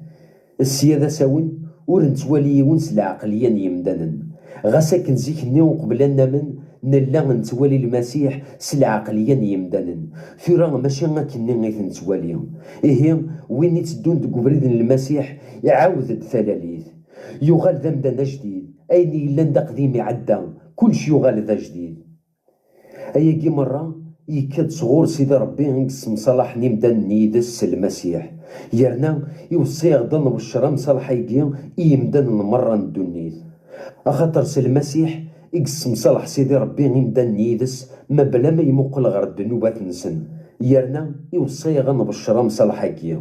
Sya d asawen, ur nettwali yiwen s lɛeqliya n yimdanen. Ɣas akken zik-nni uqbel ad namen, nella nettwali Lmasiḥ s lɛeqliya n yimdanen, tura mačči akkenni i t-nettwali. Ihi, win itteddun deg ubrid n Lmasiḥ, iɛawed-d talalit. Yuɣal d amdan ajdid, ayen yellan d aqdim iɛedda, kullec yuɣal d ajdid. Ayagi merra yekka-d sɣur Sidi Ṛebbi i yessemṣalaḥen imdanen yid-s s Lmasiḥ, yerna iweṣṣa-yaɣ-d ad nbeccer amṣalaḥ-agi i yimdanen merra n ddunit. Axaṭer s Lmasiḥ i yessemṣalaḥ Sidi Ṛebbi imdanen yid-s, mebla ma imuqel ɣer ddnubat-nsen, yerna iweṣṣa-yaɣ ad nbeccer amṣalaḥ-agi.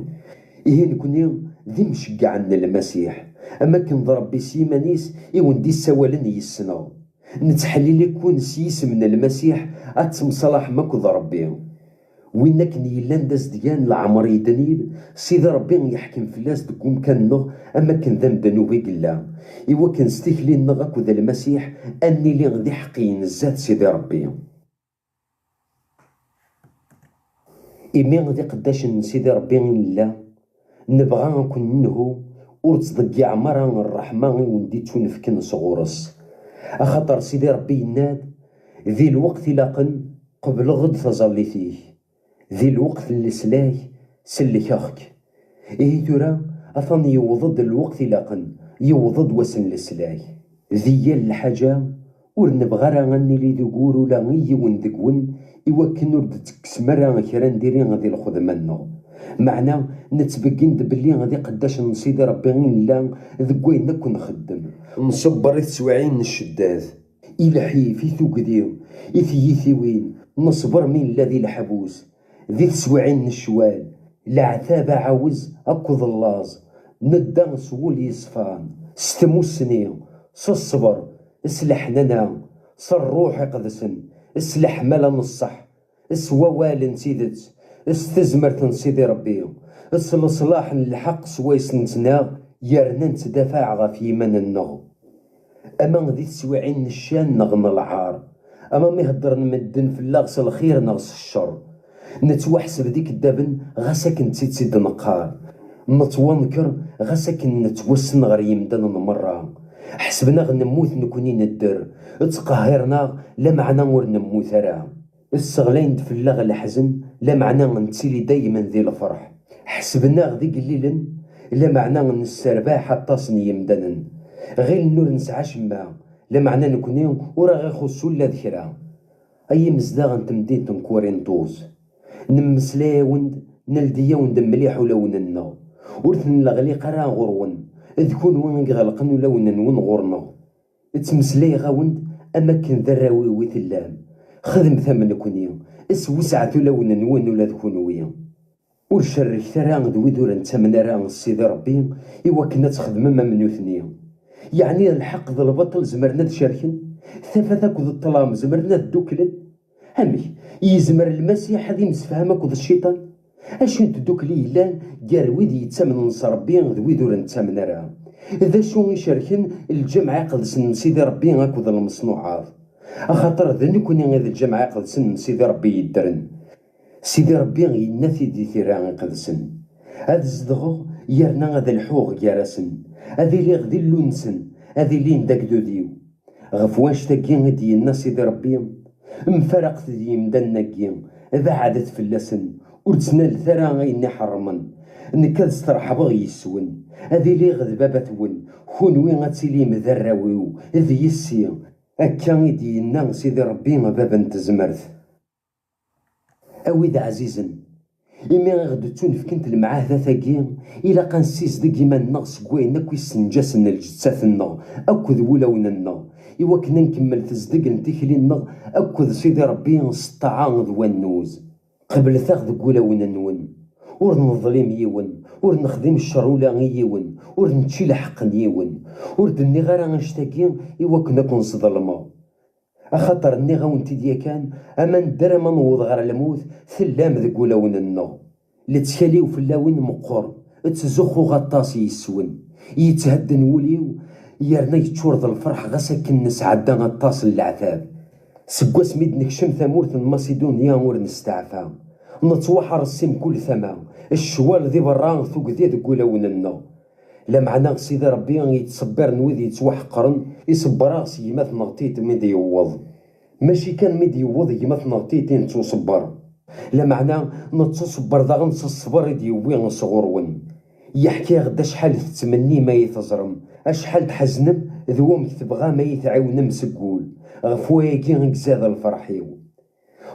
Ihi nekni d imceggɛen n Lmasiḥ, am akken d Ṛebbi s yiman-is i wen-d-issawalen yis-neɣ. Nettḥellil-iken s yisem n Lmasiḥ ad temṣalaḥem akked Ṛebbi. Win akken yellan d azedgan leɛmer yednib, Sidi Ṛebbi yeḥkem fell-as deg umkan-nneɣ am akken d amdnub i yella, i wakken s tikli-nneɣ akked Lmasiḥ ad nili d iḥeqqiyen zdat Sidi Ṛebbi. Imi d iqeddacen n Sidi Ṛebbi i nella, nebɣa ad ken-nenhu ur ttḍeyyiɛem ara ṛṛeḥma i wen-d-ittunefken sɣur-s. Axaṭer Sidi Ṛebbi yenna-d, di lweqt ilaqen, qebleɣ-d taẓallit-ik, di lweqt n leslak, sellkeɣ-k. Ihi tura, atan yewweḍ-d lweqt ilaqen, yewweḍ-d wass n leslak. Di yal lḥaǧa, ur nebɣi ara ad nili d ugur ula i yiwen deg-wen, i wakken ur d-tekksem ara kra n diri di lxedma-nneɣ. Meɛna, nettbeggin-d belli d iqeddacen n Sidi Ṛebbi i nella deg wayen akk nxeddem. Nṣebber i teswiɛin n cceddat, i lḥif, i tugdi, i tyitiwin, neṣber mi nella di leḥbus, di teswiɛin n ccwal, leɛtab aɛawez akked llaẓ, nedda s wul yeṣfan, s tmussni, s ṣṣber, s leḥnana, s Ṛṛuḥ Iqedsen, s leḥmala n ṣṣeḥ, s wawal n tidet, s tezmert n Sidi Ṛebbi, s leṣlaḥ n lḥeqq swayes nettnaɣ, yerna nettdafaɛ ɣef yiman-nneɣ. Ama di teswiɛin n ccan neɣ n lɛar, ama mi heddren medden fell-aɣ s lxir neɣ s ccer, nettwaḥseb d ikeddaben ɣas akken d tidet i d-neqqar, nettwanker ɣas akken nettwassen ɣer yimdanen merra. Ḥesben-aɣ nemmut nekni nedder, ttqehhiren-aɣ, lameɛna ur nemmut ara. Sseɣlayen-d fell-aɣ leḥzen, lameɛna nettili daymen di lferḥ. Ḥesben-aɣ d igellilen, lameɛna nesserbaḥ aṭas n yimdanen. Ɣilen ur nesɛi acemma, lameɛna nekni ur aɣ-ixuṣṣ ula d kra. Ay imezdaɣ n temdint n Kurintus, nemmeslay-awen-d, neldi-yawen-d mliḥ ulawen-nneɣ. Ur ten-nleɣliq ara ɣur-wen, d kunwi i iɣelqen ulawen-nwen ɣur-neɣ. Ttmeslayeɣ-awen-d am akken d arraw-iw i tellam. Xedmet am nekni, swesɛet ulawen-nwen ula d kunwi. Ur cerrget ara d wid ur nettamen ara s Sidi Ṛebbi i wakken ad txedmem am nutni. Yeɛni lḥeqq d lbaṭel zemren ad cerken? Tafat akked ṭṭlam zemren ad dduklen? Amek yezmer Lmasiḥ ad imsefham akked Cciṭan? Acu n tdukli yellan gar wid yettamnen s Ṛebbi d wid ur nettamen ara? D acu i icerken Lǧameɛ Iqedsen n Sidi Ṛebbi akked lmeṣnuɛat? Axaṭer d nekkni i d Lǧameɛ Iqedsen n Sidi Ṛebbi yeddren. Sidi Ṛebbi yenna-t-id di Tira Iqedsen: "Ad zedɣeɣ, yerna ad lḥuɣ gar-asen, ad iliɣ d Illu-nsen, ad ilin d agdud-iw." Ɣef wanect-agi i d-yenna Sidi Ṛebbi: "Mfaraqet d yimdanen-agi, beɛdet fell-asen, ur ttnalet ara ayen i ḥeṛṛmen. Nekk ad sterḥbeɣ yes-wen, ad iliɣ d baba-twen, kunwi ad tilim d arraw-iw, d yessi." Akka i d-yenna Sidi Ṛebbi, baba n tezmert. A wid ɛzizen, imi i ɣ-d-ttunefkent lemɛahdat-agi, ilaq ad nessizdeg iman-nneɣ seg wayen akk issenǧasen lǧettat-nneɣ akked wulawen-nneɣ, i wakken ad nkemmel tezdeg n tikli-nneɣ akked Sidi Ṛebbi s ṭṭaɛa d wannuz. Qeblet-aɣ deg wulawen-nwen. Ur neḍlim yiwen, ur nexdim ccer ula i yiwen, ur nečči lḥeqq n yiwen. Ur d-nniɣ ara annect-agi i wakken ad ken-sḍelmeɣ. Axaṭer nniɣ-awen-t-id yakan, ama nedder ama newweḍ ɣer lmut, tellam deg wulawen-nneɣ. Lettkal-iw fell-awen meqqer, ttzuxxuɣ aṭas yes-wen. Yetthedden wul-iw, yerna yeččur d lferḥ ɣas akken nesɛedda aṭas n leɛtab. Seg wasmi d-nekcem tamurt n Masidunya ur nesteɛfa. Nettwaḥres si mkul tama, ccwal di berra, tugdi deg wulawen-nneɣ. Lameɛna Sidi Ṛebbi yettṣebbiren wid yettwaḥeqren, iṣebber-aɣ s gma-tneɣ Tit mi d-yewweḍ. Mačči kan mi d-yewweḍ gma-tneɣ Tit i nettuṣebber, lameɛna nettuṣebber daɣen s ṣṣber i d-yewwi sɣur-wen. Yeḥka-aɣ-d acḥal tettmennim ad iyi-teẓrem, acḥal tḥeznem, d wamek tebɣam ad iyi-tɛiwnem seg wul. Ɣef wayagi i izad lferḥ-iw.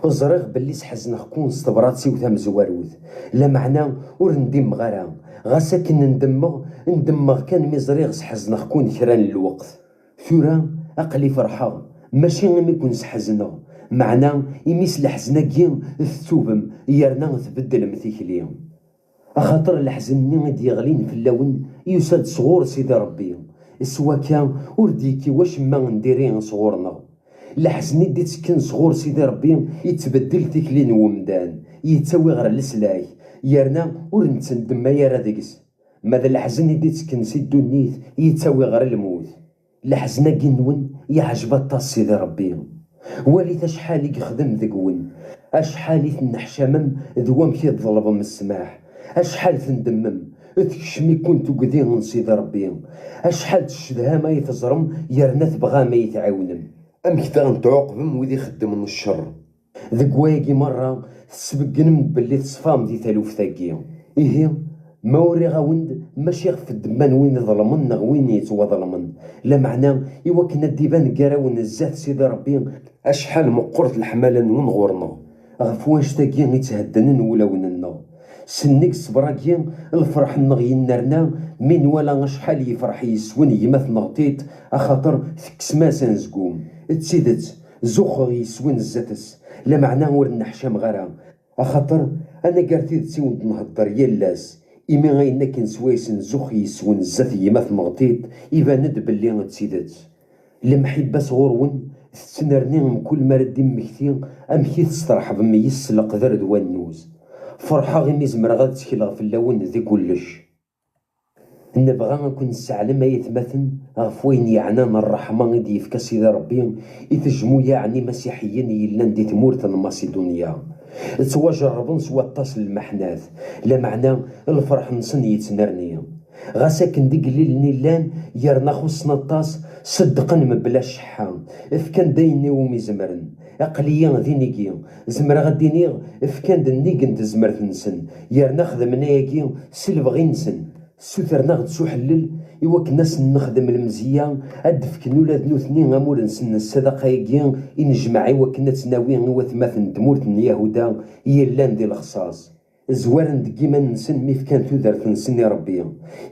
Ẓriɣ belli sḥezneɣ-kun s tebṛat-iw tamezwarut, lameɛna ur ndimmeɣ ara. Ɣas akken ndemmeɣ, ndemmeɣ kan mi ẓriɣ sḥezneɣ-kun kra n lweqt. Tura aql-i ferḥeɣ, mačči imi ken-sḥezneɣ, meɛna imi s leḥzen-agi tettubem yerna tbeddlem tikli. Axaṭer leḥzen-nni i d-yeɣlin fell-awen yusa-d sɣur Sidi Ṛebbi, s wakka ur d-yekki wacemma n diri sɣur-neɣ. Leḥzen i d-itekken sɣur Sidi Ṛebbi yettbeddil tikli n wemdan, yettawi ɣer leslak, yerna ur nettendemmay ara deg-s. Ma d leḥzen i d-itekken si ddunit, yettawi ɣer lmut. Leḥzen-agi-nwen yeɛjeb aṭas Sidi Ṛebbi. Walit acḥal i yexdem deg-wen, acḥal i tenneḥcamem d wamek i tḍelbem ssmaḥ, acḥal tendemmem, tekcem-iken tugdi n Sidi Ṛebbi, acḥal tcedham ay teẓrem yerna tebɣam ay tɛiwnem. Amek daɣen tɛuqbem wid ixeddmen ccer? Deg wayagi merra, tesbeggnem-d belli teṣfam di taluft-agi. Ihi, ma uriɣ-awen-d, mačči ɣef ddemma n win iḍelmen neɣ win yettwaḍelmen, lameɛna i wakken ad d-iban gar-awen zdat Sidi Ṛebbi acḥal meqqret leḥmala-nwen ɣur-neɣ, ɣef wanect-agi i ttheddnen wulawen-nneɣ. Sennig ṣṣber-agi, lferḥ-nneɣ yennerna mi nwala acḥal yefreḥ yes-wen gma-tneɣ Tit, axaṭer tekksem-as anezgum. D tidet, zuxxeɣ yes-wen zdat-s, lameɛna ur nneḥcameɣ ara, axaṭer anagar tidet i wen-d-nhedder yal ass, imi ayen akken swayes nzux yes-wen zdat gma-tneɣ Tit, iban-d belli d tidet. Lemḥibba sɣur-wen tettnerni mkul mi ara d-immekti amek i testerḥbem yis-s leqder d wannuz. Ferḥeɣ imi zemreɣ ad ttekleɣ fell-awen di kullec. Nebɣa ad ken-nesseɛlem ay atmaten ɣef wayen yeɛnan ṛṛeḥma i d-yefka Sidi Ṛebbi i tejmuyaɛ n imasiḥiyen yellan di tmurt n Masidunya. Ttwajerrben s waṭas n lmeḥnat, lameɛna lferḥ-nsen yettnerni. Ɣas akken d igellilen i llan, yerna xuṣṣen aṭas, ṣeddqen mebla cceḥḥa, fkan-d ayen iwumi zemren. Aql-iyi d inigi, zemreɣ ad d-iniɣ, fkan-d nnig n tezmert-nsen, yerna xedmen ayagi s lebɣi-nsen. Ssutren-aɣ-d s uḥellel i wakken ad sen-nexdem lemzeyya, ad d-fken ula d nutni amur-nsen n ssadaqa-agi i nejmeɛ i wakken ad tt-nawi i watmaten n tmurt n Yahuda yellan di lexṣaṣ. Zwaren deg yiman-nsen mi fkan tudert-nsen i Ṛebbi.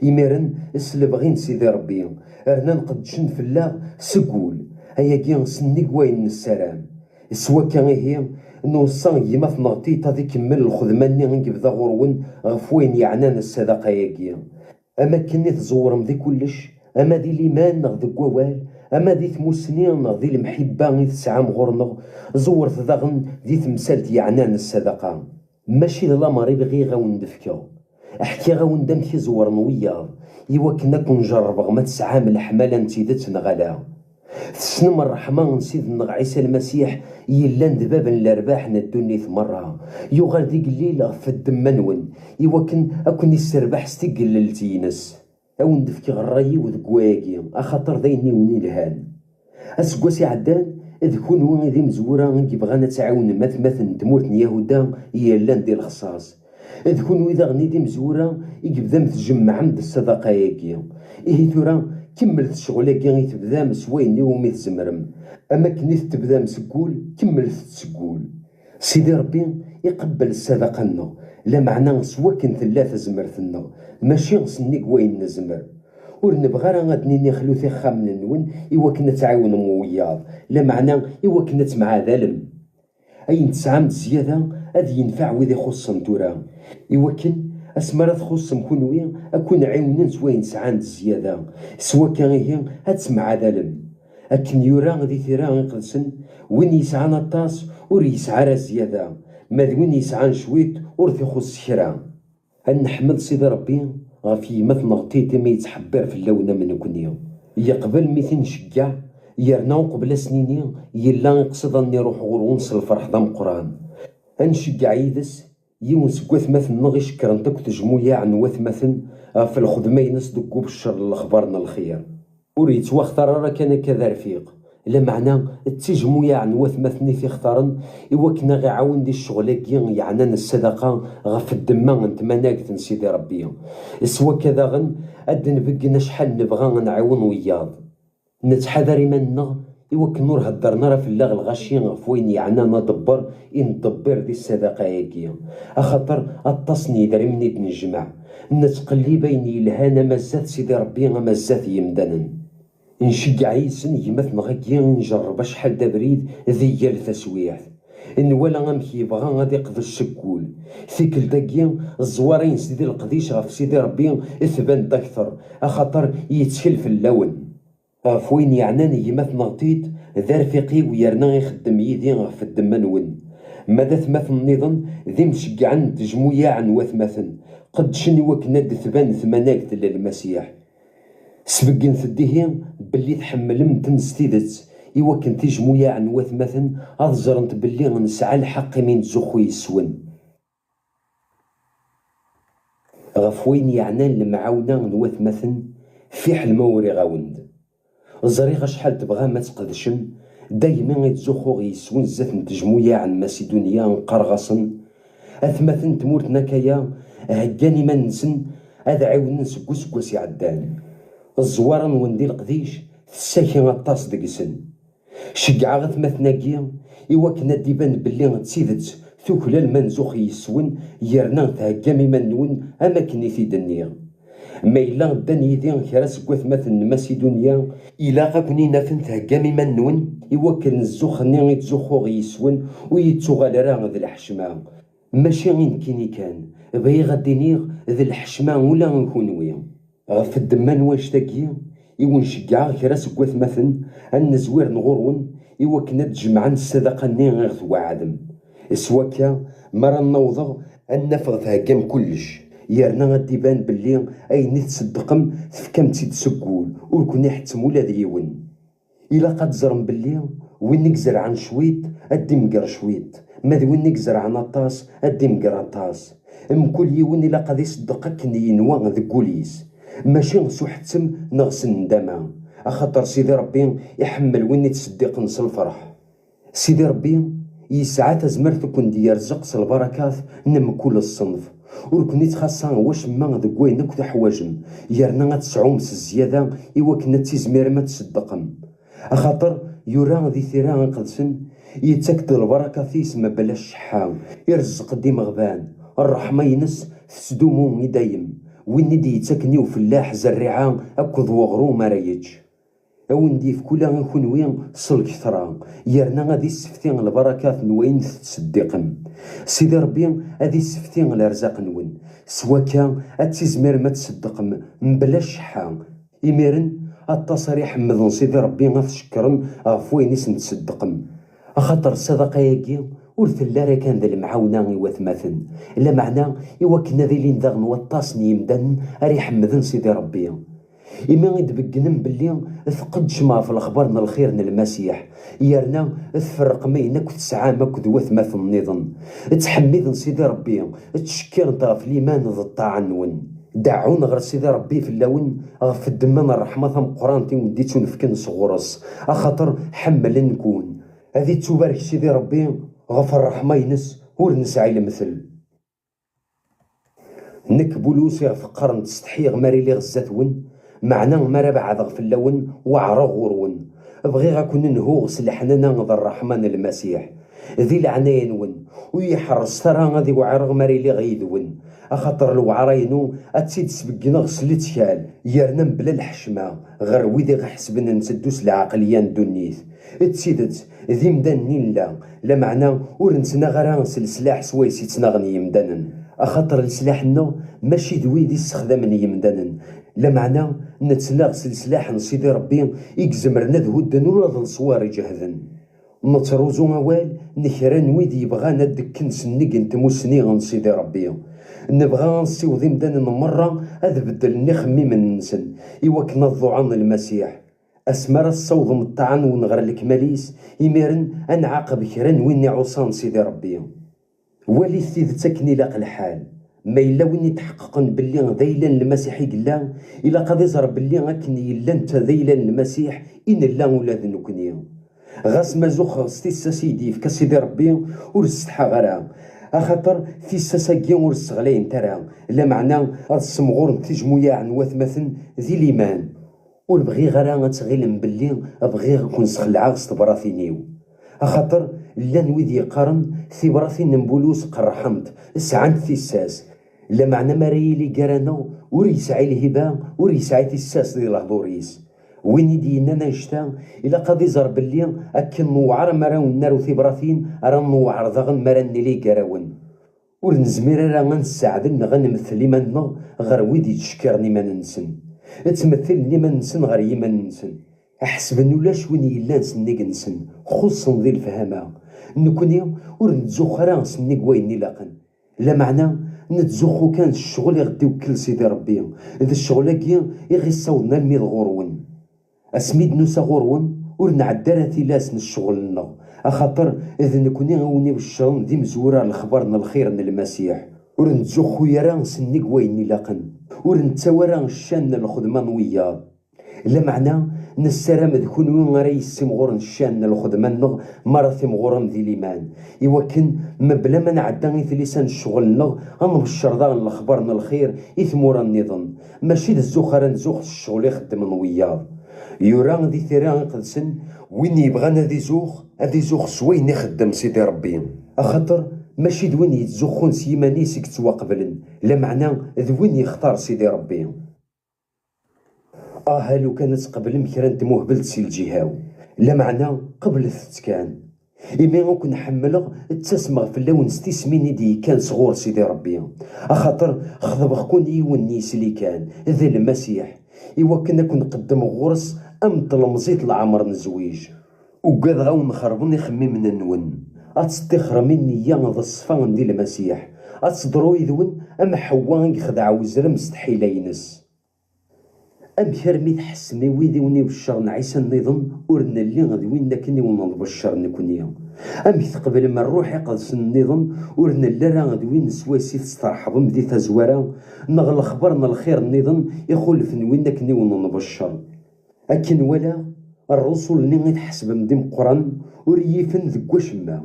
Imiren, s lebɣi n Sidi Ṛebbi, rnan qeddcen fell-aɣ seg wul. Ayagi sennig wayen nessaram. S wakka ihi, nweṣṣa gma-tneɣ Tit ad ikemmel lxedma-nni i yebda ɣur-wen ɣef wayen yeɛnan ssadaqa-agi. Am akken i tẓewrem di kullec, ama di liman neɣ deg wawal, Ama di tmussni neɣ di lemḥibba i tesɛam ɣur-neɣ, ẓewret daɣen di temsalt yeɛnan ssadaqa. Mačči d lamer i bɣiɣ a wen-d-fkeɣ. Ḥkiɣ-awen-d amek i ẓewren wiyaḍ, i wakken ad ken-jerrbeɣ ma tesɛam leḥmala n tidet neɣ ala. Tessnem ṛṛeḥma n Ssid-nneɣ Ɛisa Lmasiḥ, yellan d bab n lerbaḥ n ddunit merra, yuɣal d igellil ɣef ddemma-nwen, i wakken ad ken-isserbeḥ s tigellelt-ines. A wen-d-fkeɣ ṛṛay-iw deg wayagi, axaṭer d ayen i wen-ilhan. Aseggas iɛeddan, d kunwi i d imezwura i yebɣan ad tɛiwnem atmaten n tmurt n Yahuda i yellan di lexṣaṣ. D kunwi daɣen i d imezwura i yebdam tjemɛem-d ssadaqa-agi. Ihi tura, kemmlet ccɣel-agi i tebdam s wayen iwumi tzemrem. Am akken i t-tebdam seg wul, kemmlet-t seg wul. Sidi Ṛebbi iqebbel ssadaqa-nneɣ, lameɛna s wakken tella tezmert-nneɣ, mačči s nnig wayen nezmer. Ur nebɣi ara ad nini xlut ixxamen-nwen i wakken ad tɛiwnem wiyaḍ, lameɛna i wakken ad temɛadalem. Ayen tesɛam d zzyada ad yenfeɛ wid ixuṣṣen tura, i wakken asmi ara txuṣṣem kunwi, ad ken-ɛiwnen s wayen sɛan d zzyada, s wakka ihi ad temɛadalem. Akken yura di tira iqedsen, win yesɛan aṭas ur yesɛi ara zzyada, ma d win yesɛan cwiṭ ur t-ixuṣṣ kra. Ad neḥmed Sidi Ṛebbi ɣef yemma-tneɣ Tit imi yettḥebbir fell-awen am nekni. Yeqbel mi t-nceggeɛ, yerna uqbel ad s-nini, yella iqsed ad n-iruḥ ɣur-wen s lferḥ d ameqqran. Ad nceggeɛ yid-s yiwen seg watmaten-nneɣ i cekkren akk tejmuyaɛ n watmaten ɣef lxedma-ines deg ubeccer n lexbar n lxir. Ur yettwaxtar ara kan akka d arfiq, lameɛna d tijmuyaɛ n watmaten i t-ixtaren i wakken ad ɣ-iɛawen di ccɣel-agi yeɛnan ssadaqa ɣef ddemma n tmanagt n Sidi Ṛebbi. S wakka daɣen, ad d-nbeggen acḥal nebɣa ad nɛiwen wiyaḍ. Nettḥadar iman-nneɣ i wakken ur heddren ara fell-aɣ lɣaci ɣef wayen yeɛnan aḍebber i nḍebbir di ssadaqa-agi, axaṭer aṭas n yedrimen i d-nejmeɛ, nettqellib ayen yelhan ama zdat Sidi Ṛebbi ama zdat yemdanen. Nceggeɛ yid-sen gma-tneɣ-agi i njerreb acḥal d abrid di yal taswiɛt. Nwala amek yebɣa ad iqdec seg wul. Tikkelt-agi, ẓẓwara-ines di leqdic ɣef Sidi Ṛebbi tban-d akteṛ, axaṭer yettkel fell-awen. Ɣef wayen yeɛnan gma-tneɣ Tit, d arfiq-iw yerna ixeddem yid-i ɣef ddemma-nwen. Ma d atmaten nniḍen, d imceggɛen n tejmuyaɛ n watmaten, qeddcen i wakken ad d-tban tmanagt n Lmasiḥ. Sbeggenet-d ihi belli tḥemmlem-ten s tidet, i wakken tijmuyaɛ n watmaten ad ẓrent belli nesɛa lḥeqq imi nettzuxxu yes-wen. Ɣef wayen yeɛnan lemɛawna n watmaten, fiḥel ma uriɣ-awen-d. Ẓriɣ acḥal tebɣam ad tqedcem, daymi i ttzuxxuɣ yes-wen zdat n tejmuyaɛ n Masidunya, qqareɣ-asen, atmaten n tmurt n Akaya heggan iman-nsen ad ɛiwnen seg useggas iɛeddan. Ẓẓwara-nwen di leqdic tessaki aṭas deg-sen. Ceggɛeɣ atmaten-agi i wakken ad d-iban belli d tidet tuklal ma nzux yes-wen, yerna theggam iman-nwen am akken i t-id-nniɣ. Ma yella ddan yid-i kra seg watmaten n Masidunya, ilaq ad ken-in-afen theggam iman-nwen i wakken zzux-nni i ttzuxxuɣ yes-wen ur yettuɣal ara d lḥecma. Mačči i nekkini kan, bɣiɣ ad d-iniɣ d lḥecma ula i kunwi. Ɣef ddemma n wannect-agi, i wen-ceggɛeɣ kra seg watmaten ad n-zwiren ɣur-wen i wakken ad d-jemɛen ssadaqa-nni i ɣ-tweɛdem. S wakka, mi ara n-awḍeɣ, ad n-afeɣ theggam kullec, yerna ad d-iban belli ayen i tṣeddqem tefkam-tt-id seg wul, ur ken-iḥettem ula d yiwen. Ilaq ad teẓrem belli win i izerɛen cwiṭ, ad d-imger cwiṭ, ma d win i izerɛen aṭas, ad d-imger aṭas. Mkul yiwen ilaq ad iṣeddeq akken yenwa deg wul-is, mačči s uḥettem neɣ s nndama, axaṭer Sidi Ṛebbi iḥemmel win ittṣeddiqen s lferḥ. Sidi Ṛebbi yesɛa tazmert ad ken-d-yerzeq s lbarakat n mkul ṣṣenf. Ur ken-ittxaṣṣa wacemma deg wayen akk teḥwajem, yerna ad tesɛum s zzyada i wakken ad tizmirem ad tṣeddqem. Axaṭer yura di tira iqedsen, yettak-d lbarakat-is mebla cceḥḥa, irezzeq-d imeɣban, ṛṛeḥma-ines tettdumu i dayem. Win i d-yettaken i ufellaḥ zerriɛa akked weɣrum ara yečč. A wen-d-yefk ula i kunwi s lketṛa, yerna ad issefti lbarakat n wayen tettṣeddiqem. Sidi Ṛebbi ad issefti lerzaq-nwen, s wakka ad tizmirem ad tṣeddqem mebla cceḥḥa. Imiren, Aṭas ara iḥemmden Sidi Ṛebbi ad t-cekkren ɣef wayen i sen-tṣeddqem. Axaṭer ssadaqa-agi ur telli ara kan d lemɛawna i watmaten, lameɛna i wakken ad ilin daɣen waṭas n yimdanen ara iḥemmden Sidi Ṛebbi. Imi i d-tbeggnem belli tqeddcem ɣef lexbar n lxir n Lmasiḥ, yerna tferrqem ayen akk tesɛam akked watmaten nniḍen, ttḥemmiden Sidi Ṛebbi, ttcekkiren-t ɣef liman d ṭṭaɛa-nwen. Deɛɛun ɣer Sidi Ṛebbi fell-awen ɣef ddemma n ṛṛeḥma tameqqrant i wen-d-ittunefken sɣur-s, axaṭer ḥemmlen-ken. Ad ittubarek Sidi Ṛebbi ɣef ṛṛeḥma-ines ur nesɛi lemtel. Nekk, Bulus, iɣef qqaren ttsetḥiɣ mi ara iliɣ zdat-wen, meɛna mi ara beɛdeɣ fell-awen, weɛreɣ ɣur-wen. Bɣiɣ ad ken-nhuɣ s leḥnana d ṛṛeḥma n Lmasiḥ. Di leɛnaya-nwen, ur yi-ḥerrset ara ad iweɛreɣ mi ara iliɣ yid-wen, axaṭer lewɛara-inu ad tt-id-sbeggneɣ s lettkal, yerna mebla lḥecma, ɣer wid i ɣ-iḥesben nteddu s lɛeqliya n ddunit. D tidet, d imdanen i nella, lameɛna ur nettnaɣ ara s leslaḥ swayes i ttnaɣen yimdanen. Axaṭer leslaḥ-nneɣ mačči d wid i ssexdamen yimdanen, lameɛna nettnaɣ s leslaḥ n Sidi Ṛebbi i izemren ad hudden ula d leṣwar iǧehden. Nettruẓu awal n kra n wid yebɣan ad d-kken s nnig n tmussni n Sidi Ṛebbi. Nebɣa ad nessiweḍ imdanen merra ad beddlen ixemmimen-nsen i wakken ad ḍuɛen Lmasiḥ. Asmi ara tessawḍem ṭṭaɛa-nwen ɣer lekmal-is, imiren ad nɛaqeb kra n win iɛuṣan Sidi Ṛebbi. Walit tidet akken ilaq lḥal. Ma yella win itḥeqqeqen belli d ayla n Lmasiḥ i yella, ilaq ad iẓer belli akken yella netta d ayla n Lmasiḥ i nella ula d nekni. Ɣas ma zuxxeɣ s tissas i yi-d-yefka Sidi Ṛebbi, ur ssetḥaɣ ara, axaṭer tissas-agi ur sseɣlayent ara, lameɛna ad ssemɣurent tijmuyaɛ n watmaten di liman. Ur bɣiɣ ara ad tɣilem belli bɣiɣ ad ken-sxelɛeɣ s tebratin-iw. Axaṭer llan wid yeqqaren tibratin n Bulus qerrḥent, sɛant tissas. Lameɛna mi ara yili gar-aneɣ, ur yesɛi lhiba, ur yesɛi tissas di lehdur-is. Win i d-yennan annect-a, ilaq ad iẓer belli akken newɛer mi ara wen-naru tibratin, ara newɛer daɣen mi ara nili gar-awen. Ur nezmir ara ad nesseɛdel neɣ ad nmettel iman-nneɣ ɣer wid yettcekkiren iman-nsen, ttmettilen iman-nsen ɣer yiman-nsen, ḥesben ulac win yellan sennig-nsen, xuṣṣen di lefhama. Nekni ur nettzuxxu ara sennig wayen ilaqen, lameɛna nettzuxxu kan s ccɣel i ɣ-d-iwekkel Sidi Ṛebbi, d ccɣel-agi i ɣ-issawḍen almi d ɣur-wen. Asmi d-nusa ɣur-wen, ur nɛedda ara tilas n ccɣel-nneɣ, axaṭer d nekni i wen-ibeccren d imezwura n lexbar n lxir n Lmasiḥ. Ur nettzuxxu ara sennig wayen ilaqen, ur nettawi ara ccan n lxedma n wiyaḍ. Lameɛna, nessaram d kunwi ara yessimɣuren ccan n lxedma-nneɣ mi ara timɣurem di liman, iwakken, mebla ma nɛedda i tlisa n ccɣel-nneɣ, ad nbeccer daɣen lexbar n lxir i tmura nniḍen, mačči d zzux ara nzux s ccɣel i xeddmen wiyaḍ. Yura di Tira Iqedsen: "Win yebɣan ad izux, ad izux s wayen ixeddem Sidi Ṛebbi." Axaṭer mačči d win yettzuxxun s yiman-is i yettwaqeblen, lameɛna d win yextar Sidi Ṛebbi. Ah, a lukan ad tqeblem kra n tmuhbelt si lǧiha-w, lameɛna qeblet-tt kan. Imi ur ken-ḥemmleɣ, ttasmeɣ fell-awen s tismin i d-yekkan sɣur Sidi Ṛebbi, axaṭer xeḍbeɣ-ken i yiwen n yisli kan, d Lmasiḥ, iwakken ad ken-qeddmeɣ ɣur-s am tlemẓit leɛmer n zzwij. Ugadeɣ a wen-xerben ixemmimen-nwen, ad teṭṭixrem i nniya d ṣṣfa n di Lmasiḥ, ad teḍru yid-wen am Ḥewwa i yexdeɛ uzrem s tḥila-ines. Amek armi tḥessem i wid i wen-ibeccren Ɛisa nniḍen ur nelli d win akken i wen-nbeccer nekni? Amek tqeblem Rruḥ Iqedsen nniḍen ur nelli ara d win swayes i testerḥbem di tazwara, neɣ lexbar n lxir nniḍen ixulfen win akken i wen-nbeccer? Akken walaɣ, ṛṛusul-nni i tḥesbem d imeqqranen ur yifen deg wacemma.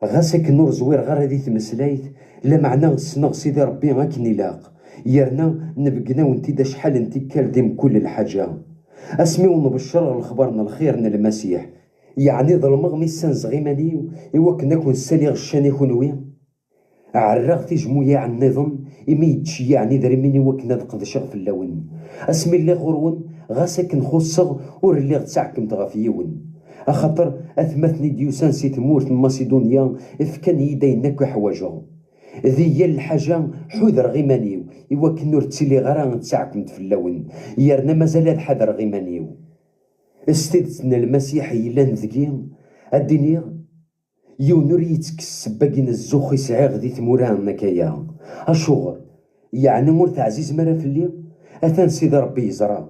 Ɣas akken ur ẓwireɣ ara di tmeslayt, lameɛna ssneɣ Sidi Ṛebbi akken ilaq, yerna nbeggen-awen-t-id acḥal n tikkal di mkul lḥaǧa. Asmi wen-beccreɣ lexbar n lxir n Lmasiḥ, yeɛni ḍelmeɣ mi ssanzeɣ iman-iw i wakken ad ken-ssaliɣ ccan i kunwi? Ɛerraɣ tijmuyaɛ nniḍen imi yi-d-ceyyɛen idrimen i wakken ad qedceɣ fell-awen. Asmi lliɣ ɣur-wen, ɣas akken xuṣṣeɣ, ur lliɣ d taɛkemt ɣef yiwen. Axaṭer atmaten i d-yusan si tmurt n Masidunya fkan-iyi-d ayen akk i ḥwajeɣ. Di yal lḥaǧa ḥudreɣ iman-iw, iwakken ur ttiliɣ ara d taɛkemt fell-awen, yerna mazal ad ḥadreɣ iman-iw. S tidet n Lmasiḥ yellan deg-i, ad d-iniɣ, yiwen ur yi-ttekkes ssebba-agi n zzux i sɛiɣ di tmura n akka-ya. Acuɣer? Yeɛni ur teɛzizem ara fell-i? Atan Sidi Ṛebbi yeẓra.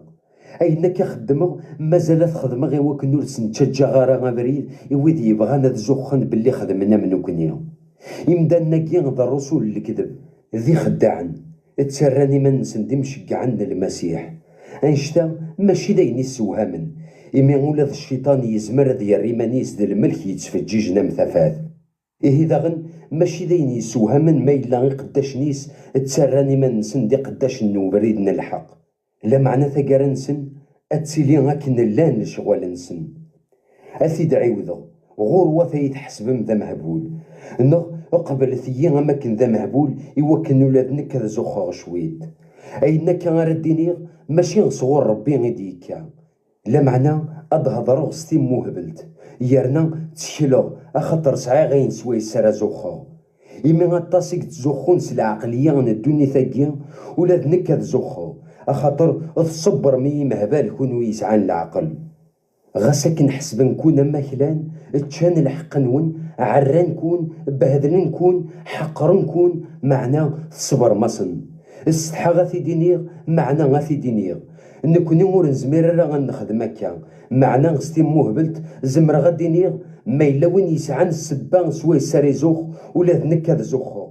Ayen akka xeddmeɣ, mazal ad t-xedmeɣ iwakken ur sen-ttaǧǧaɣ ara abrid i wid yebɣan ad zuxxen belli xedmen am nekkni. Imdanen-agi d ṛṛusul n lekdeb, d ixeddaɛen, ttarran iman-nsen d imceggɛen n Lmasiḥ. Annect-a mačči d ayen issewhamen, imi ula d cciṭan yezmer ad yerr iman-is d lmelk yettfeǧǧiǧen am tafat. Ihi daɣen, mačči d ayen yessewhamen ma yella iqeddacen-is ttarran iman-nsen d iqeddacen n ubrid n lḥeqq, lameɛna taggara-nsen ad tili akken llan lecɣal-nsen. Ad t-id-ɛiwdeɣ, ɣur-wat ay tḥesbem d amehbul, neɣ qeblet-iyi am akken d amehbul, iwakken ula d nekk ad zuxxeɣ cwiṭ. Ayen akka ara d-iniɣ, mačči sɣur Ṛebbi i d-yekka, lameɛna ad d-hedṛeɣ s timmuhbelt, yerna ttekleɣ, axaṭer sɛiɣ ayen swayes ara zuxxeɣ. Imi aṭas i yettzuxxun s lɛeqliya n ddunit-agi, ula d nekk ad zuxxeɣ, axaṭer tṣebbrem i yimehbal kunwi yesɛan leɛqel. Ɣas akken ḥesben-kun am aklan, ččan lḥeqq-nwen, ɛerran-kun, behdlen-kun, ḥeqren-kun, meɛna tṣebrem-asen. Setḥa ad t-id-iniɣ, meɛna ad t-id-iniɣ. Nekkni ur nezmir ara ad nexdem akka, meɛna s timmuhbelt zemreɣ ad d-iniɣ, ma yella win yesɛan ssebba swayes ara izux, ula d nekk ad zuxxeɣ.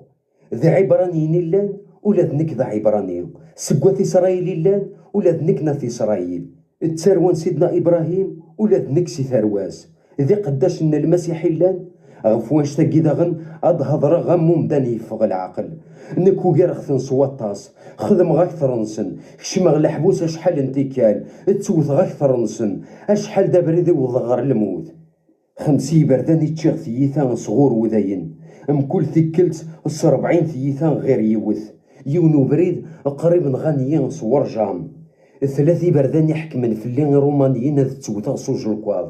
D Iɛibṛaniyen i llan, ula d nekk d Aɛibṛani. Seg wat Isṛayil i llan, ula d nekk n at Isṛayil. D tarwa n Sidna Ibṛahim, ula d nekk si tarwa-s. D iqeddacen n Lmasiḥ i llan. Ɣef wanect-agi daɣen ad hedṛeɣ am umdan yeffeɣ leɛqel. Nekk ugareɣ-ten s waṭas, xedmeɣ akteṛ-nsen, kecmeɣ leḥbus acḥal n tikkal, ttewteɣ akteṛ-nsen, acḥal d abrid i wwḍeɣ ɣer lmut. Xems iberdan i ččiɣ tiyita sɣur wudayen, mkul tikkelt s rebɛin tiyita ɣir yiwet. Yiwen ubrid qrib nɣan-iyi s werjam. Tlata iberdan i ḥekmen fell-i Iṛumaniyen ad ttewteɣ s ujelkaḍ.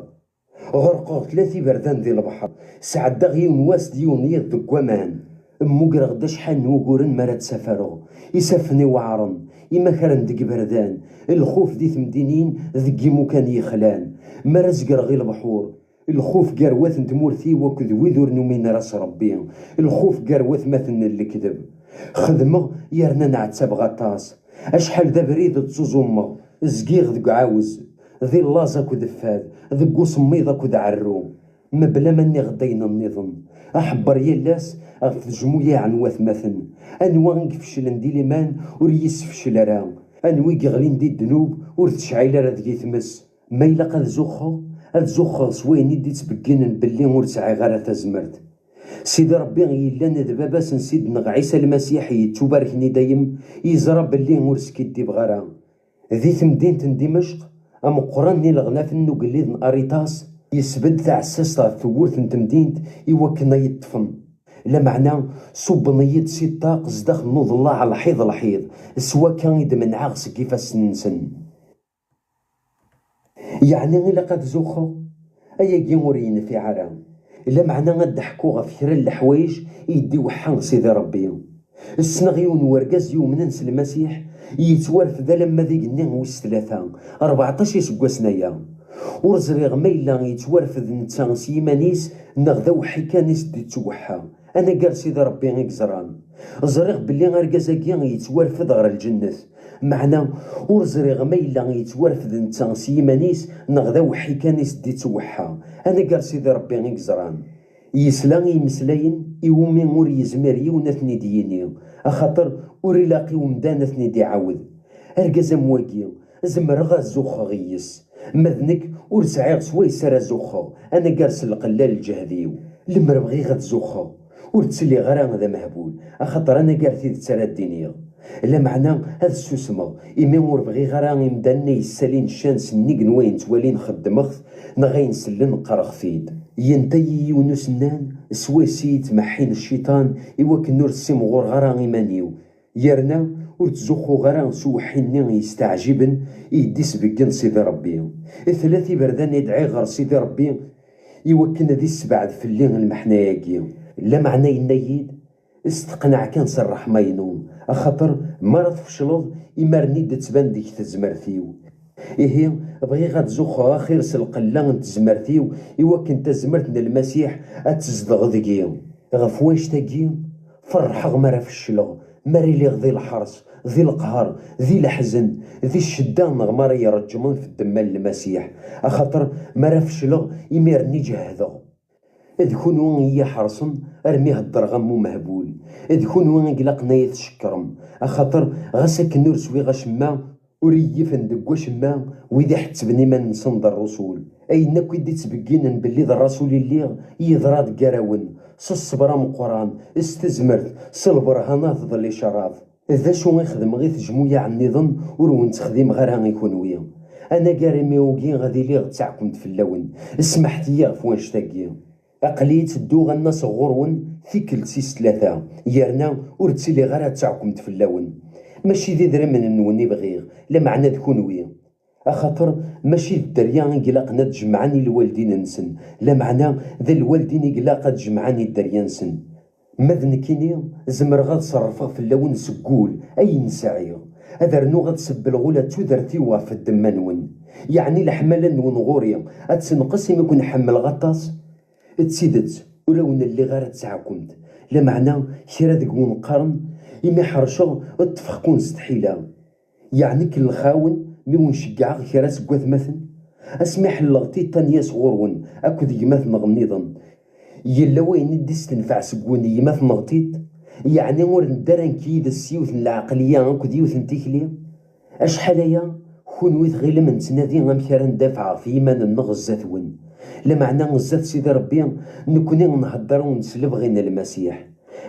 Ɣerqeɣ tlata iberdan di lebḥer. Sɛeddaɣ yiwen wass d yiwen yiḍ deg waman. Mmugreɣ-d acḥal n wuguren mi ara d-safareɣ. Isaffen-iw ɛren, imakaren deg iberdan, lxuf di temdinin deg yimukan yexlan. Mi ara zegreɣ i lebḥur, lxuf gar wat n tmurt-iw akked wid ur numin ara s Ṛebbi, lxuf gar watmaten n lekdeb. Xedmeɣ yerna nɛettabeɣ aṭas. Acḥal d abrid ttuẓumeɣ, zgiɣ deg uɛawez, di llaẓ akked fad, deg usemmiḍ akked ɛerru, mebla ma nniɣ-d ayen nniḍen. Aḥebber yal ass ɣef tejmuyaɛ n watmaten. Anwa i ifeclen di liman ur yissefcel ara. Anwa i yeɣlin di ddnub ur tecɛil ara deg-i tmes. Ma ilaq ad zuxxeɣ, ad zuxxeɣ s wayen i d-ittbegginen belli ur sɛiɣ ara tazmert. Sidi Ṛebbi yellan d Baba-s n Sidneɣ Ɛisa Lmasiḥ yettubarken i dayem, yeẓra belli ur skiddibeɣ ara. Di temdint n Dimecq, ameqqran n ileɣnafen n ugellid n Aritas yesbedd taɛessast ɣef tewwurt n temdint i wakken ad yi-ṭṭfen. Lameɛna, ṣubben-iyi-d si ṭṭaq zdaxel n uḍellaɛ lḥiḍ lḥiḍ, s wakka i d-menɛeɣ seg ifassen-nsen. Yeɛni ilaq ad zuxxeɣ? Ayagi ur yenfiɛ ara. Lameɛna ad d-ḥkuɣ ɣef kra n leḥwayeǧ i yi-d-iweḥḥa Sidi Ṛebbi. Ssneɣ yiwen n urgaz yumnen s Lmasiḥ, yettwarfed alamma d igenni wis tlata, rbeɛṭac iseggasen aya. Ur ẓriɣ ma yella yettwarfed netta s yiman-is neɣ d awḥi kan i s-d-ittweḥḥa. Anagar Sidi Ṛebbi i yeẓran. Ẓriɣ belli argaz-agi yettwarfed ɣer lǧennet. Meɛna, ur ẓriɣ ma yella yettwarfed netta s yiman-is neɣ d awḥi kan i s-d-ittweḥḥa, anagar Sidi Ṛebbi i yeẓran. Yesla i yimeslayen iwumi ur yezmir yiwen ad ten-id-yini, axaṭer ur ilaq i umdan ad ten-id-iɛawed. Argaz am wagi, zemreɣ ad zuxxeɣ yis. Ma d nekk, ur sɛiɣ s wayes ara zuxxeɣ, anagar s lqella n lǧehd-iw. Lemmer bɣiɣ ad zuxxeɣ, ur ttiliɣ ara d amehbul, axaṭer anagar tidet ara d-iniɣ. Lameɛna ad ssusmeɣ, imi ur bɣiɣ ara imdanen ay yessalin ccan s nnig n wayen ttwalin xeddmeɣ-t, neɣ ayen sellen qqareɣ-t-id. Yenta-yi yiwen usennan, s wayes i yi-ttmeḥḥin cciṭan, i wakken ur ssimɣureɣ ara iman-iw, yerna ur ttzuxxuɣ ara s uweḥḥi-nni yesteɛjiben i yi-d-isbeggen Sidi Ṛebbi. Tlata iberdan i dɛiɣ ɣer Sidi Ṛebbi i wakken ad issebɛed fell-i lmeḥna-agi. Lameɛna yenna-yi-d, Steqneɛ kan s ṛṛeḥma-inu, axaṭer mi ara tfecleḍ, imir-nni i d-tettban deg-k tezmert-iw. Ihi, bɣiɣ ad zuxxeɣ axir s lqella n tezmert-iw, i wakken tazmert n Lmasiḥ ad tezdeɣ deg-i. Ɣef wannect-agi, ferḥeɣ mi ara fecleɣ, mi ara iliɣ di lḥers, di leqher, di leḥzen, di ccedda, neɣ mi ara yi-reǧmen f ddemma n Lmasiḥ, axaṭer mi ara fecleɣ, imir-nni ǧehdeɣ. D kunwi i yi-iḥerṣen armi heddreɣ am umehbul. D kunwi i ilaqen ad yi-tcekkrem, axaṭer ɣas akken ur swiɣ acemma, ur iyi-yifen deg wacemma wid iḥettben iman-nsen d ṛṛusul. Ayen akk i d-ittbegginen belli d ṛṛasul i lliɣ, yeḍra-d gar-awen, s ṣṣber ameqqran, s tezmert, s lberhanat d licarat. D acu i xedmeɣ i tejmuyaɛ-nniḍen ur wen-ttxdimeɣ ara i kunwi? Anagar imi ugiɣ ad iliɣ d taɛkemt fell-awen, smeḥt-iyi ɣef wannect-agi. Aql-iyi ttedduɣ a nnaseɣ ɣur-wen tikkelt tis tlata, yerna ur ttiliɣ ara d taɛkemt fell-awen. Mačči d idrimen-nwen i bɣiɣ, lameɛna d kunwi. Axaṭer mačči d dderya i ilaqen ad jemɛen i lwaldin-nsen, lameɛna d lwaldin i ilaq ad jemɛen i dderya-nsen. Ma d nekkini, zemreɣ ad ṣerrfeɣ fell-awen seg wul ayen sɛiɣ, ad rnuɣ ad sebbleɣ ula d tudert-iw ɣef ddemma-nwen. Yeɛni leḥmala-nwen ɣur-i ad tenqes imi ken-ḥemmleɣ aṭas? D tidet, ur awen-lliɣ ara d taɛkemt, lameɛna kra deg-wen qqaren, imi ḥerceɣ, ṭṭfeɣ-ken s tḥila. Yeɛni kellxeɣ-awen mi wen-ceggɛeɣ kra seg watmaten? Asmi ḥelleleɣ tiṭ a nnaseɣ ɣur-wen akked gma-tneɣ nniḍen, yella wayen i d-istenfeɛ seg-wen i gma-tneɣ tiṭ? Yeɛni ur nedda ara nekk yid-s s yiwet n lɛeqliya akked yiwet n tikli? Acḥal aya, kunwi tɣilem nettnadi amek ara ndafeɛ ɣef yiman-nneɣ zdat-wen, lameɛna zdat Sidi Ṛebbi, nekkni nhedder-awen s lebɣi n Lmasiḥ.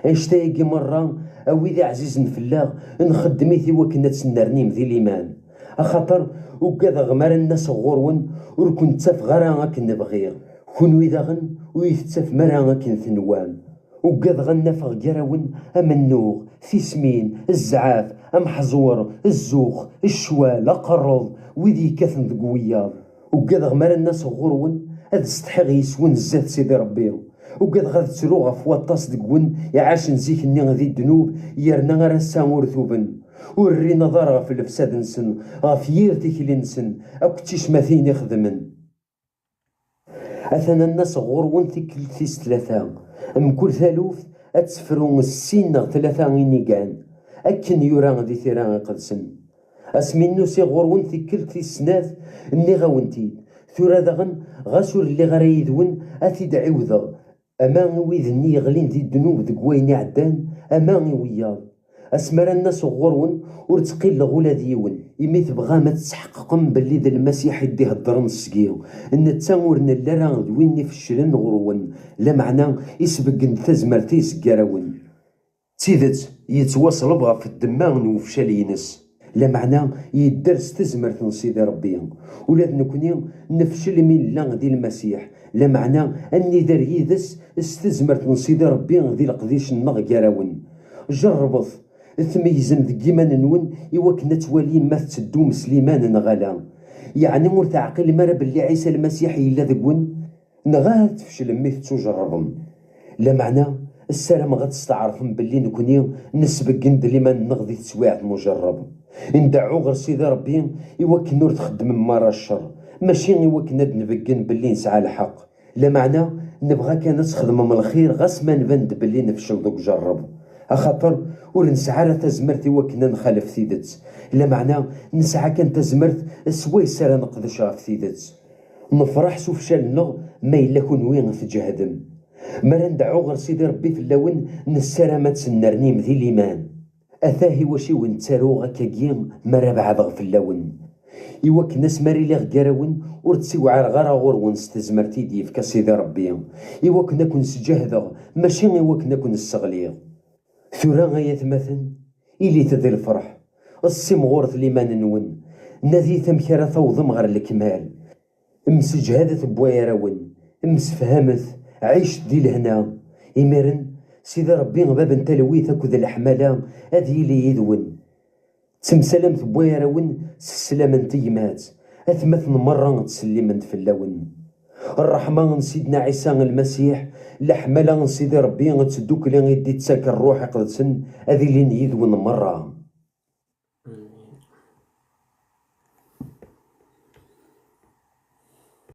Annect-agi merra, a wid iɛzizen fell-aɣ, nxeddem-it i wakken ad tennernim di liman. Axaṭer ugadeɣ mi ara nnaseɣ ɣur-wen, ur ken-ttafeɣ ara akken bɣiɣ, kunwi daɣen ur yi-tettafem ara akken tenwam. Ugadeɣ ad n-afeɣ gar-awen amennuɣ, tismin, zzɛaf, ameḥẓur, zzux, ccwal, aqerruḍ, wid yekkaten deg wiyaḍ. Ugadeɣ mi ara nnaseɣ ɣur-wen, ad setḥiɣ yes-wen zdat Sidi Ṛebbi. Ugadeɣ ad ttruɣ ɣef waṭas deg-wen iɛacen zik-nni di ddnub, yerna ar ass-a ur tuben, ur rrin aḍar ɣef lefsad-nsen, ɣef yir tikli-nsen akked ticcmatin i xedmen. Atan a nnaseɣ ɣur-wen tikkelt tis tlata, mkul taluft ad tefru sin neɣ tlata inigan, akken yura di Tira Iqedsen. Asmi nnusiɣ ɣur-wen tikkelt tis snat, nniɣ-awen-t-id. Tura daɣen, ɣas ur lliɣ ara yid-wen, ad t-id-ɛiwdeɣ, ama i wid-nni yeɣlin di ddnub deg wayen iɛeddan, ama i wiyaḍ. Asmi ara nnaseɣ ɣur-wen, ur ttqilleɣ ula d yiwen, imi tebɣam ad tetḥeqqeqem belli d Lmasiḥ i d-iheddren seg-i. Netta ur nelli ara d win ifecclen ɣur-wen, lameɛna isbeggen-d tazmert-is gar-awen. D tidet, yettwaṣleb ɣef ddemma n wefcal-ines, lameɛna yedder s tezmert n Sidi Ṛebbi. Ula d nekkni nefcel imi nella di Lmasiḥ, lameɛna ad nider yid-s s tezmert n Sidi Ṛebbi di leqdic-nneɣ gar-awen. Jerrbet, tmeyyzem deg yiman-nwen i wakken ad twalim ma tetteddum s liman neɣ ala. Yeɛni ur teɛqilem ara belli Ɛisa Lmasiḥ yella deg-wen? Neɣ ahat tfeclem mi tettujerrbem? Lameɛna, ssarameɣ ad testeɛṛfem belli nekkni nesbeggen-d liman-nneɣ di teswiɛt n ujerreb. Ndeɛɛu ɣer Sidi Ṛebbi i wakken ur txeddmem ara ccer, mačči i wakken ad d-nbeggen belli nesɛa lḥeqq. Lameɛna, nebɣa kan ad txedmem lxir ɣas ma nban-d belli nefcel deg ujerreb. Axaṭer ur nesɛi ara tazmert i wakken ad nxalef tidet. Lameɛna, nesɛa kan tazmert s wayes ara neqdec ɣef tidet. Nefṛeḥ s ufcal-nneɣ ma yella kunwi tǧehdem. Mi ara ndeɛɛu ɣer Sidi Ṛebbi fell-awen, nessaram ad tennernim di liman. Atah i wacu i wen-ttaruɣ akkagi mi ara beɛdeɣ fell-awen, i wakken asmi ara iliɣ gar-awen, ur ttiwɛareɣ ara ɣur-wen s tezmert i d-yefka Sidi Ṛebbi, i wakken ad ken-sǧehdeɣ, mačči i wakken ad ken-sseɣliɣ. Tura, ay atmaten, ilit di lferḥ, ssimɣuret liman-nwen, nadit amek ara tawḍem ɣer lekmal. Mseǧhadet n wayrawen, msefhamet, ɛicet di lehna. Imiren, Sidi Ṛebbi, bab n talwit akked leḥmala, ad yili yid-wen. Ttemsalamet n wayrawen s sslam n tegmat, atmaten merra ttsellimen-d fell-awen. Ṛṛeḥma n Sidna Ɛisa Lmasiḥ, Leḥmala n Sidi Ṛebbi d tdukli i d-ittak Ṛṛuḥ Iqedsen ad ilin yid-wen merra.